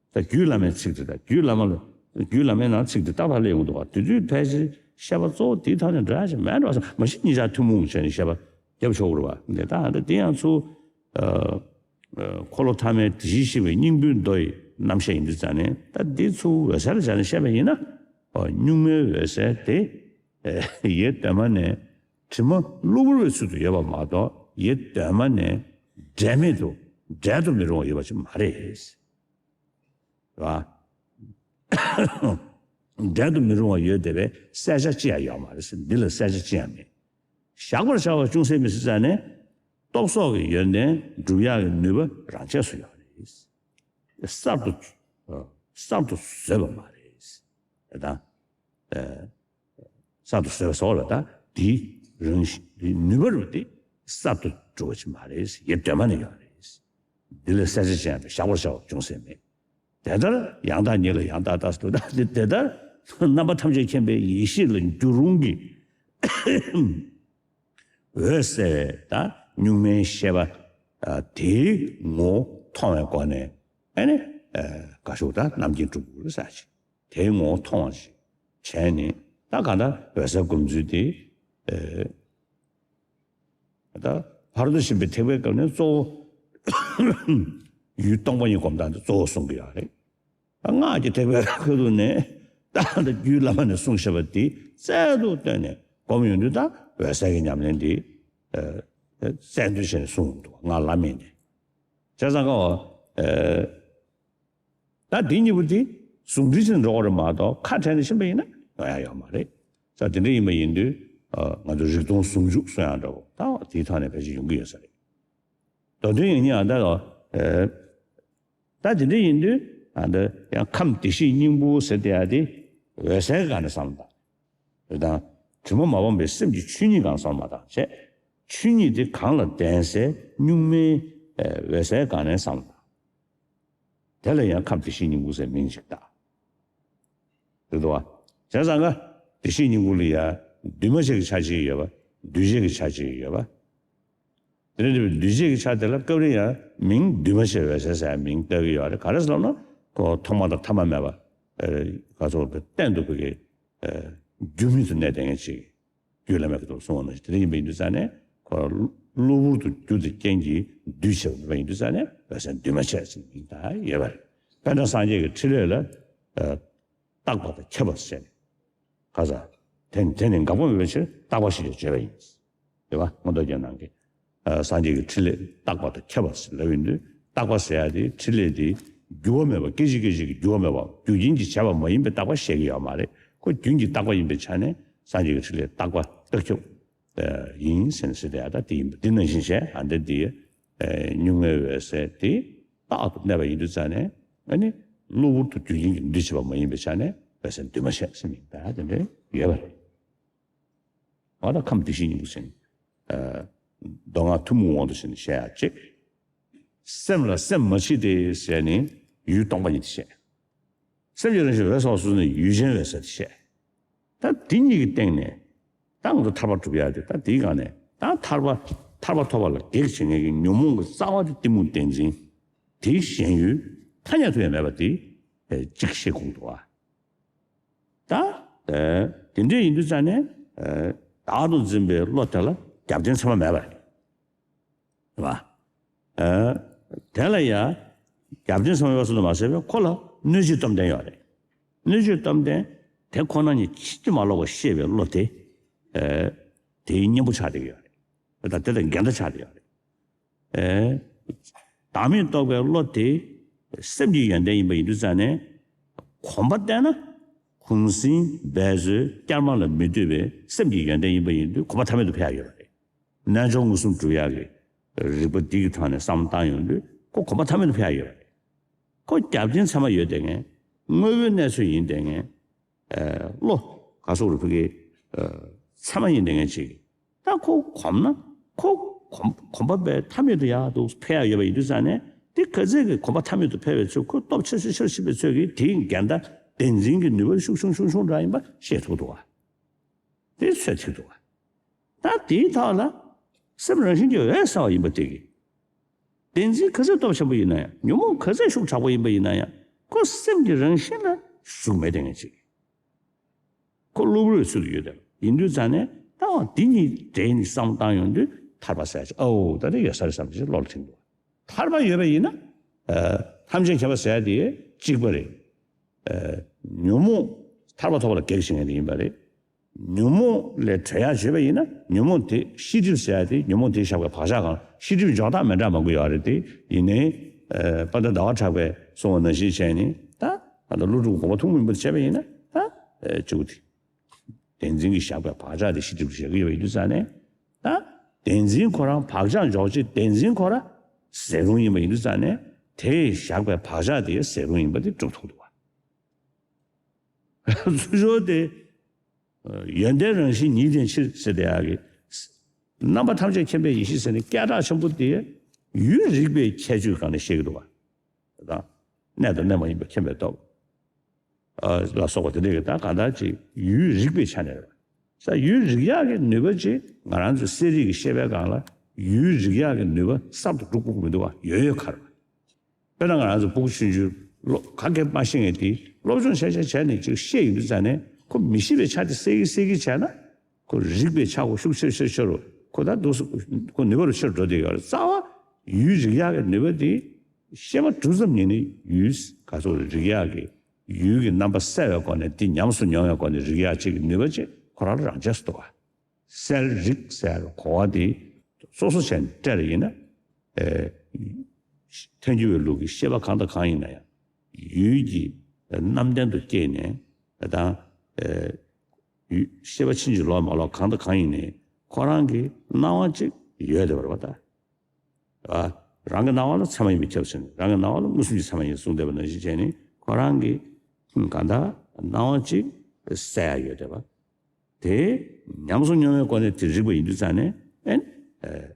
ད་རྒྱུད་བླ་མའི་ཚིག་དེ་དང་། རྒྱུད་བླ་མ་ལ། རྒྱུད་བླ་མའི་ནང་ཚིག་དེ་ཏག་ཏག་སླེབས་ཡོང་གི་འདུག་བ། དེ་དུས་ཕལ་ཆེར་བཤད་པ་གཙོ་བོ་དེའི་ཐོག་ནས་འགྲོ་ཡ་ཞིག་མེད་འགྲོ་བསམ། མ་གཞི་གཉིས་ཆ་ཐུན་མོང་བྱས་ནས་བཤད་པ་རྒྱབ་ཆོག་གི་རེད་བ། འདི་ད་ཨ་འདྲ་དེ་ཡང་ཚུར། ཨ། ཨ། འཁོར་ལོ་ཐ་མའི་དེ་བཞིན་གཤེགས་པའི་སྙིང་པོའི་མདོ་ཡི་རྣམ་བཤད་ཡིན་དུས་ཙང་ནས། ད་འདི་ཚུར་འོད་གསལ་ལ་སྦྱར་ནས་བཤད་པ་ཡིན་ན། གཉུག་མའི་འོད་གསལ་དེ་ཡེ་གདོད་མ་ནས་དྲི་མ་གློ་བུར་བའི་ཚུལ་དུ་ཡོད་པ་མ་གཏོགས། ཡེ་གདོད་མ་ནས་འབྲལ་མེད་དུ་འབྲལ་དུ་མི་རུང་བ་ཡོད་པ་ཅིག་མ་རེད། རེད་བ། འབྲལ་དུ་མི་རུང་བ་ཡོད་བསྡད་པའི་གསལ་ཆ་ཅི་ཡང་ཡོད་མ་རེད། འདི་ལ་གསལ་ཆ་ཅི་ཡང་མེད། བཞག་པར་བྱ་བ་ཅུང་ཟད་མིན་ཟེར་ཙང་ནས། རྟོག་ཚོགས་ཀྱི་ཡོན་ཏན་སྒྲུབ་ཡག་གི་ནུས་པ་རང་ཆས་སུ་ཡོད་རེད། གསར་དུ་གསར་དུ་བཟོས་པ་མ་རེད། དེ་དང་། གསར་དུ་བཟོས་པ་སོགས་ལ། ད་དེའི་རང་བཞིན་དེའི་ནུས་པ་རུ་དེ་གསར་དུ་གྲུབ་པ་ཅིག་མ་རེད། ཡེ་གདོད་མ་ནས་ཡོད་རེད། འདི་ལ་གསལ་ཆ་ཅི་ཡང་མེད། བཞག་པར་བྱ་བ་ཅུང་ཟད་མེད། དེ་ལྟར་ཡང་དག་ཉིད་ལ་ཡང་དག་ལྟ་ཟེར་དུས། ད་དེ་དེ་ལྟར་རྣམ་པ་ཐམས་ཅད་མཁྱེན་པའི་ཡེ་ཤེས་ལ་འགྱུར་རུང་གི་འོད་གསལ་བའི་ད་གཉུག་མའི་ཤེས་པ་དེའི་ངོ་བོ་མཐོང་བའི་སྒོ་ནས། ཨ་ནི་དགའ་ཤོག་ད་རྣམ་མཁྱེན་གྲུབ་དགོས་ཟེར་ཅིག་དེའི་ངོ་བོ་མཐོང་བ་ཞིག་བྱས་ནས། ད་གང་ལྟར་འོད་གསལ་སྒོམ་ཚུལ་དེ། ཨེ། ད་ཕ་རོལ་ཏུ་ཕྱིན་པའི་ཐེག་པའི་སྐབས་ནས་གཙོ་བོ་ཡུལ་སྟོང་པ་ཉིད་སྒོམ་སྟངས་དེ་གཙོ་བོ་གསུང་གི་ཡོད་རེད། ད་སྔགས་ཀྱི་ཐེག་པའི་ཁ་ཐུག་ནས་ད་ལྟ་རྒྱུད་བླ་མ་ནས་གསུངས་བཞག་པ་དེ་རྩལ་དུ་བཏོན་ནས་སྒོམ་ཡོང་དུས། ད་འོད་གསལ་གྱི་ཉམས་ལེན་དེ་རྩལ་འདོན་བྱས་ནས་གསུངས་འདུག་སྔགས་བླ་མེད་ནས། བྱས་ཙང་ཀ་བ། ཨེ། ད་འདི་གཉིས་པོ་འདི་ཟུང་འབྲེལ་བྱས་ནས་འགྲོ་བ་རེད་མ་གཏོགས། ཁ་བྲལ་ནས་ཕྱིན་པ་ཡིན་ན་ཡོང་ཡ་ཡོད་མ་རེད། ས་དེ་འདྲ་ཡིན་པ་ཡིན་དུས། ཨ། ང་ཚོ་རིག་སྟོང་ཟུང་འཇུག་གསུང་ཡ་འདྲ་བོ། ད་དེའི་ཐོག་ནས་ཕལ་ཆེར་ཡོང་གི་ཡོད་ས་རེད། མདོ་དོན་ཡིན་ནའང་ད། ཨ། ད་དེ་འདྲ་ཡིན་དུས། ཨ། ད་ཡང་ཁམས་བདེ་གཤེགས་སྙིང་པོ་ཟེར་དེ་ཡ་དེ་འོད་གསལ་གྱི་སྒང་ནས་བསམ་བློ་བཏང་། རེད་དང་། དྲི་མ་མ་སྤངས་པའི་སེམས་ཀྱི་ཆོས་ཉིད་སྒང་བསམ་བློ་མ་བཏང་བྱས། ཆོས་ཉིད་དེ་གང་ལ་ལྡན་སའི་གཉུག་མའི། ཨ། འོད་གསལ་སྒང་ནས་བསམ་བློ་བཏང་། དེ་ལ་ཡང་ཁམས་བདེ་གཤེགས་སྙིང་པོ་ཟེར་མིང་ཞིག་བཏགས། རེད་དོ། བྱས་ཙང་ཀ་བདེ་གཤེགས་སྙིང་པོ་ལ་ཡང་འདུས་མ་བྱས་ཀྱི་ཆ་གཅིག་ཡོད་པ། འདུས་བྱས་ཀྱི་ཆ་གཅིག་ཡོད་པ། དེ་ནས་འདུས་བྱས་ཀྱི་ཆ་དེ་ལ་སྐབས་རེ་ཡང་མིང་འདུས་མ་བྱས་འོད་གསལ་ཟེར་མིང་བཏགས་ཀྱི་ཡོད་རེད། ག་རེ་ཟེར་ལབ་ན། ཁོ་ཐོག་མ་དང་ཐ་མ་མེད་པ། ཨ། ག་ཚོད་གཏན་དུ་ཕ་གི། ཨ། རྒྱུ་མེད་དུ་གནས་བསྡད་མཁན་ཅིག་རྒྱུད་བླ་མའི་ཁ་ཐུག་གསུངས་པ་ནང་བཞིན། དེ་འདྲ་ཡིན་པ་ཡིན་དུས་ཙང་ནས། ཁོ་གློ་བུར་དུ་རྒྱུ་དེ་རྐྱེན་གྱིས་འདུས་བྱས་པ་མེད་པ་ཡིན་དུས་ཙང་ནས། འོད་གསལ་འདུས་མ་བྱས་ཟེར་མིང་བཏགས་ཡོད་པ་རེད། དཔེར་ན་སངས་རྒྱས་ཀྱི་ཕྲིན་ལས་ལ། ཨ། བརྟག་པ་དང་ཁྱབ་པ་ཟེར་ནས། ཁ་ས། དེ་དེ་ནི་འགག་པ་མེད་པའི་ཕྱིར་བརྟག་པ་ཞེས་བརྗོད་པ་ཡིན། རེད་བ། མངོན་རྟོགས་རྒྱན་ནང་གི། ཨ། སངས་རྒྱས་ཀྱི་ཕྲིན་ལས་བརྟག་པ་དང་ཁྱབ་པ་ཟེར་ལབ་ཡོང་དུས། བརྟག་པ་ཟེར་ཡ་དེ་ཕྲིན་ལས་དེ་འགྱུར་བ་མེད་པ། སྐད་ཅིག་སྐད་ཅིག་གི་འགྱུར་བ་མེད་པ། རྒྱུ་རྐྱེན་གྱིས་བྱས་པ་མ་ཡིན་པའི་བརྟག་པ་བཤད་ཀྱི་ཡོད་མ་རེད། ཁོ་རྒྱུན་གྱི་བརྟག་པ་ཡིན་པའི་ཆ་ནས་སངས་རྒྱས་ཀྱི་ཕྲིན་ལས་བརྟག་པ་བརྟག་ཁྱབ། ཨ། ཡིན་ཟེར་ནས་ཟེར་དེ་ཡ། ད་དེ་ཡིན་པ་འདི་ནང་བཞིན་བྱས། ཨ། འདི་འདི། ཨ། གཉུག་མའི་འོད་གསལ་དེ་རྟག་ཏུ་གནས་པ་ཡིན་དུས་ཙང་ནས། ཨ་ནི་གློ་བུར་དུ་རྒྱུ་རྐྱེན་གྱིས་འདུས་བྱས་པ་མ་ཡིན་པའི་ཆ་ནས་འོད་གསལ་འདུས་མ་བྱས་ཟེར་མིང་བཏགས་དེ་འདྲ་ཡོད་པ་རེད། འོ། ད་ཁམས་བདེ་གཤེགས་སྙིང་པོ་ཟེར་ནས། ཨ། མདོ་སྔགས་ཐུན་མོང་དབང་དུ་བྱས་ནས་བཤད་ཡ་གཅིག་སེམས་ལ་སེམས་མ་མཆིས་ཏེ་ཟེར་ནས་ཡུལ་སྟོང་པ་ཉིད་དེ་བཤད། སེམས་ཀྱི་རང་བཞིན་འོད་གསལ་བ་སོ་སོ་ནས་ཡུལ་ཅན་འོད་གསལ་དེ་བཤད། ད་འདི་གཉིས་ཀྱི་སྟེང་ནས་ད་ང་ཚོ་ཐར་པ་སྒྲུབ་ཡ་དེ། ད་འདིའི་སྒང་ནས་ད་ཐར་པ་ཐར་པ་ཐོབ་པ་ལ་གེགས་བྱེད་མཁན་གྱི་ཉོན་མོངས་ཀྱི་རྩ་བ་དེ་གཏི་མུག་བདེན་འཛིན། དེའི་ཞེན་ཡུལ་ཐ་སྙད་ཐུབ་ཡ་མེད་པ་དེ། ཨེ། གཅིག་བཤད་དགོས་འདུག་བ། ད། ཨེ། དེ་འདྲ་ཡིན་དུས་ཙང་ནས། ཨེ། བདག་ཏུ་འཛིན་པའི་བློ་དེ་ལ་རྒྱབ་རྟེན་ཚད་མ་མེད་པ་རེད། རེད་བ། ཨ། དེ་ལ་ཡང་རྒྱབ་རྟེན་ཚད་མ་ཡོད་པ་ཙམ་དུ་མ་ཟད་པའི་ཁོ་ལ་སྣོད་བཅུད་སྟོབས་ལྡན་ཡོད་རེད། སྣོད་བཅུད་སྟོབས་ལྡན་དེ་ཁོ་ན་ཉིད་ཕྱིན་ཅི་མ་ལོག་པར་ཤེས་པའི་བློ་དེ། ཨ། དེའི་གཉེན་པོ་ཆགས་བསྡད་ཀྱི་ཡོད་རེད། ད་དེ་དང་འགལ་ཟླ་ཆགས་བསྡད་ཡོད་རེད། ཨེ། བདག་མེད་རྟོགས་པའི་བློ་དེ་སེམས་ཀྱི་ཡོན་ཏན་ཡིན་པ་ཡིན་དུས་ཙང་ནས། གོམས་པ་བསྟེན་ན་གུང་གསེང་འབད་རྩོལ་བསྐྱར་མ་ལ་མི་ལྟོས་པའི་སེམས་ཀྱི་ཡོན་ཏན་ཡིན་པ་ཡིན་དུས། གོམས་པ་མཐའ་མེད་དུ་ཕེབས་ཡ་ཡོད་པ་རེད། རྣལ་འབྱོར་མངོན་སུམ་སྒྲུབ་ཡག་གི་རིག་པ་འདི་གི་ཐོག་ནས་བསམ་བློ་བཏང་ཡོང་དུས། ཁོ་གོམས་པ་མཐའ་མེད་དུ་ཕེབས་ཡ་ཡོད་པ་རེད། ཁོ་རྒྱབ་རྟེན་ཚད་མ་ཡོད་བསྡད་མཁན། དངོས་པོའི་གནས་ཚུལ་ཡིན་བསྡད་མཁན། ཨ། བློ་ག་སོགས་རུ་ཕུག་གི། ཨ། ཚད་མ་ཡིན་བསྡད་མཁན་ཅིག་ད་ཁོ་གོམས་ན། ཁོ་གོམས་གོམས་པ་པའི་མཐའ་མེད་དུ་ཡར་དུ་འཕེལ་ཡག་ཡོད་པ་ཡིན་དུས་ཙང་ནས། དེ་ག་ཚད་ཀྱི་གོམས་པ་མཐའ་མེད་དུ་འཕེལ་བའི་ཚོད། ཁོ་སྟོབས་ཆེ་ཤོས་ཆེར་ཕྱིན་པའི་ཚོད་ཀྱིས་དེའི་འགལ་ཟླ་བདེན་འཛིན་གྱི་ནུས་པ་ཤུགས་ཆུང་ཆུང་ཆུང་འདྲ་ཡིན་པ་ཤེས་ཐུབ་འདུག་བ། དེ་ཚོད་ཐིག་འདུག་བ། ད་དེའི་ཐོག་ལ་སེམས་རང་བཞིན་གྱིས་འོད་གསལ་བ་ཡིན་པ་དེ་གིས། བདེན་འཛིན་ག་ཚད་སྟོབས་ཆེན་པོ་ཡིན་ན་ཡང་། ཉོན་མོངས་ག་ཚད་ཤུགས་དྲག་པོ་ཡིན་པ་ཡིན་ན་ཡང་། ཁོ་སེམས་ཀྱི་རང་བཞིན་ལ་ཞུགས་མེད་བསྡད་མཁན་ཅིག་ཁོ་གློ་བུར་བའི་ཚུལ་དུ་ཡོད་དེ། ཡིན་དུས་ཙང་ནས་ལྟ་བ་འདི་གཉིས་འདྲེས་ནས་བསམ་བློ་བཏང་ཡོང་དུས། ཐར་པ་ཟེར་ཡ་ཅིག་ཨོ་ད་རེ་ཡོད་ས་རེད་བསམ་ཞིག་བློ་ལ་ཐིམ་འདུག་ཐར་པ་ཡོད་པ་ཡིན་ན། ཨ། ཐམས་ཅད་མཁྱེན་པ་ཟེར་ཡ་དེ་གཅིག་པ་རེད། ཨ། ཉོན་མོངས་ ཐར་པ་ཐོབ་པ་ལ་གེགས་བྱེད་མཁན་དེ་ཡིན་པ་རེད། ཉོན་མོངས་ལས་གྲོལ་ཡག་བྱེད་པ་ཡིན་ན། ཉོན་མོངས་དེ་ཤེས་སྒྲིབ་ཟེར་ཡག་དེ། ཉོན་མོངས་དེ་བཞག་པའི་བག་ཆགས་གང་། ཤེས་སྒྲིབ་འཇོག་སྟངས་མི་འདྲ་མང་པོ་ཡོད་རེད་དེ། ཡིན་ནའི་ཨ་དཔལ་ལྡན་ཟླ་བ་གྲགས་པས་གསུངས་པ་ནང་བཞིན་བྱས་ནས། ད་ད་ལྟ་ཀླུ་སྒྲུབ་དགོངས་པ་ཐུན་མོང་མ་ཡིན་པ་དེ་བྱས་པ་ཡིན་ན། ད་ཨ་གཅིག་པུ་དེ། བདེན་འཛིན་གྱིས་བཞག་པའི་བག་ཆགས་དེ་ཤེས་སྒྲིབ་ཏུ་བཞག་གི་ཡོད་པ་ཡིན་དུས་ཙང་ནས། ད་བདེན་འཛིན་ཁོ་རང་བག་ཆགས་འཇོག་བྱེད་བདེན་འཛིན་ཁོ་རང་ཟད་རུང་ཡིན་པ་ཡིན་དུས་ཙང་ནས། དེས་བཞག་པའི་བག་ཆགས་དེ་ཟད་རུང་ཡིན་པ་དེ་གྲུབ་ཐུབ་འདུག་བ། ཚུར་ཕྱོགས་དེ། ཡོན་ཏན་རང་བཞིན་ཉིད་བདེན་ཕྱིར་ཟེར་དེ་ཡག་གི། རྣམ་པ་ཐམས་ཅད་མཁྱེན་པའི་ཡེ་ཤེས་ཟེར་ནས་སྐད་གྲགས་ཆེན་པོ་དེ། ཡུལ་རིག་པའི་ཁྱད་ཆོས་སྒང་ནས་བཤད་ཀྱི་འདུག་བ། དང་། གནས་དང་གནས་མ་ཡིན་པ་མཁྱེན་པའི་སྟོབས། ཨ་ལ་སོགས་པ་དེ་འདྲ་གི། ད་གང་ལྟར་ཅིག་ཡུལ་རིག་པའི་ཆ་ནས་རེད་བ། ས་ཡུལ་རིག་ཡག་གི་ནུས་པ་ཅིག་ང་རང་ཚོའི་གསལ་རིག་གི་ཤེས་པའི་སྒང་ལ། ཡུལ་རིག་ཡག་གི་ནུས་པ་གསར་དུ་འགྲོ་དགོས་ཀྱི་མི་འདུག་བ། ཡོད་ཡོད་ཁར། དཔེར་ན་ང་རང་ཚོ་ཕྲུ་གུ་ཆུང་ཆུང་ལོ་ག་གེ་མ་ཤེས་མཁན་དེ་སློབ་སྦྱོང་བྱས་བྱས་བྱས་ནས་ཅིག་ཤེས་ཡོང་དུས་ཙང་ནས། ཁོ་མི་ཤེས་པའི་ཆ་དེ་སད་ཀྱིན་སད་ཀྱིན་བྱས་ན། ཁོ་རིག་པའི་ཆ་ཁོ་ཤུགས་ཆེ་ཆེ་ཆེ་རུ། ཁོ་ད་འདུག་སེ་ཁོ་ནུས་པ་རུ་ཆེ་རུ་འགྲོ་བསྡད་ཡོད་རེད། རྩ་བ་ཡུལ་རིག་ཡག་གི་ནུས་པ་དེ། ཤེས་པ་གྲུབ་ཙམ་ཉིད་ནས་ཡུལ་ག་ཚོད་རིག་ཡག་གི། ཡུལ་གྱི་རྣམ་པ་གསལ་བའི་སྒོ་ནས། དེ་ཉམས་སུ་མྱོང་བའི་སྒོ་ནས་རིག་ཡག་ཅིག་གི་ནུས་པ་ཅིག་ཁོ་རང་ལ་རང་ཆས་སུ་འདུག་བ། གསལ་རིག་ཟེར་གོ་བ་དེ་སོ་སོ་བྱས་ནས་སྤྲད་པ་ཡིན་ན། ཨེ། ཐལ་འགྱུར་བའི་ལུགས་ཀྱི་ཤེས་པ་གང་དང་གང་ཡིན་ན་ཡང་། ཡུལ་གྱི་རྣམ་ལྡན་དུ་སྐྱེས་ནས། ད་ཨེ། ཡུལ་ཤེས་པ་ཕྱིན་ཅི་ལོག་མ་ལོག་གང་དང་གང་ཡིན་ནའི་ཁོ་རང་གི་སྣང་བ་གཅིག་ཡོད་བསྡད་པ་རེད་བ། ད། ཨ། རང་གི་སྣང་བ་ལ་ཚད་མ་ཡིན་པས་ཁྱབ་ཟེར་ནས། རང་གི་སྣང་བ་ལ་མངོན་སུམ་གྱི་ཚད་མ་ཡིན་གསུངས་བསྡད་པ་ནང་བཞིན་བྱས་ནས། ཁོ་རང་གི་གང་ལྟར་སྣང་བ་གཅིག་གསལ་ཡག་ཡོད་བསྡད་པ། དེ་ཉམས་སུ་མྱོང་བའི་སྒོ་ནས་དེ་རིག་པ་ཡིན་དུས་ཙང་ནས། ཨེ།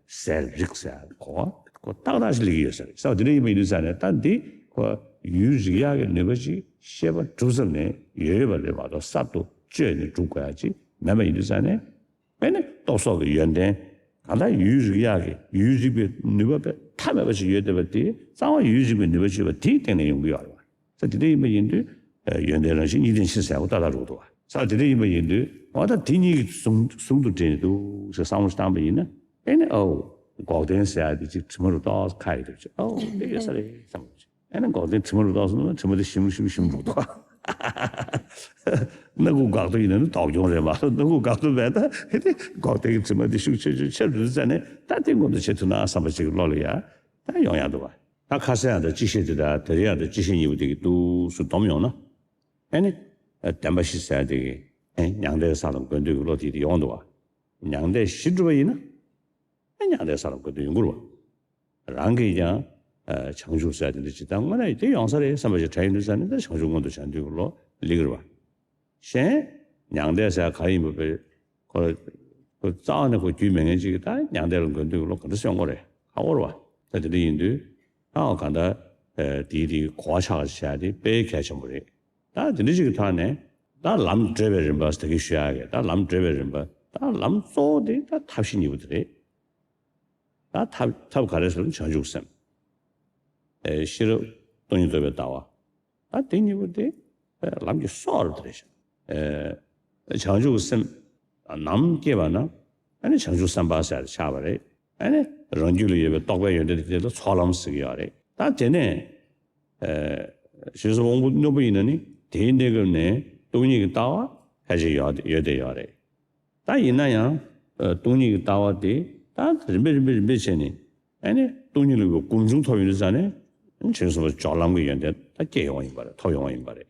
གསལ་རིག་ཟེར་གོ་བ་ཁོ་ཏག་ཏག་ཞིག་སླེབས་ཀྱི་ཡོད་ས་རེད། ས་བ་དེ་འདྲ་ཡིན་པ་ཡིན་དུས་ཙང་ནས། ད་འདི་ཁོ་ཡུལ་རིག་ཡག་གི་ནུས་པ་ཅིག་ཤེས་པ་གྲུབ་ཙམ་ནས་ཡོད་ཡོད་པ་རེད་མ་གཏོགས། གསར་དུ་བཅོས་ནས་སྒྲུབ་དགོས་ཡག་ཅིག་མེད་པ་ཡིན་དུས་ཙང་ནས། ཨེ་ནི་སྟོབས་སོགས་ཀྱི་ཡོན་ཏན། གང་ལྟར་ཡུལ་རིག་ཡག་གི་ཡུལ་རིག་པའི་ནུས་པ་དཔེ་མཐའ་མེད་པ་ཞིག་ཡོད་བསྡད་པ་དེ། རྩ་བ་ཡུལ་རིག་པའི་ནུས་པ་ཅིག་ཡོད་པ་དེའི་སྟེང་ནས་ཡོང་གི་ཡོད་རེད་བ། ས་དེ་འདྲ་ཡིན་པ་ཡིན་དུས། ཨ། ཡོན་ཏན་རང་བཞིན་གཉིས་ལྡན་ཕྱིར་ཟེར་བ་ཏག་ཏག་རུ་འདུག་བ། ས་དེ་འདྲ་ཡིན་པ་ཡིན་དུས། འོ་ད་དེ་གཉིས་ཀྱི་ཟུང་ཟུང་དུ་འབྲེལ་ནས་འདུག་ཟེར་བསམ་བློ་བཏང་པ་ཡིན་ན། ཨེ་ནི། ཨོ། འགོག་བདེན་ཟེར་ཡག་དེ་ཅིག་དྲི་མ་རུ་ཏོག་ཙམ་ཁ་ཡི་འདུག་ཅིག་ཨོ། དེ་ཡོད་ས་རེད་བསམ་གྱི། ཨེ་ནི་འགོག་བདེན་དྲི་མ་རུ་ཏོག་ཙམ་ན། དྲི་མ་དེ་ཞིམ་རུ་ཞིམ་རུ་ཞིམ་རུ་འགྲོ་འདུག་སྣ་ཁུག་འགག་ཐོ་ཡིན་ན་ནི་དོགས་སྐྱོང་རེད་མ་གཏོགས། སྣ་ཁུག་འགག་ཐོ་མེད། ད་ཨེ་ནི་འགོག་བདེན་གྱི་དྲི་མ་དེ་ཤུགས་ཆེ་ཆེ་ཆེ་རུ་འགྲོ་དུས་ཙང་ནས། ད་དེ་མངོན་དུ་བྱེད་ཐུབ་ན་བསམ་པ་ཅིག་བློ་ལ་ཡ་ད་ཡོང་ཡག་འདུག་བ། ད་ཁ་སང་ཡང་ད་སྤྱི་བཤད་དེ་དང་དེ་རིང་ཡང་ད་སྤྱི་བཤད་གཉིས་པོ་དེ་གི་འདུག་སེ་བསྡོམས་ཡོང་ན། ཨེ་ནི། ཨ། བདེན་པ་བཞི་ཟེར་དེ་གི། ཨེ། མྱང་འདས་ས་ལ་འགོད་འདོད་ཀྱི་བློ་དེ་དེ་ཡོང་འདུག་བ། མྱང་འདས་བཞི་གྲུབ་པ་ཡིན་ན། ཨེ། མྱང་འདས་ས་ལ་འགོད་འདོད་ཡོང་གི་རེད་བ། རང་གིས་ཀྱང་། ཨ། བྱང་ཆུབ་ཟེར་དེ་འདྲ་ཅིག་ད་དངོས་གནས་དེ་ཡོང་ས་རེད་བསམ་པ་ཞིག་དྲན་ཡོང་དུས་ཙང་ནས། ད་བྱང་ཆུབ་མངོན་དུ་བྱ་འདོད་ཀྱི་བློ་སླེབས་ཀྱི་རེད་བ། གཞན། མྱང་འདས་ཟེར་ག་ཡིན་པ་དཔེ། ཁོ། ཁོ་རྩ་བ་ནས་ཁོ་རྒྱུས་མེད་མཁན་ཅིག་གིས་ད་མྱང་འདས་ལ་འགོད་འདོད་ཀྱི་བློ་ག་འདྲ་སེ་ཡོང་གི་རེད། ཁག་པོ་རེད་བ། ད་དེ་འདྲ་ཡིན་དུས། ད་འོ་གང་ལྟར། ཨ། དེའི་དེའི་གོ་བ་ཆགས་བྱས་དེ་དཔེ་གལ་ཆེན་པོ་རེད། ད་དེ་འདྲ་ཅིག་གི་ཐོག་ནས། ད་ལམ་བགྲོད་པའི་རིམ་པ་ཟེར་དེ་གི་ཞུ་ཡག་གི། ད་ལམ་བགྲོད་པའི་རིམ་པ། ད་ལམ་གཙོ་བོ་དེ་ད་ཐབས་ཤེས་གཉིས་པོ་དེ་རེད། ད་ཐབས། ཐབས་ག་རེ་ཟེར་ན་བྱང་ཆུབ་སེམས། ཨེ། ཤེས་རབ་སྟོང་ཉིད་རྟོགས་པའི་ལྟ་བ། ད་དེ་གཉིས་པོ་དེ། ཨེ། ལམ་གྱི་སྲོག་རུ་དེ་རེད་ཤག་ཨེ། བྱང་ཆུབ་སེམས་ནམ་སྐྱེས་པ་ན། ཨ་ནི་བྱང་ཆུབ་སེམས་དཔའ་ཟེར་ཆགས་པ་རེད། ཨ་ནི་རང་རྒྱུད་ལ་ཡོད་པའི་རྟོགས་པའི་ཡོན་ཏན་དེ་དེ་ལ་ཚོགས་ལམ་ཟེར་གྱི་ཡོད་རེད། ད་དེ་ནས། ཨེ། ཞེས་སོགས་དབང་པོ་རྣོན་པོ་ཡིན་ན་ནི། དེའི་གནས་སྐབས་ནས་སྟོང་ཉིད་ཀྱི་ལྟ་བ་ཕལ་ཆེར་ཡོད། ཡོད་དེ་ཡོད་རེད། ད་ཡིན་ན་ཡང་། ཨ། སྟོང་ཉིད་ཀྱི་ལྟ་བ་དེ་ད་རིམ་པས་རིམ་པས་རིམ་པས་བྱས་ནས། ཨ་ནི་སྟོང་ཉིད་ལ་གོ་བ་སྒོམ་བྱུང་ཐོབ་ཡོང་དུས་ཙང་ནས། བྱང་ཆུབ་སེམས་དཔའ་སྦྱོར་ལམ་གྱི་ཡོན་ཏན་ད་སྐྱེ་ཡོང་བ་ཡིན་པ་རེད། ཐོབ་ཡོང་བ་ཡིན་པ་རེད།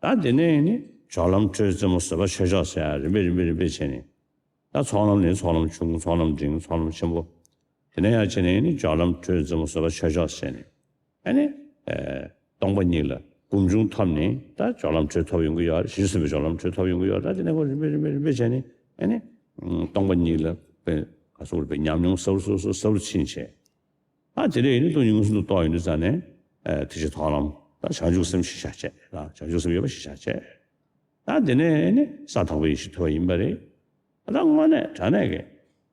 ད་དེ་ནས་ནི་སྦྱོར་ལམ་འཕྲོས་རྩེ་མོ་བཟོད་པ་ཆོས་མཆོག་ཟེར་ཡ་རིམ་པས་རིམ་པས་རིམ་པས་བྱས་ནས། ད་ཚོགས་ལམ་ནས་ཚོགས་ལམ་ཆུང་། ཚོགས་ལམ་འབྲིང་། ཚོགས་ལམ་ཆེན་པོ། དེ་ནས་ཡར་བྱས་ནས་ནི་སྦྱོར་ལམ་འཕྲོས་རྩེ་མོ་བཟོད་པ་ཆོས་མཆོག་ཟེར་ནས། ཨ་ནི། ཨེ། སྟོང་པ་ཉིད་ལ་སྒོམ་བྱུང་ཐོབ་ནས་ད་སྦྱོར་ལམ་འཕྲོས་ཐོབ་ཡོང་གི་ཡོད་རེད། བྱང་ཆུབ་སེམས་དཔའི་སྦྱོར་ལམ་འཕྲོས་ཐོབ་ཡོང་གི་ཡོད་རེད། ད་དེ་ནས་ཁོ་རིམ་པས་རིམ་པས་རིམ་པས་བྱས་ནས། ཨ་ནི། ཨུམ། སྟོང་པ་ཉིད་ལ་དཔེ་ག་ཚོད་རེད། དཔེ་ཉམས་མྱོང་ཟབ་རུ་ཟབ་རུ་ཟབ་རུ་ཕྱིན་བྱས། ད་དེ་འདྲ་ཡིན་ན་སྟོང་ཉིད་མངོན་སུམ་དུ་རྟོགས་ཡོང་དུས་ཙང་ནས། ཨེ། དེ་བཞིན་མཐོང་ལམ། ད་བྱང་ཆུབ་སེམས་གཞི་བཞག་བྱས། ད་བྱང་ཆུབ་སེམས་ཡོད་པ་གཞི་བཞག་བྱས། ད་དེ་ནས་ནི་ས་དང་པོའི་ཡེ་ཤེས་ཐོབ་པ་ཡིན་པ་རེད། ད་དངོས་གནས་དྲང་གནས་ཀྱི་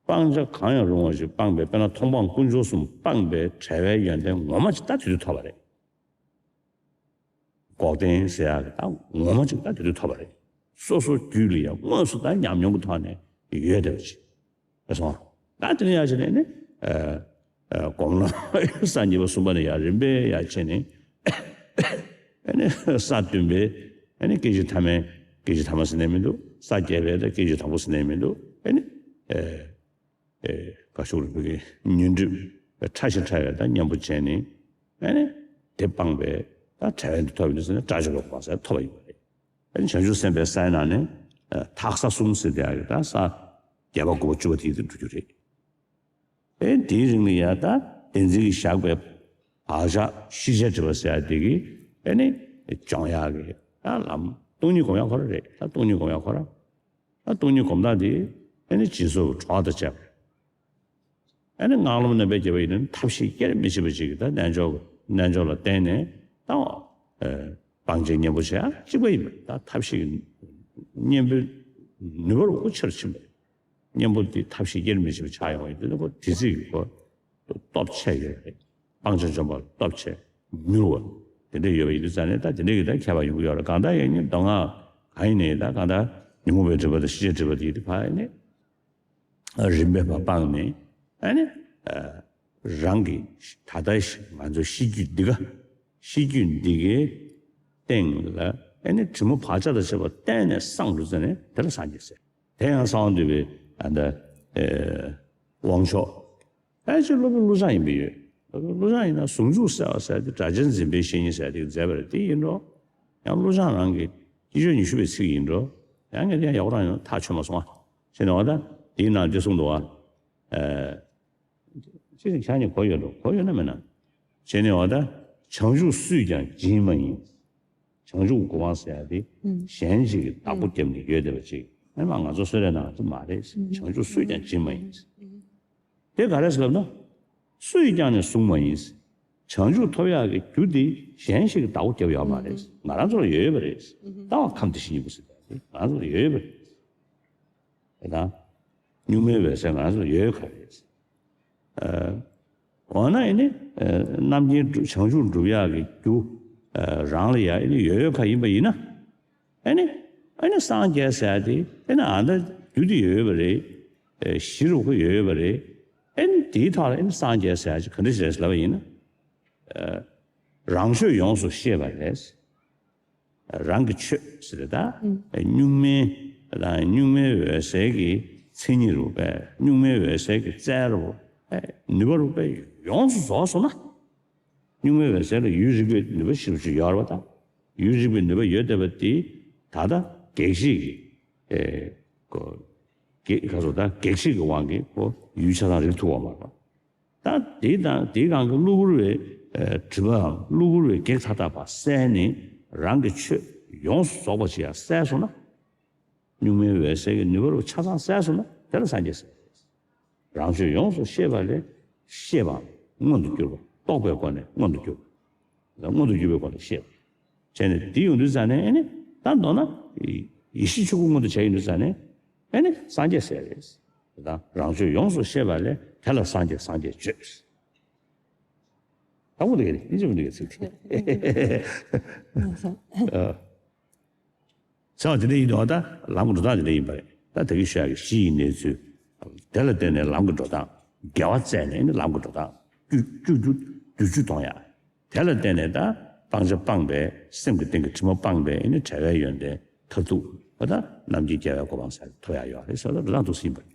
སྤང་བྱ་གང་ཡང་རུང་བ་ཞིག་སྤངས་པའི། དཔེར་ན་མཐོང་སྤང་ཀུན་སྦྱོར་གསུམ་སྤངས་པའི་བྲལ་བའི་ཡོན་ཏན་ངོ་མ་ཅིག་ད་དེ་དུས་ཐོབ་པ་རེད། འགོག་བདེན་ཟེར་ཡག་གི་ད་ངོ་མ་ཅིག་ད་དེ་དུས་ཐོབ་པ་རེད། སོ་སོ་རྒྱུད་ལ་ཡང་དངོས་སུ་ད་ཉམས་མྱོང་གི་ཐོག་ནས་ཡོད་བསྡད་པ་ཅིག་རེད་སོང་། ད་དེ་ནས་ཡར་བྱས་ནས་ནི། ཨ། ཨ། སྒོམ་ལམ་ས་གཉིས་པ་གསུམ་པ་ནས་ཡར་རིམ་པས་ཡར་བྱས་ནས། ཨ་ནི་ས་བདུན་པའི། ཨ་ནི་སྐད་ཅིག་ཐ་མའི་སྐད་ཅིག་ཐ་མ་ཟེར་ནས་མི་འདུག་ས་བརྒྱད་པའི་ད་སྐད་ཅིག་དང་པོ་ཟེར་ནས་མི་འདུག་ཨ་ནི་ཨེ་ཨེ་ག་ཤོག་རིག་པའི་ཉོན་སྒྲིབ་ཕྲ་ཞིང་ཕྲ་བའི་ད་གཉེན་པོ་བྱས་ནས་ཨ་ནི་དེ་སྤངས་པའི་ད་བྲལ་བའི་འདི་ཐོབ་ཡོད་ཟེར་ན་བཀྲ་ཤིས་པའི་གོ་འཕང་ཟེར་ཐོབ་པ་ཡིན་པ་རེད། ཨ་ནི་བྱང་ཆུབ་སེམས་དཔའི་སའི་ནང་ནས་ཨེ་ཐག་ས་གསུམ་ཟེར་དེ་ཡག་གི་ད་ས་བརྒྱད་པ་དགུ་པ་བཅུ་པ་དེའི་དུ་འགྲོ་རྒྱུ་རེད། ཨེ་དེའི་རིང་ལ་ཡ་ད་བསྟན་འཛིན་གྱིས་བཞག་པའི་བག་ཆགས་ཤེས་བྱའི་སྒྲིབ་པ་ཟེར་ཡ་དེ་གིས་ཨེ་ནི་སྦྱོང་ཡག་གི་ད་ལམ་སྟོང་ཉིད་སྒོམ་ཡག་ཁོ་ར་རེད། ད་སྟོང་ཉིད་སྒོམ་ཡག་ཁོ་ར། ད་སྟོང་ཉིད་སྒོམ་སྟངས་དེ་ཨེ་ནི་སྦྱིན་སོགས་ཀྱི་གྲོགས་དང་བཅས་པ། ཨེ་ནི་སྔགས་ཀླུ་རྣམ་པར་རྒྱལ་བ་ཡིན་ན་ཐབས་ཤེས་དབྱེར་མི་ཕྱེད་པ་ཅིག་གིས་ད་རྣལ་འབྱོར་རྣལ་འབྱོར་ལ་བརྟེན་ནས་ད་ཨེ་སྤང་བྱའི་གཉེན་པོ་བྱེད་ཡག་གཅིག་པ་ཡིན་པ། ད་ཐབས་ཤེས་ཀྱི་གཉེན་པོའི་ནུས་པ་རུ་ཆེར་ཕྱིན་པ་རེད། གཉེན་པོ་དེ་ཐབས་ཤེས་དབྱེར་མི་ཕྱེད་པ་ཆགས་ཡོང་བ་ཡིན་དུས་ན་ཁོ་དེ་ཚིག་གི་ཁོ་སྟོབས་ཆེ་ཡོད་རེད། སྤང་བྱ་འཇོམས་པ་སྟོབས་ཆེ་མྱུར་བ་དེ་འདྲ་ཡོད་པ་ཡིན་དུས་ཙང་ནས་ད་དེ་འདྲ་གི་ད་ཁྱད་པར་ཡོང་གི་ཡོད་རེད། གང་ལྟར་ཡང་ནི་མདོ་སྔགས་གང་ཡིན་ནའི་ད་གང་ལྟར་ཉོན་མོངས་པའི་སྒྲིབ་པ་དང་ཤེས་བྱའི་སྒྲིབ་པ་དེ་ཡིན་དུས་ཕ་ཡིན་ནི་རིམ་པས་མ་སྤངས་ནས་ཨ་ནི་རང་གི་ད་ལྟ་ང་ཚོ་ཤེས་རྒྱུད་འདི་ག་ཤེས་རྒྱུད་འདི་གའི་སྟེང་ལ་ཨ་ནི་དྲི་མ་བག་ཆགས་དང་བཅས་པ་གཏན་ནས་སངས་འགྲོ་ཙང་ནས་དེ་ལ་སངས་རྒྱས་ཟེར། དེ་ཡང་གསང་བ་འདུས་པའི་ཨ་ད་ཨེ་དབང་ཆོག་ཨེ་ཅིག་སློབ་དཔོན་ཀླུ་བྱང་ཡིན་པས་ཡོད། སློབ་དཔོན་ཀླུ་བྱང་ཡིན་ན་ཟུང་འཇུག་གསལ་བ་ཟེར་ཏེ་སྒྲ་གཅན་འཛིན་པའི་བཤེས་གཉེན་ཟེར་ཏེ་མཛད་པ་རེད། དེ་ཡིན་འགྲོ། ཡང་ཀླུ་བྱང་རང་གི་སྤྱི་ཆོས་ཉི་ཤུ་པའི་ཚིག་ཡིན་འགྲོ། ཡང་ངས་དེ་ཡང་ཡག་པོ་རང་ཡང་ཐག་ཆོད་མ་སོང་ཨ། ཞེས་ནས་འོ་ད་དེའི་ནང་འདི་གསུངས་འདུག་ཨ། ཨེ། ཅི་ཞིག་ཁྱེད་གཉིས་གོ་ཡོད་འགྲོ། གོ་ཡོད་ན་མེད་ན། བྱས་ནས་འོ་ད་བྱང་ཆུབ་སུས་ཀྱང་སྦྱིན་མ་ཡིན། བྱང་ཆུབ་གོ་འཕང་ཟེར་ཡ་དེ་ཨུམ། གཞན་ཞིག་གིས་བདག་པོ་བརྒྱབ་ནས་ཡོད་བསྡད་པ་ཅིག་ཨེ་མ་ང་ཚོ་གསོལ་རས་གནང་ཡ་དེ་མ་རེད། ཨུམ། བྱང་ཆུབ་སུས་ཀྱང་སྦྱིན་མ་ཡིན། ཨུམ། དེ་ག་རེ་ཟེར་ལབ་ན། སུས་ཀྱང་ནི་བཟུང་མ་ཡིན། བྱང་ཆུབ་ཐོབ་ཡག་གི་རྒྱུ་དེ་གཞན་ཞིག་གིས་བདག་པོ་བརྒྱབ་ཡོད་མ་རེད། ཨུམ། ང་རང་ཚོ་ལ་ཡོད་ཡོད་པ་རེད། ཨུམ། ལྟ་བ་ཁམས་དེ་བཞིན་ཉིད་པོ་ཟེར་ཡ་དེ་ང་རང་ཚོ་ལ་ཡོད་ཡོད་པ་རེད། དེ་དང་། གཉུག་མའི་འོད་གསལ་ང་ཚོ་ཡོད་ག་རེད། ཨ། འོ་ན་ཨེ་ནི་ཨ་རྣམ་མཁྱེན་གྲུབ་བྱང་ཆུབ་འགྲུབ་ཡག་གི་རྒྱུ་ཨ་རང་ལ་ཡ་ཨེ་ནི་ཡོད་ཡོད་ག་ཡིན་པ་ཡིན་ན། ཨེ་ནི་ཨེ་ནི་སངས་རྒྱས་ཟེར་ཡ་དེ་ཨེ་ནི་ཨ་ད་རྒྱུ་དེ་ཡོད་ཡོད་པ་རེད། ཨེ་གཞི་རུ་ཁོ་ཡོད་ཡོད་པ་རེད། ཨེ་ནི་དེའི་ཐོག་ལ་ཨེ་ནི་སངས་རྒྱས་ཟེར་ཡ་ཅིག་ག་འདྲ་ཞིག་རེད་ཟེར་ལབ་པ་ཡིན་ན། ཨ་རང་ཆོས་ཡོངས་སུ་ཤེས་པ་རེད། རང་གི་ཆོས་ཟེར་ཏེ་ད་ཨུམ། གཉུག་མའི་གཉུག་མའི་འོད་གསལ་གྱི་མཚན་ཉིད་རུ་པས་གཉུག་མའི་འོད་གསལ་གྱི་རྩལ་རུ་པས་ནུས་པ་རུ་པས་ཡོངས་སུ་རྫོགས་སོང་ན། གཉུག་མའི་འོད་གསལ་ལ་ཡུལ་རིག་པའི་ནུས་པ་ཞེ་པོ་ཅིག་ཡོད་རེད་པ། ད་ཡུལ་རིག་པའི་ནུས་པ་ཡོད་བསྡད་པ་དེ་ད་ལྟ་གེགས་བྱེད་ཀྱི་ཨེ་ཀོ་གེགས་ག་ཚོད་ད་གེགས་བྱེད་ཀྱི་དབང་གིས་ཁོ་ཡུལ་ཆ་ཚང་རིག་ཐུབ་པ་མ་རེད་པ། ད་དེའི་དང་དེའི་སྒང་གི་གློ་བུར་བའི་ཨ་སྒྲིབ་པའམ་གློ་བུར་བའི་གེགས་མཐའ་དག་པ་བསལ་ནས་རང་གི་ཆོས་ཡོངས་སུ་རྫོགས་པ་ཅིག་ཡང་བསལ་སོང་ན། གཉུག་མའི་འོད་གསལ་གྱི་ནུས་པ་རུ་ཆ་ཚང་བསལ་སོང་ན་དེ་ལ་སངས་རྒྱས་ཟེར། རང་ཆོས་ཡོངས་སུ་ཤེས་པ་ལས་ཤེས་པའམ་མངོན་དུ་གྱུར་པ་རྟོགས་པའི་སྒོ་ནས་མངོན་དུ་གྱུར་པ། མངོན་དུ་གྱུར་པའི་སྒོ་ནས་ཤེས་པ། བྱས་ནས་དེ་ཡོང་དུས་ཙང་ནས་ཨེ་ནི་ད་མདོར་ན་ཡེ་ཤེས་ཆོས་སྐུ་མངོན་དུ་བྱས་ཡོང་དུས་ཙང་ནས་ཨེ་ནི་སངས་རྒྱས་ཟེར་རེད། ད་རང་ཆོས་ཡོངས་སུ་ཤེས་པ་ལས་དེ་ལ་སངས་རྒྱས་སངས་རྒྱས་བརྗོད། དང་པོ་འདི་ག་རེད། ཨིན་ཇི་མི་འདི་ག་ཚིག་དེ། ཚེ་བ་དེ་འདྲ་ཡིན་དུས་ད་ལམ་གྱི་འགྲོ་སྟངས་དེ་འདྲ་ཡིན་པ་རེད། ད་དེ་གི་ཤ་གི་གཞི་ཡི་གནས་ཚུལ། དེ་ལ་བརྟེན་ནས་ལམ་གྱི་འགྲོ་སྟངས། དགེ་བ་བཙལ་ནས་ནི་ལམ་གྱི་འགྲོ་སྟངས། བཅུ་བཅུ་བཅུ་བདུན་ཅུ་གཏོང་ཡ། དེ་ལ་བརྟེན་ནས་ད་སྤང་བྱ་སྤངས་པས་སེམས་ཀྱི་སྟེང་གི་དྲི་མ་སྤངས་པས་ནི་བྲལ་བའི་ཡོན་ཏན་མཐར་ཐུག་པ་ད་རྣམ་མཁྱེན་རྒྱལ་བའི་གོ་འཕང་ཟེར་ཐོབ་ཡ་ཡོད་རེད་ཟེར་བ་ད་འགྲོ་སྟངས་འདུག་སེ་ཡིན་པ་རེད།